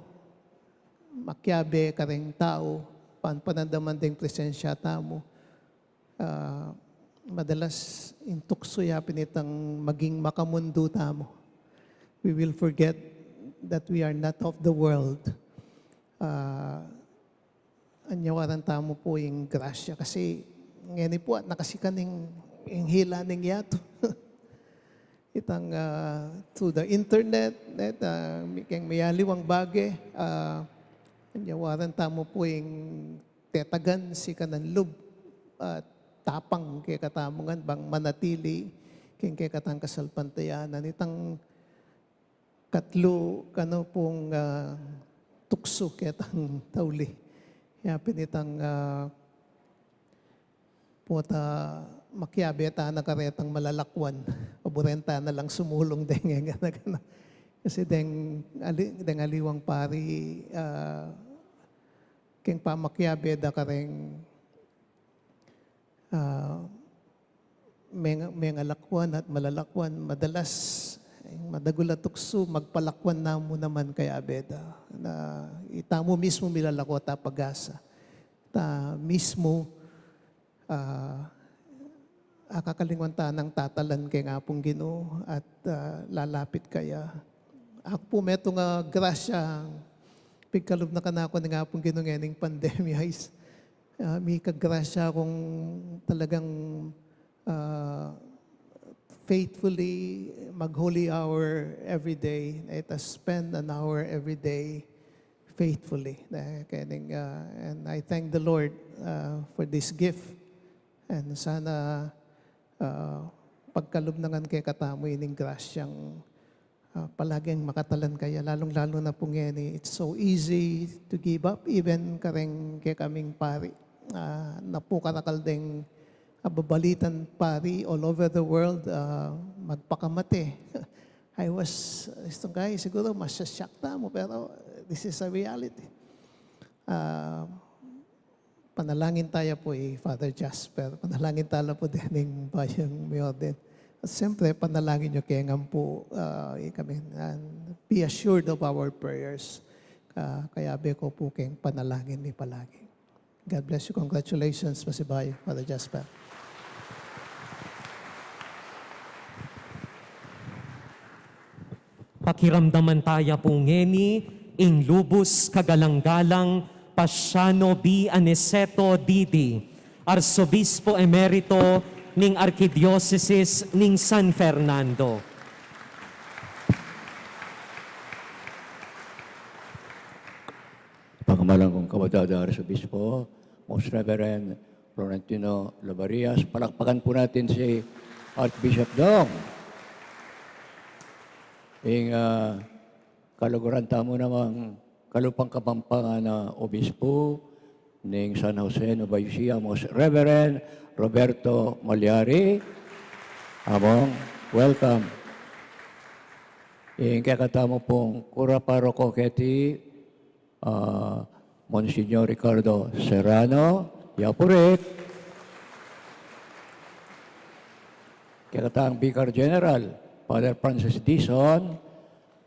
makiabe kareng tau, pan-, panandaman deng presensya tamu. Ah, madalas ing tuksu ya pin itang maging makamundu tamu. We will forget that we are not of the world. Ah, anyawaran tamu pu ing grasya kasi ngeni pu at nakasikan ing, ing hila ning yatu. Itang, ah, through the internet, net, ah, mi-, keng miyaliwang bage, ah, anyawaran tamu pu ing tetagan sikanan lub at tapang kekatamu ngan bang manatili keng kekatang kasalpantayanan. Itang katlu kanu pung, ah, tuksu ketang tauli. Ya pin itang, ah, pota makiabe ta na karetang malalakwan. Paburen ta na lang sumulung deng, deng, kasi deng ali-, deng aliwang pari, ah, keng pamakiabe da kareng, ah, meng-, mengalakwan at malalakwan, madalas, eh, madagul a tuksu, magpalakwan na mu naman kaya beda. Na itamu mismu milalako ta pag-asa. Ta mismu, ah, akakalingwan ta nang tatalan keng Apung Ginu at, ah, lalapit kaya. Aku pu metung a grasya, pigkalub na kanaku ning Apung Ginu ngening pandemya is, ah, mika grasya kung talagang, ah, faithfully mag-holy hour every day. Let us spend an hour every day faithfully. Na, kaya ning, ah, and I thank the Lord, ah, for this gift. And sana, ah, pagkalub na ngan kekatamu ining grasyang, ah, palaging makatalan kaya, lalung-lalu na pu ngeni, it's so easy to give up, even kareng kekaming pari. Ah, napukarakal deng, ah, babalitan pari all over the world, ah, magpakamate. I was, itong guy, siguro masya-shock tamu, pero this is a reality. Ah, panalangin taya pu i Father Jasper. Panalangin tala pu dening bayung miorden. At siyempre, panalangin yu keng ampu, ah, i kami. And be assured of our prayers. Ah, kayabe ku pu keng panalangin mi palagi. God bless you. Congratulations, masibayu, Father Jasper. Pakiramdaman taya pu ngeni ing lubus kagalang-galang Paciano B. Aniceto, D D, Arsobispo Emerito ning Arkidiosesis ning San Fernando. Pangamalan kong Kabadadang Arsobispo, Most Reverend Florentino Labarias, palakpakan po natin si Archbishop Dong. Ing, ah, kaluguran tamu namang kalupang Kapampangan a Obispo ning San Jose, Nueva Ecija, Most Reverend Roberto Malyari. Among, welcome. Ing kekatamu pung kura paroko keti, ah, Monsignor Ricardo Serrano, yapurit. Kekatang Vicar General, Father Francis Dizon,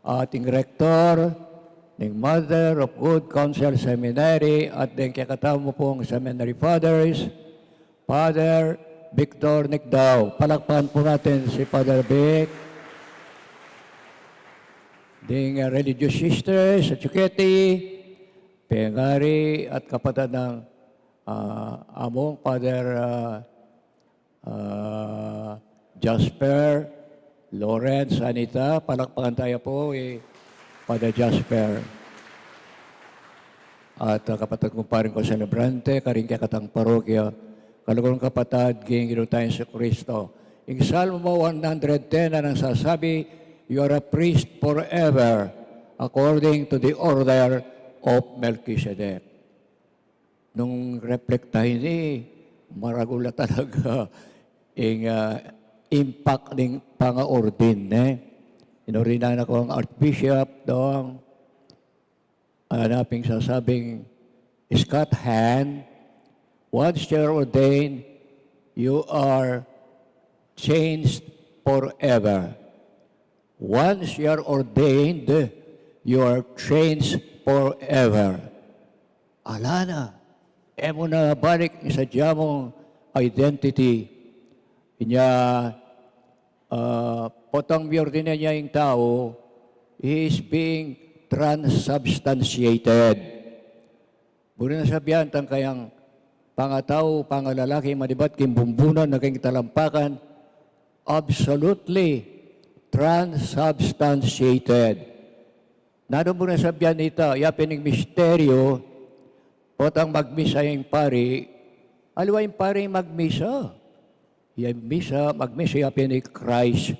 ating Rector, ning Mother of Good Counsel Seminary, at deng kekatamu pung Seminary Fathers, Father Victor Nicdao. Palakpakan po natin si Father Vic. Ding, uh, religious sisters at suketi, pengari at kapatad ng, uh, among Father, uh, uh, Jasper, Lawrence, Anita. Palakpakan tayo po, eh, Father Jasper. At, ah, kapatad kong paring konselebrante, karing kekatang parokya, kaluguran kong kapatad, king Ginu tang Jesucristo. Ing Salmo one hundred ten na nagsasabi, "You are a priest forever, according to the order of Melchizedek." Nung reflect tayo ini, maragul na talaga ing, ah, impact ning panga-ordain, eh. Inordinan na kong Archbishop, dong, ah, na pin sasabing, Scott Hahn, "Once you're ordained, you are changed forever. Once you are ordained, you are changed forever." Ala na, e mu na balik ing sadya mung identity. Inya, ah, potang miordina ya ing tau, he is being transubstantiated. Buri na sabyan tang kayang pangatau, pangalalaki, manibat king bumbunan na king talampakan, absolutely transubstantiated. Nanu buri na sabyan ita, ya pin ing misteryu, potang magmisa ing pari, aliwa ing pari magmisa. Ya misa, magmisa ya pin i Christ.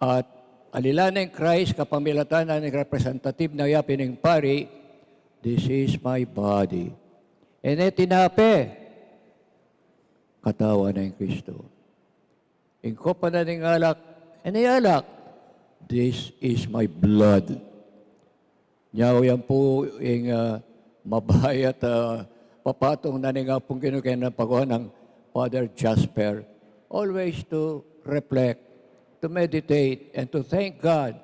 At aliwa na ing Christ, kapamilatan na ning representative na ya pin ing pari, "This is my body." E ne tinape, katawan na ning Kristo. Ing kopa na ning alak, e ne alak, "This is my blood." Nya, yan pu ing, ah, mabayat, ah, papatung na ning Apung Ginu keni pagawa nang Father Jasper. Always to reflect, to meditate, and to thank God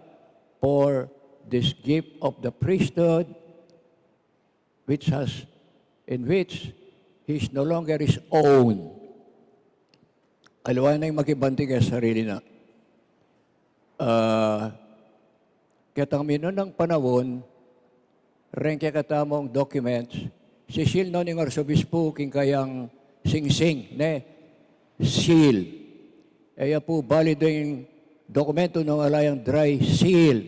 for this gift of the priesthood, which has, in which he is no longer his own. Aliwa na ing makibanting ya sarili na. Ah, ketang minunang panaun, reng kekatamung documents, sisil no ning arsobispo king kayang singsing, ne? Seal. E ya pu balido ing dokumentu nung ala yang dry seal.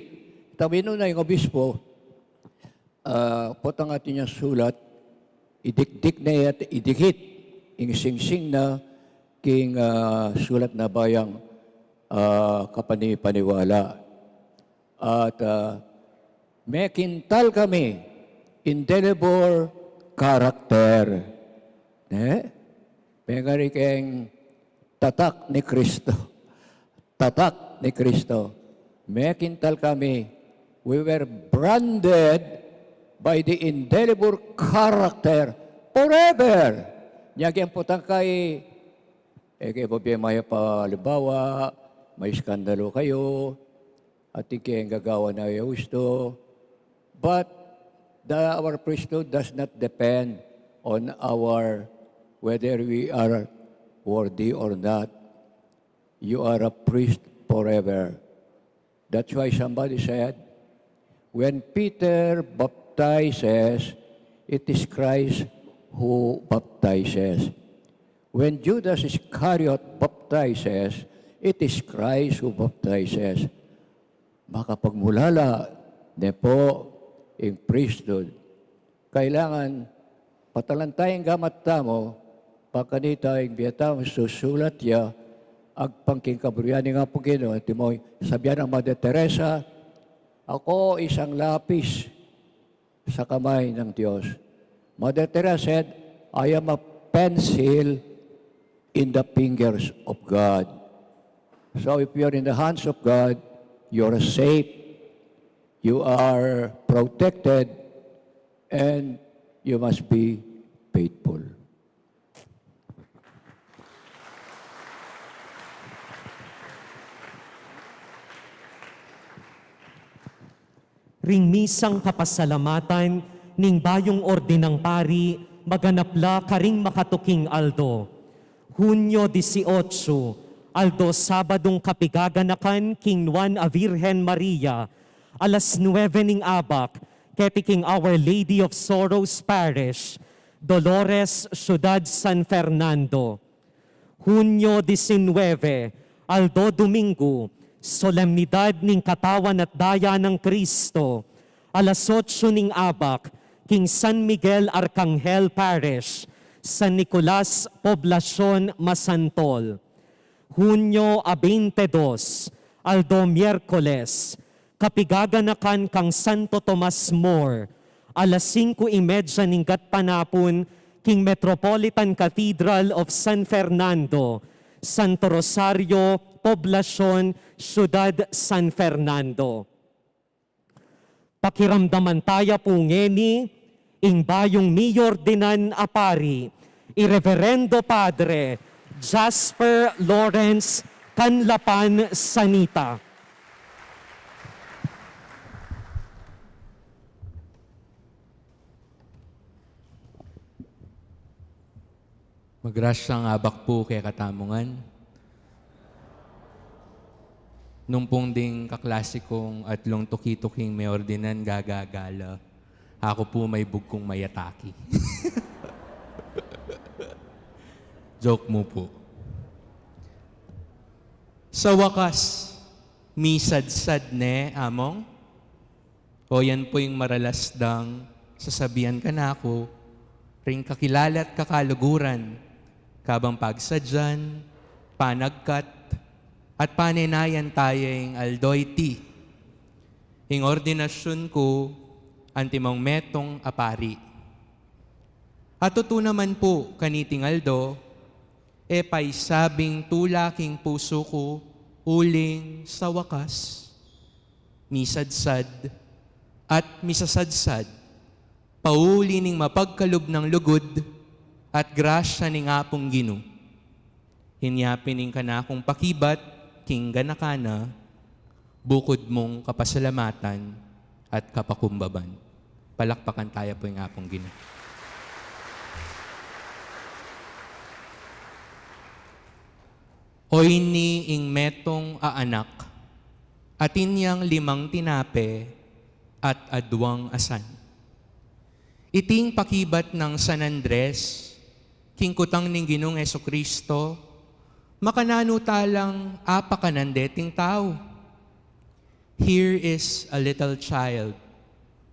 Ketang minuna ing obispo, ah, potang atin yang sulat, idikdik ne at idikit ing singsing na king, ah, sulat na bayang, ah, kapanipaniwala. At, ah, mekintal kami, indelible character. Ne? Pengari keng tatak ni Kristo. Tatak ni Kristo. Mekintal kami. We were branded by the indelible character forever. Nya, king potang kay, e, kaya bibie maya pa, halimbawa, may iskandalo kayu, at ing keng gagawan na e ustu. But the, our priesthood does not depend on our, whether we are worthy or not. You are a priest forever. That's why somebody said, "When Peter baptizes, it is Christ who baptizes. When Judas Iscariot baptizes, it is Christ who baptizes." Makapagmulala ne pu ing priesthood. Kailangan patalan taya ing gamat tamu, pagkanita ing bie tamung susulat ya, agpang king kaburuan ning Apung Ginu. Antimo ing sabyan nang Mother Teresa, "Ako isang lapis sa kamay ng Diyos." Mother Teresa said, "I am a pencil in the fingers of God." So if you are in the hands of God, you are safe, you are protected, and you must be faithful. Ring misang kapasalamatan ning bayung ordinang pari, maganap la karing makatuking aldo. Hunyo dieciocho, aldo Sabadung kapigaganakan king Nuan a Virgen Maria, alas nuebe ning abak, keti king Our Lady of Sorrows Parish, Dolores, Ciudad San Fernando. Hunyo diecinuebe, aldo Domingo, solemnidad ning Katawan at Daya nang Kristo, alas otso ning abak, king San Miguel Arcangel Parish, San Nicolas, Poblacion, Masantol. Hunyo a beintidos, aldo Miyerkules, kapigaganakan kang Santo Tomas More, alas singko y media ning gatpanapun, king Metropolitan Cathedral of San Fernando, Santo Rosario, Poblacion, Ciudad San Fernando. Pakiramdaman taya pu ngeni ing bayung miordinan a pari, i Reverendo Padre Jasper Lawrence Canlapan Sanita. Magrasyang abak pu kekatamu ngan. Nung pung ding kaklase kung atlung tuki-tuking me ordinan gagagala, aku pu may bugkung mayataki. Joke mu pu. Sa wakas, misadsad ne, Among? O yan pu ing maralas dang sasabian kanaku ring kakilala at kakaluguran, kabang pagsadyan, panagkat, at panenayan taya ing aldo iti, ing ordinasyun ku antimong metung a pari. At tutu naman pu, kaniting aldo, e paisabing tula king pusu ku, uling sa wakas, misadsad at misasadsad, pauli ning mapagkalub nang lugud at grasya ning Apung Ginu. Inya pin ing kanakung pakibat king ganakana, bukud mung kapasalamatan at kapakumbaban. Palakpakan taya pu ing Apung Ginu. O ini ing metung a anak, atin yang limang tinape at aduang asan. Iting pakibat nang San Andres king kutang ning Ginung Jesucristo, makananu talang apakanan deting tau. Here is a little child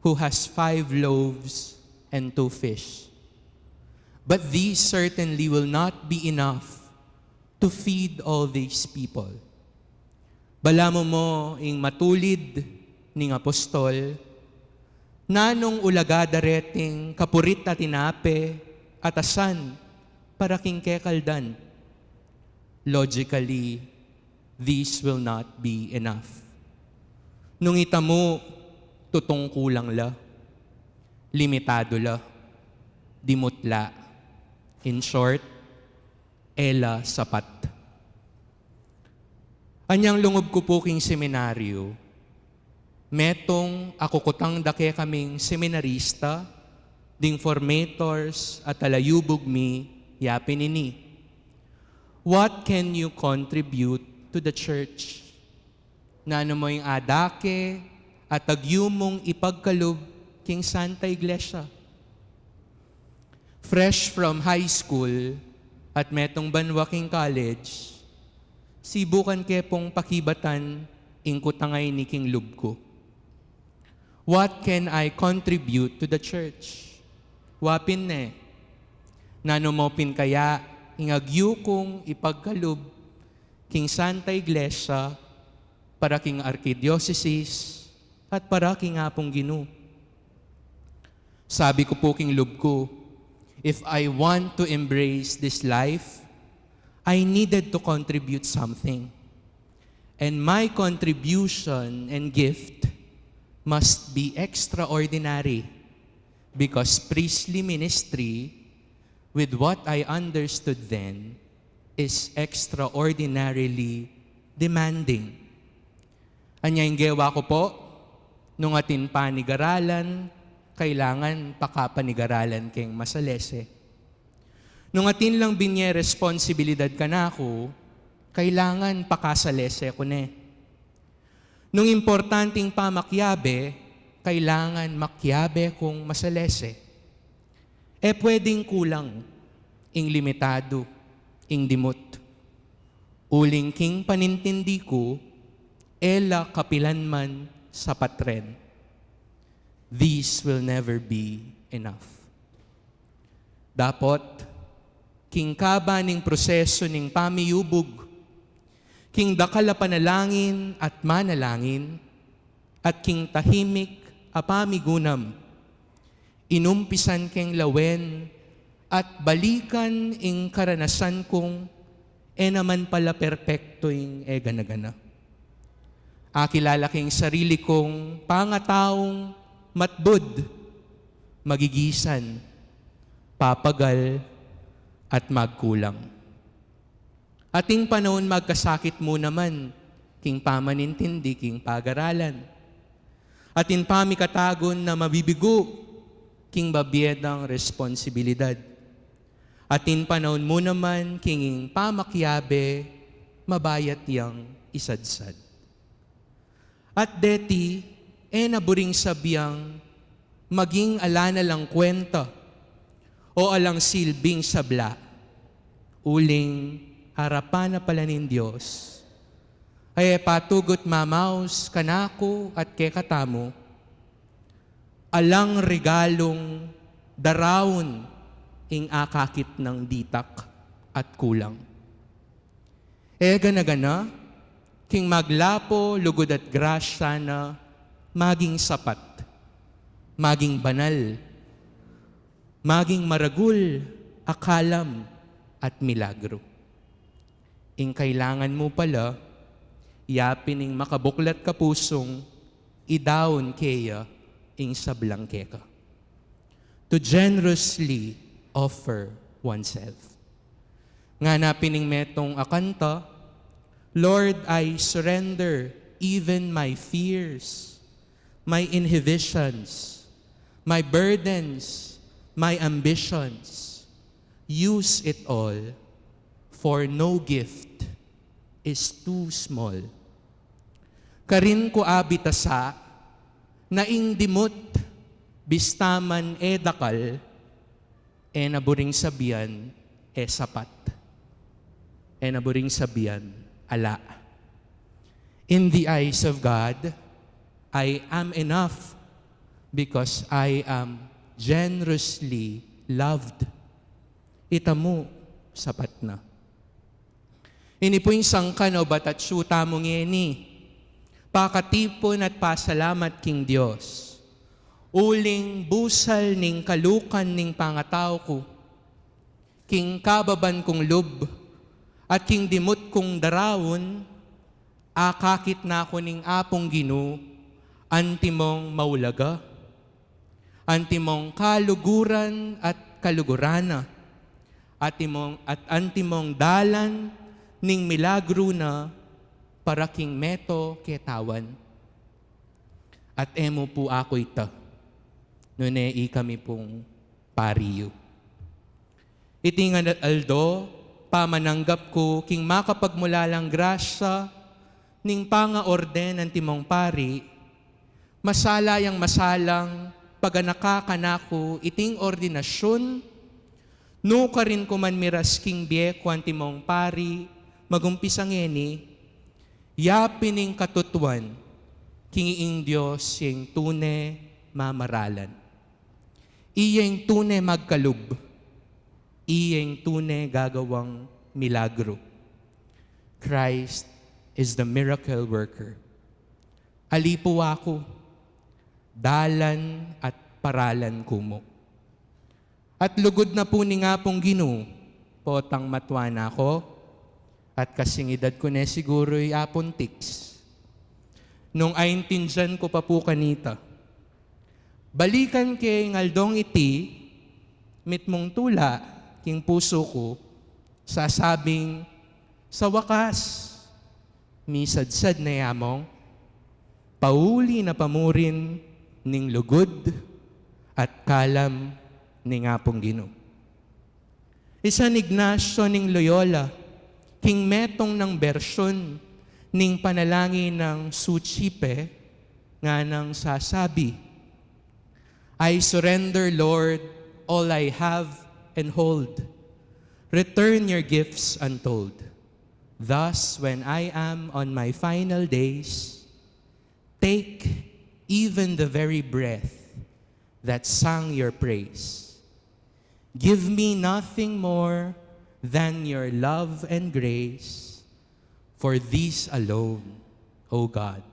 who has five loaves and two fish. But these certainly will not be enough to feed all these people. Balamu mo ing matulid ning apostol, nanung ulaga da reting kapurit a tinape at asan para king kekaldan? Logically, this will not be enough. Nung ita mu, tutung kulang la, limitadu la, dimut la. In short, e la sapat. Anyang lungub ku pu king seminaryo, metung a kukutang da kekaming seminarista, ding formators at talayubug mi, yapin ini: What can you contribute to the church? Nanu mo ing adake at agyu mung ipagkalub king Santa Iglesia? Fresh from high school at metung banwa king college, sibukan ke pung pakibatan ing kutang a ini king lub ku. What can I contribute to the church? Wa pin ne. Nanu mo pin kaya ing agyu kung ipagkalub king Santa Iglesia, para king arkidiosesis, at para king Apung Ginu? Sabi ku pu king lub ku, if I want to embrace this life, I needed to contribute something. And my contribution and gift must be extraordinary, because priestly ministry, with what I understood then, is extraordinarily demanding. Anya ing gewa ku pu, nung atin panigaralan, kailangan pakapanigaralan keng masalese. Nung atin lang binye responsibilidad kanaku, kailangan pakasalese ku ne. Nung importanting pamakiabe, kailangan makiabe kung masalese. E pwedeng kulang, ing limitadu, ing dimut. Uling king panintindi ku, e la kapilan man sapat ren. This will never be enough. Dapot, king kaba ning prosesu ning pamiyubug, king dakal a panalangin at manalangin, at king tahimik a pamigunam, inumpisan keng lawen at balikan ing karanasan kung e naman pala perpektu ing e gana-gana. Akilala keng sarili kung pangataung matbud, magigisan, papagal, at magkulang. Atin panaun magkasakit mu naman king pamanintindi king pagaralan. Atin pamikatagun na mabibigu king babie dang responsibilidad. Atin panaun mu naman king ing pamakiabe mabayat yang isadsad. At deti, e na buring sabiang maging ala na lang kwenta o alang silbing sabla, uling arapan na pala ning Dios, ay e patugut mamaus kanaku at kekatamu, alang regalung daraun ing akakit nang ditak at kulang. E gana-gana, king maglapo, lugud at grasya na, maging sapat, maging banal, maging maragul a kalam at milagro. Ing kailangan mu pala, yapin ing makabuklat ka pusung idaun keya ing sablang keka. To generously offer oneself. Ngana pin ning metung a kanta, "Lord, I surrender even my fears, my inhibitions, my burdens, my ambitions. Use it all, for no gift is too small." Karin ku abitasa na ing dimut, bista man e dakal, e na buring sabian e sapat. E na buring sabian ala. In the eyes of God, I am enough because I am generously loved. Ita mu, sapat na. Ini pu ing sangkan o batatsu tamu ngeni, pakatipun at pasalamat king Dios. Uling busal ning kalukan ning pangatau ku, king kababan kung lub, at king dimut kung daraun, akakit na ku ning Apung Ginu, antimong maulaga, antimong kaluguran at kaluguran na, antimong, at antimong dalan ning milagru na para king meto ketawan. At e mu pu aku ita, nune ikami pung pari yu. Iti ngan at aldo, pamananggap ku king makapagmulalang grasya ning pangaorden antimong pari, masala yang masalang paganaka kanaku iting ordinasyun, nukarin ku man miras king bie ku antimong pari, magumpisa ngeni, yapin ing katutuan, king ing Dios ya ing tune mamaralan. Iya ing tune magkalub, iya ing tune gagawang milagru. Christ is the miracle worker. Ali pu aku, dalan at paralan ku mu. At lugud na pu ning Apung Ginu, potang matua na ku, at kasing edad ku ne siguru i Apung Tix, nung aintindian ku pa pu kanita. Balikan ke ing aldong iti, mitmung tula king pusu ku, sasabing, sa wakas, misadsad ne ya mung pauli na pa murin ning lugud at kalam ning Apung Ginu. I San Ignacio ning Loyola, king metung nang bersyun ning panalangin nang Sucipe, nganang sasabi, "I surrender, Lord, all I have and hold. Return your gifts untold. Thus, when I am on my final days, take even the very breath that sang your praise. Give me nothing more than your love and grace, for these alone, O God,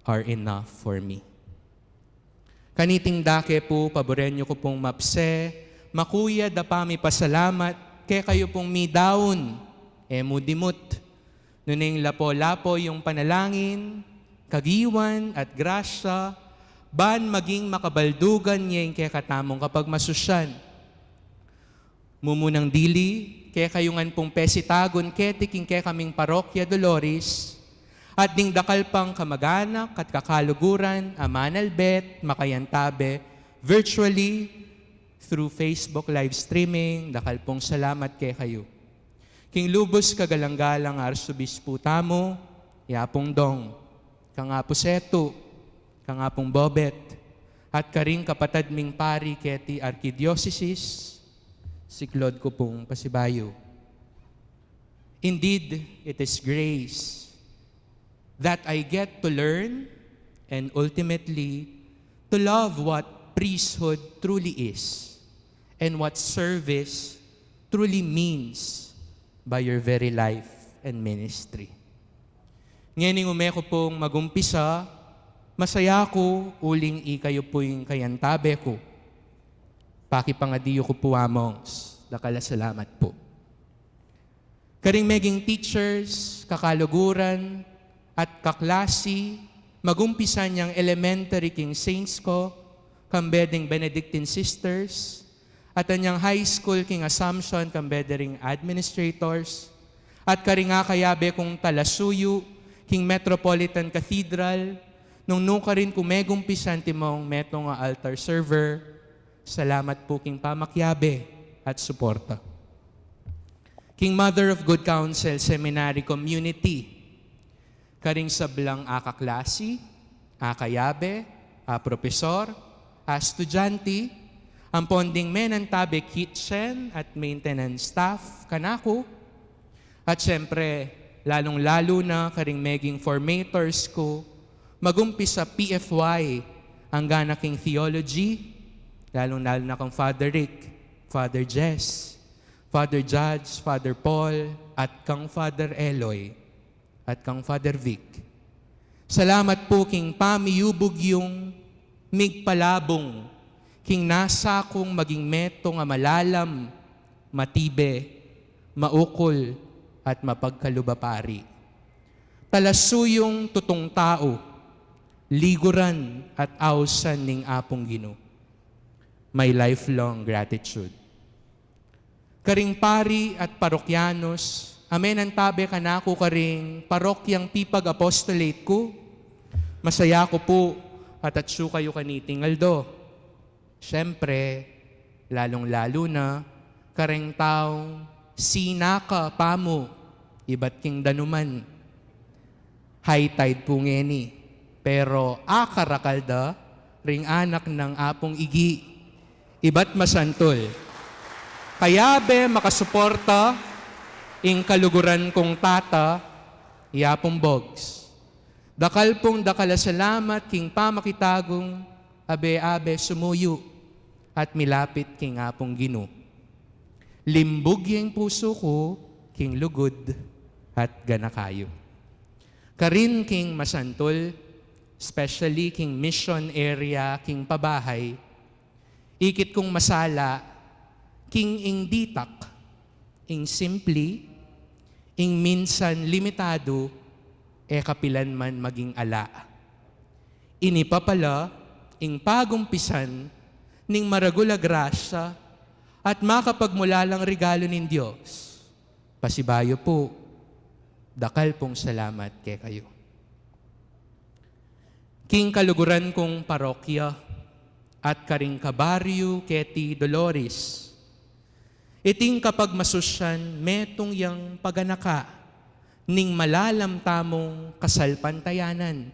are enough for me." Kaniting dake pu, paburen yu ku pung mapse, makuyad a pamipasalamat kekayu pung midaun, e mu dimut, nune ing lapo-lapo yung panalangin, kagiwan, at grasya, ban maging makabaldugan ya ing kekatamung kapagmasusyan. Mumunang dili, kekayu ngan pung pesitagun keti king kekaming Parokya Dolores, at ding dakal pang kamaganak at kakaluguran a manalbe at makayantabe virtually through Facebook live streaming, dakal pung salamat kekayu. King lubus kagalang-galang Arsobispo tamu, i Apung Dong. kang Apu Setu, kang Apung Bobet, at karing kapatad ming pari keti arkidiosesis, siklod ku pung pasibayu. Indeed, it is grace that I get to learn and ultimately to love what priesthood truly is and what service truly means by your very life and ministry. Ngening ume ku pung magumpisa, masaya ku uling ikayu pu ing kayantabe ku. Pakipangadi yu ku pu, Amongs. Dakal a salamat pu. Karing meging teachers, kakaluguran, at kaklasi, magumpisan yang elementary king Saints ku, kambe ding Benedictine Sisters, at anyang high school king Assumption, kambe ding administrators, at karing akayabe kung talasuyu king Metropolitan Cathedral, nung nukarin ku megumpisa antimong metung a altar server, salamat pu king pamakiabe at suporta. King Mother of Good Counsel Seminary Community, karing sablang akaklasi, akayabe, a propesor, a estudyante, ampon ding menantabe kitchen at maintenance staff kanaku, at siyempre, lalung-lalu na karing meging formators ku, magumpisa P F Y, angga na king theology, lalung-lalu na kang Father Rick, Father Jess, Father Judge, Father Paul, at kang Father Eloy, at kang Father Vic. Salamat pu king pamiyubug yung migpalabung king nasa kung maging metung a malalam, matibe, maukul, at mapagkalub a pari. Talasuyung tutung tau, liguran at ausan ning Apung Ginu. My lifelong gratitude. Karing pari at parokyanos a menantabe kanaku karing parokyang pipag-apostolate ku, masaya ku pu at atsu kayu kaniting aldo. Siyempre, lalung-lalu na karing taung sinaka pamu ibat king danuman. High tide pu ngeni, pero akarakal da ring anak nang Apung Igi ibat masantul. Kayabe makasuporta ing kaluguran kung tata, i Apung Bogs. Dakal pung dakal a salamat king pamakitagung abe-abe sumuyu at milapit king Apung Ginu. Limbug ya ing pusu ku king lugud at ganaka yu. Karin king masantul, especially king mission area king pabahay, ikit kung masala king ing ditak, ing simpli, ing minsan limitadu, e kapilan man maging ala. Ini pa pala ing pagumpisan ning maragul a grasya at makapagmulalang regalu ning Dios. Pasibayu pu, dakal pung salamat kekayu. King kaluguran kung parokya at karing kabaryu keti Dolores, iting kapagmasusyan metung yang paganaka ning malalam tamung kasalpantayanan.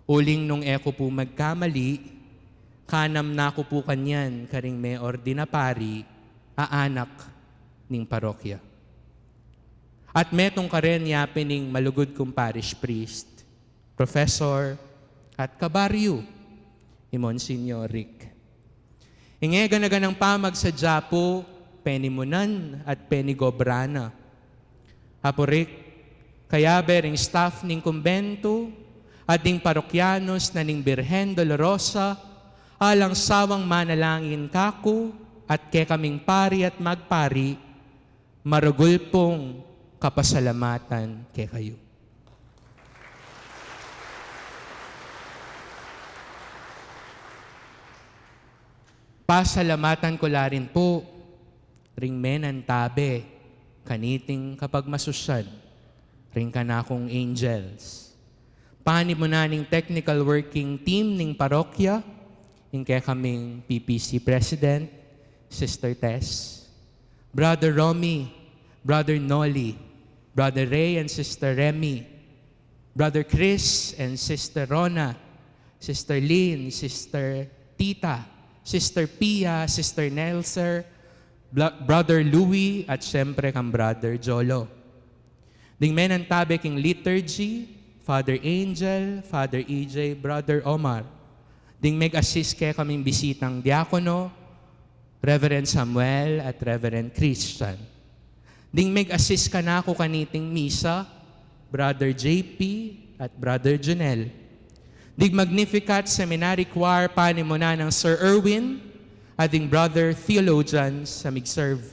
Uling nung e ku pu magkamali, kanam na ku pu kanyan karing meordinar a pari a anak ning parokya. At metung karin ya pin ing malugud kung parish priest, professor, at kabaryu, i Monsignor Rick. Ing e gana-ganang pamagsadya pu, penimunan at penigobra na. Apu Rick, kayabe ring staff ning kumbentu at ding parokyanos na ning Birhen Dolorosa, alang sawang manalangin kaku at kekaming pari at magpari, maragul pung kapasalamatan kekayu. Pasalamatan ku la rin pu ring menantabe kaniting kapagmasusyan, ring kanakung angels. Panimunan ning technical working team ning parokya, ing kekaming P P C President, Sister Tess, Brother Romy, Brother Nolly, Brother Ray and Sister Remy, Brother Chris and Sister Rona, Sister Lynn, Sister Tita, Sister Pia, Sister Nelser, Bla-, Brother Louie, at siyempre kang Brother Jolo. Ding menantabe king liturgy, Father Angel, Father E J, Brother Omar. Ding meg-assist kekaming bisitang diakono, Reverend Samuel at Reverend Christian. Ding meg-assist kanaku kaniting misa, Brother J P at Brother Junel. Ding Magnificat Seminary Choir, panimunan nang Sir Erwin, at ding Brother Theologian sa mig-serve.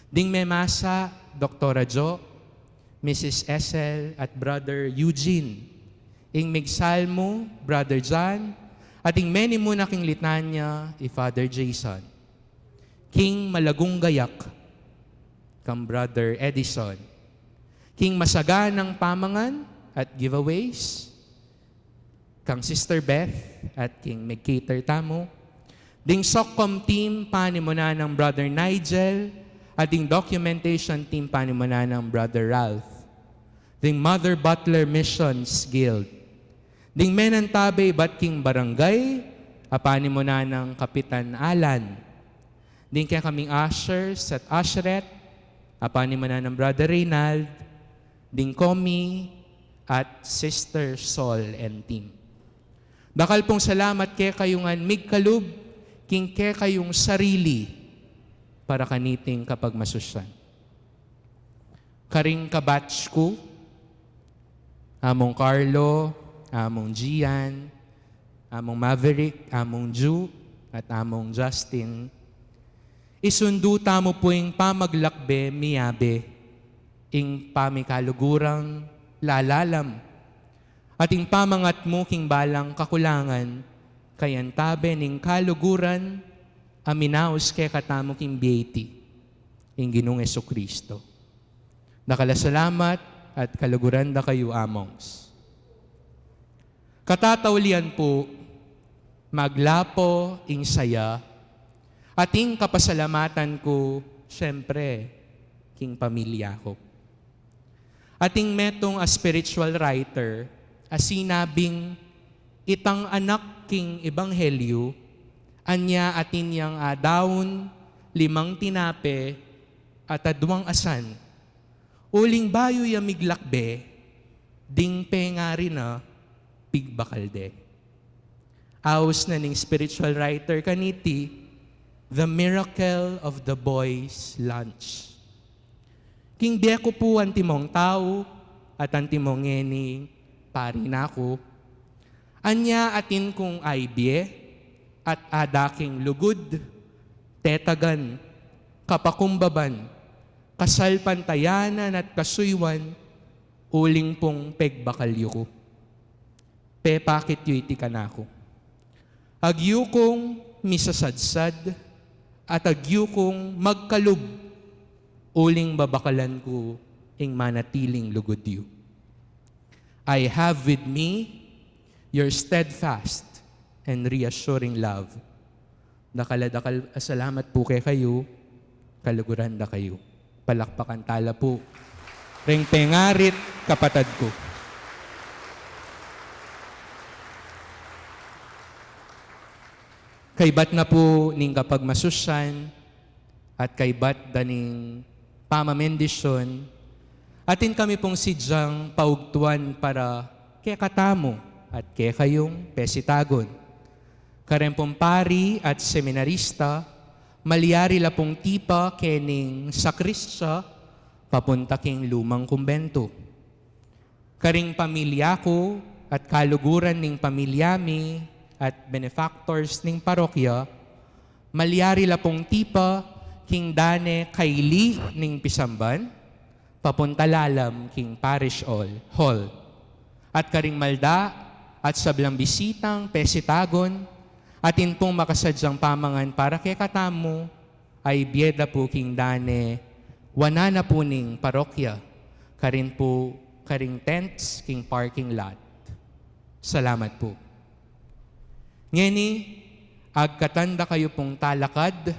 Ding memasa, Doktora Jo, Missus Esel, at Brother Eugene. Ing migsalmu, Brother John, at ing menimuna king litanya, i Father Jason. King malagung gayak, kang Brother Edison. King masaganang pamangan at giveaways, kang Sister Beth at king mig-cater tamu. Ding Soccom team, panimunan nang Brother Nigel, at ding documentation team, panimunan nang Brother Ralph. Ding Mother Butler Missions Guild. Ding menantabe ibat king barangay, a panimunan nang Kapitan Alan. Ding kekaming ushers at usherette, a panimunan nang Brother Reynald. Ding komi at Sister Sol and team. Dakal pung salamat kekayu ngan migkalub king kekayung sarili para kaniting kapagmasusyan. Karing kabatch ku, Among Carlo, Among Gian, Among Maverick, Among Ju, at Among Justin, isundu tamu pu ing pamaglakbe miyabe, ing pamikalugurang lalalam, at ing pamangat mu king balang kakulangan, kayantabe ning kaluguran a minaus kekatamu king bie ti, ing Ginung Jesucristo. Dakal a salamat at kaluguran da kayu, Amongs. Katataulian pu, maglapo ing saya, at ing kapasalamatan ku, siyempre, king pamilya ku. Atin metung a spiritual writer a sinabing itang anak king ebanghelyu, anya atin yang adaun limang tinape at adwang asan. Uling bayu ya miglakbe, ding pengari na pigbakal de. Aus na ning spiritual writer kaniti, The Miracle of the Boy's Lunch. King bie ku pu antimong tau, at antimong ngeni pari na ku. Anya atin kung aibie, at ada king lugud, tetagan, kapakumbaban, kasalpantayanan at kasuyuan, uling pung pegbakal yu ku. Pepakit yu iti kanaku. Agyu kung misasadsad, at agyu kung magkalub, uling babakalan ku ing manatiling lugud yu. I have with me your steadfast and reassuring love. Dakal a dakal a salamat pu kekayu, kaluguran da kayu. Palakpakan tala pu ring pengarit kapatad ku. Kaybat na pu ning kapagmasusyan at kaybat da ning pamamendisyon, atin kami pung sidyang paugtuan para kekatamu at kekayung pesitagun. Karen pung pari at seminarista, malyari la pung tipa kening sakristia papunta king lumang kumbentu. Karing pamilya ku at kaluguran ning pamilya mi at benefactors ning parokya, malyari la pung tipa king dane kaili ning pisamban, papunta lalam king parish hall, hall. At karing malda at sablang bisitang pesitagun, atin pung makasadyang pamangan para kekatamu, ay bie da pu king dane wanan na pu ning parokya, karin pu karing tents king parking lot. Salamat pu. Ngeni, agkatan da kayu pung talakad,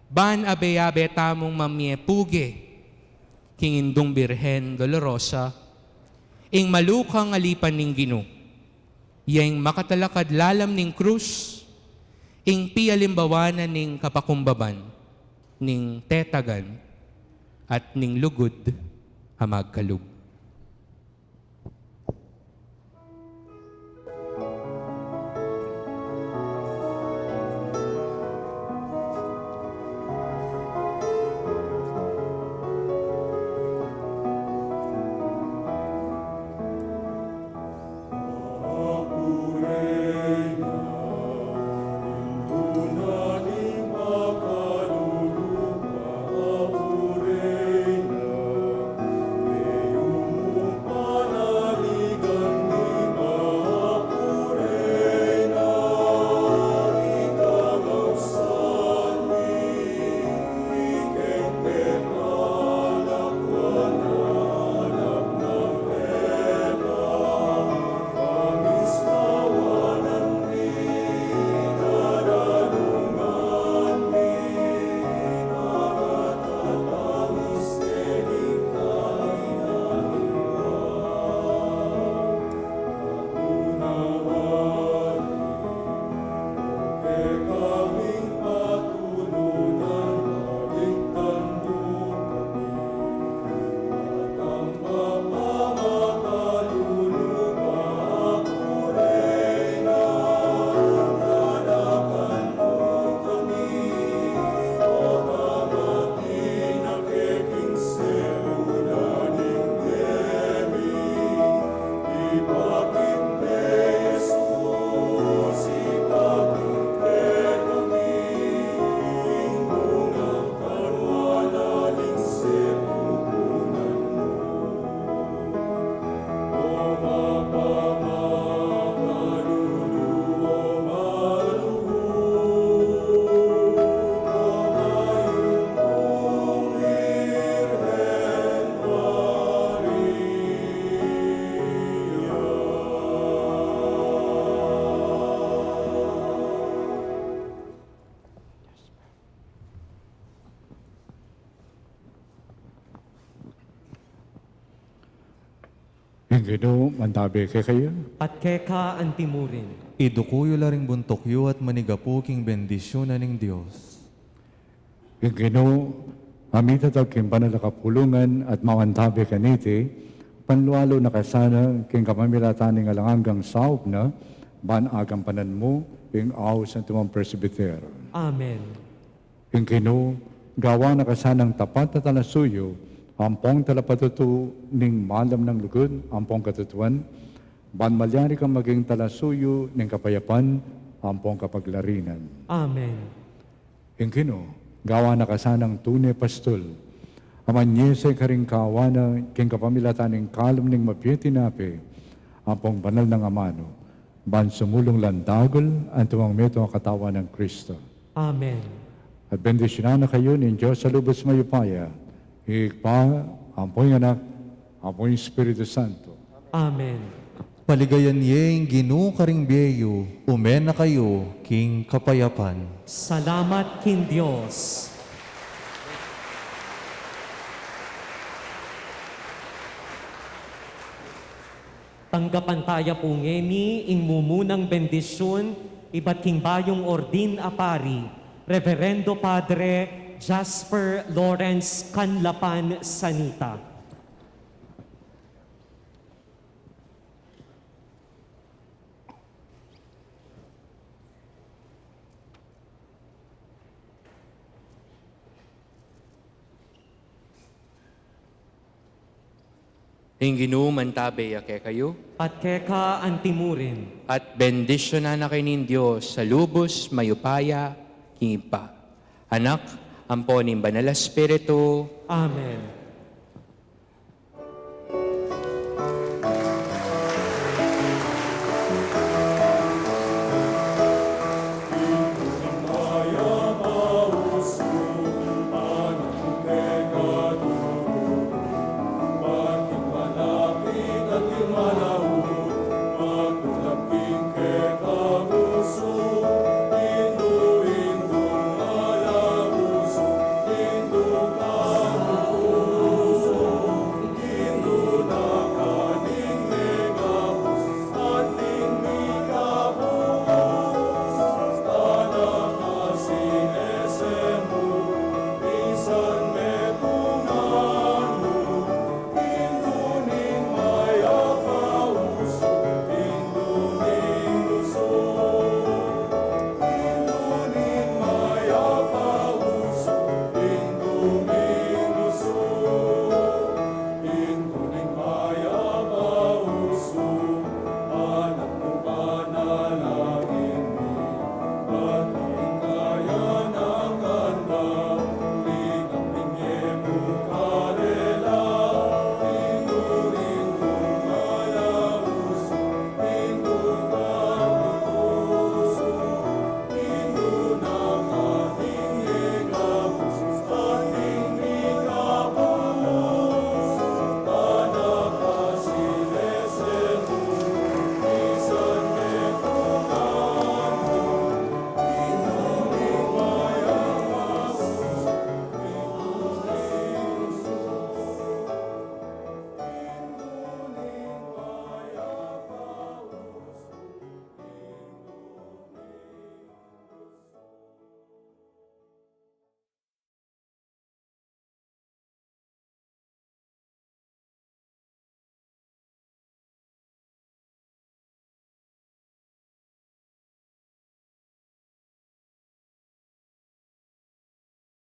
ban abe-abe tamung mamie puge king Indung Birhen Dolorosa, Ing malukang alipan ning Ginu, ya ing makatalakad lalam ning krus, ing pialimbawa na ning kapakumbaban, ning tetagan, at ning lugud a magkalub. Ing Ginu mantabe kekayu. At keka antimurin. Iduku yu la ring buntuk yu at manigapu king bendisyunan ning Dios. Ing Ginu, a mitatag king banal a kapulungan at mamantabe kaniti, panlualu na ka sana king kapamilatan ning alang anggang saup na, ban agampanan mu ing aus antimong presbitero. Amen. Ing Ginu, gawa na ka sanang tapat a talasuyu, ampong talapatutu ning malam nang lugud, ampong katutuan, ban malyari kang maging talasuyu ning kapayapan, ampong kapaglarinan. Amen. Ing Ginu, gawa na ka sanang tune pastul, a manyese karing kawanan king kapamilatan ning kalum ning mabie tinape, ampong banal nang amanu, ban sumulung lang dagul antimong metung a katawan nang Kristo. Amen. At bendisyunan na kayu ning Dios a lubus mayupaya, Ibpa, ampo ing Anak, ampo ing Espiritu Santo. Amen. Paligayan ye ing Ginu karing bie yu, ume na kayu king kapayapan. Salamat king Dios. Tanggapan taya pu ngeni ing mumunang bendisyun ibat king bayung ordin a pari, Reverendo Padre Jasper Lawrence Canlapan Sanita. Ing Ginu mantabe ya kekayu. At keka antimurin. At bendisyunan na kayu ning Dios a lubus mayupaya, king Ibpa, Anak, ampo ning Banal a Espiritu. Amen.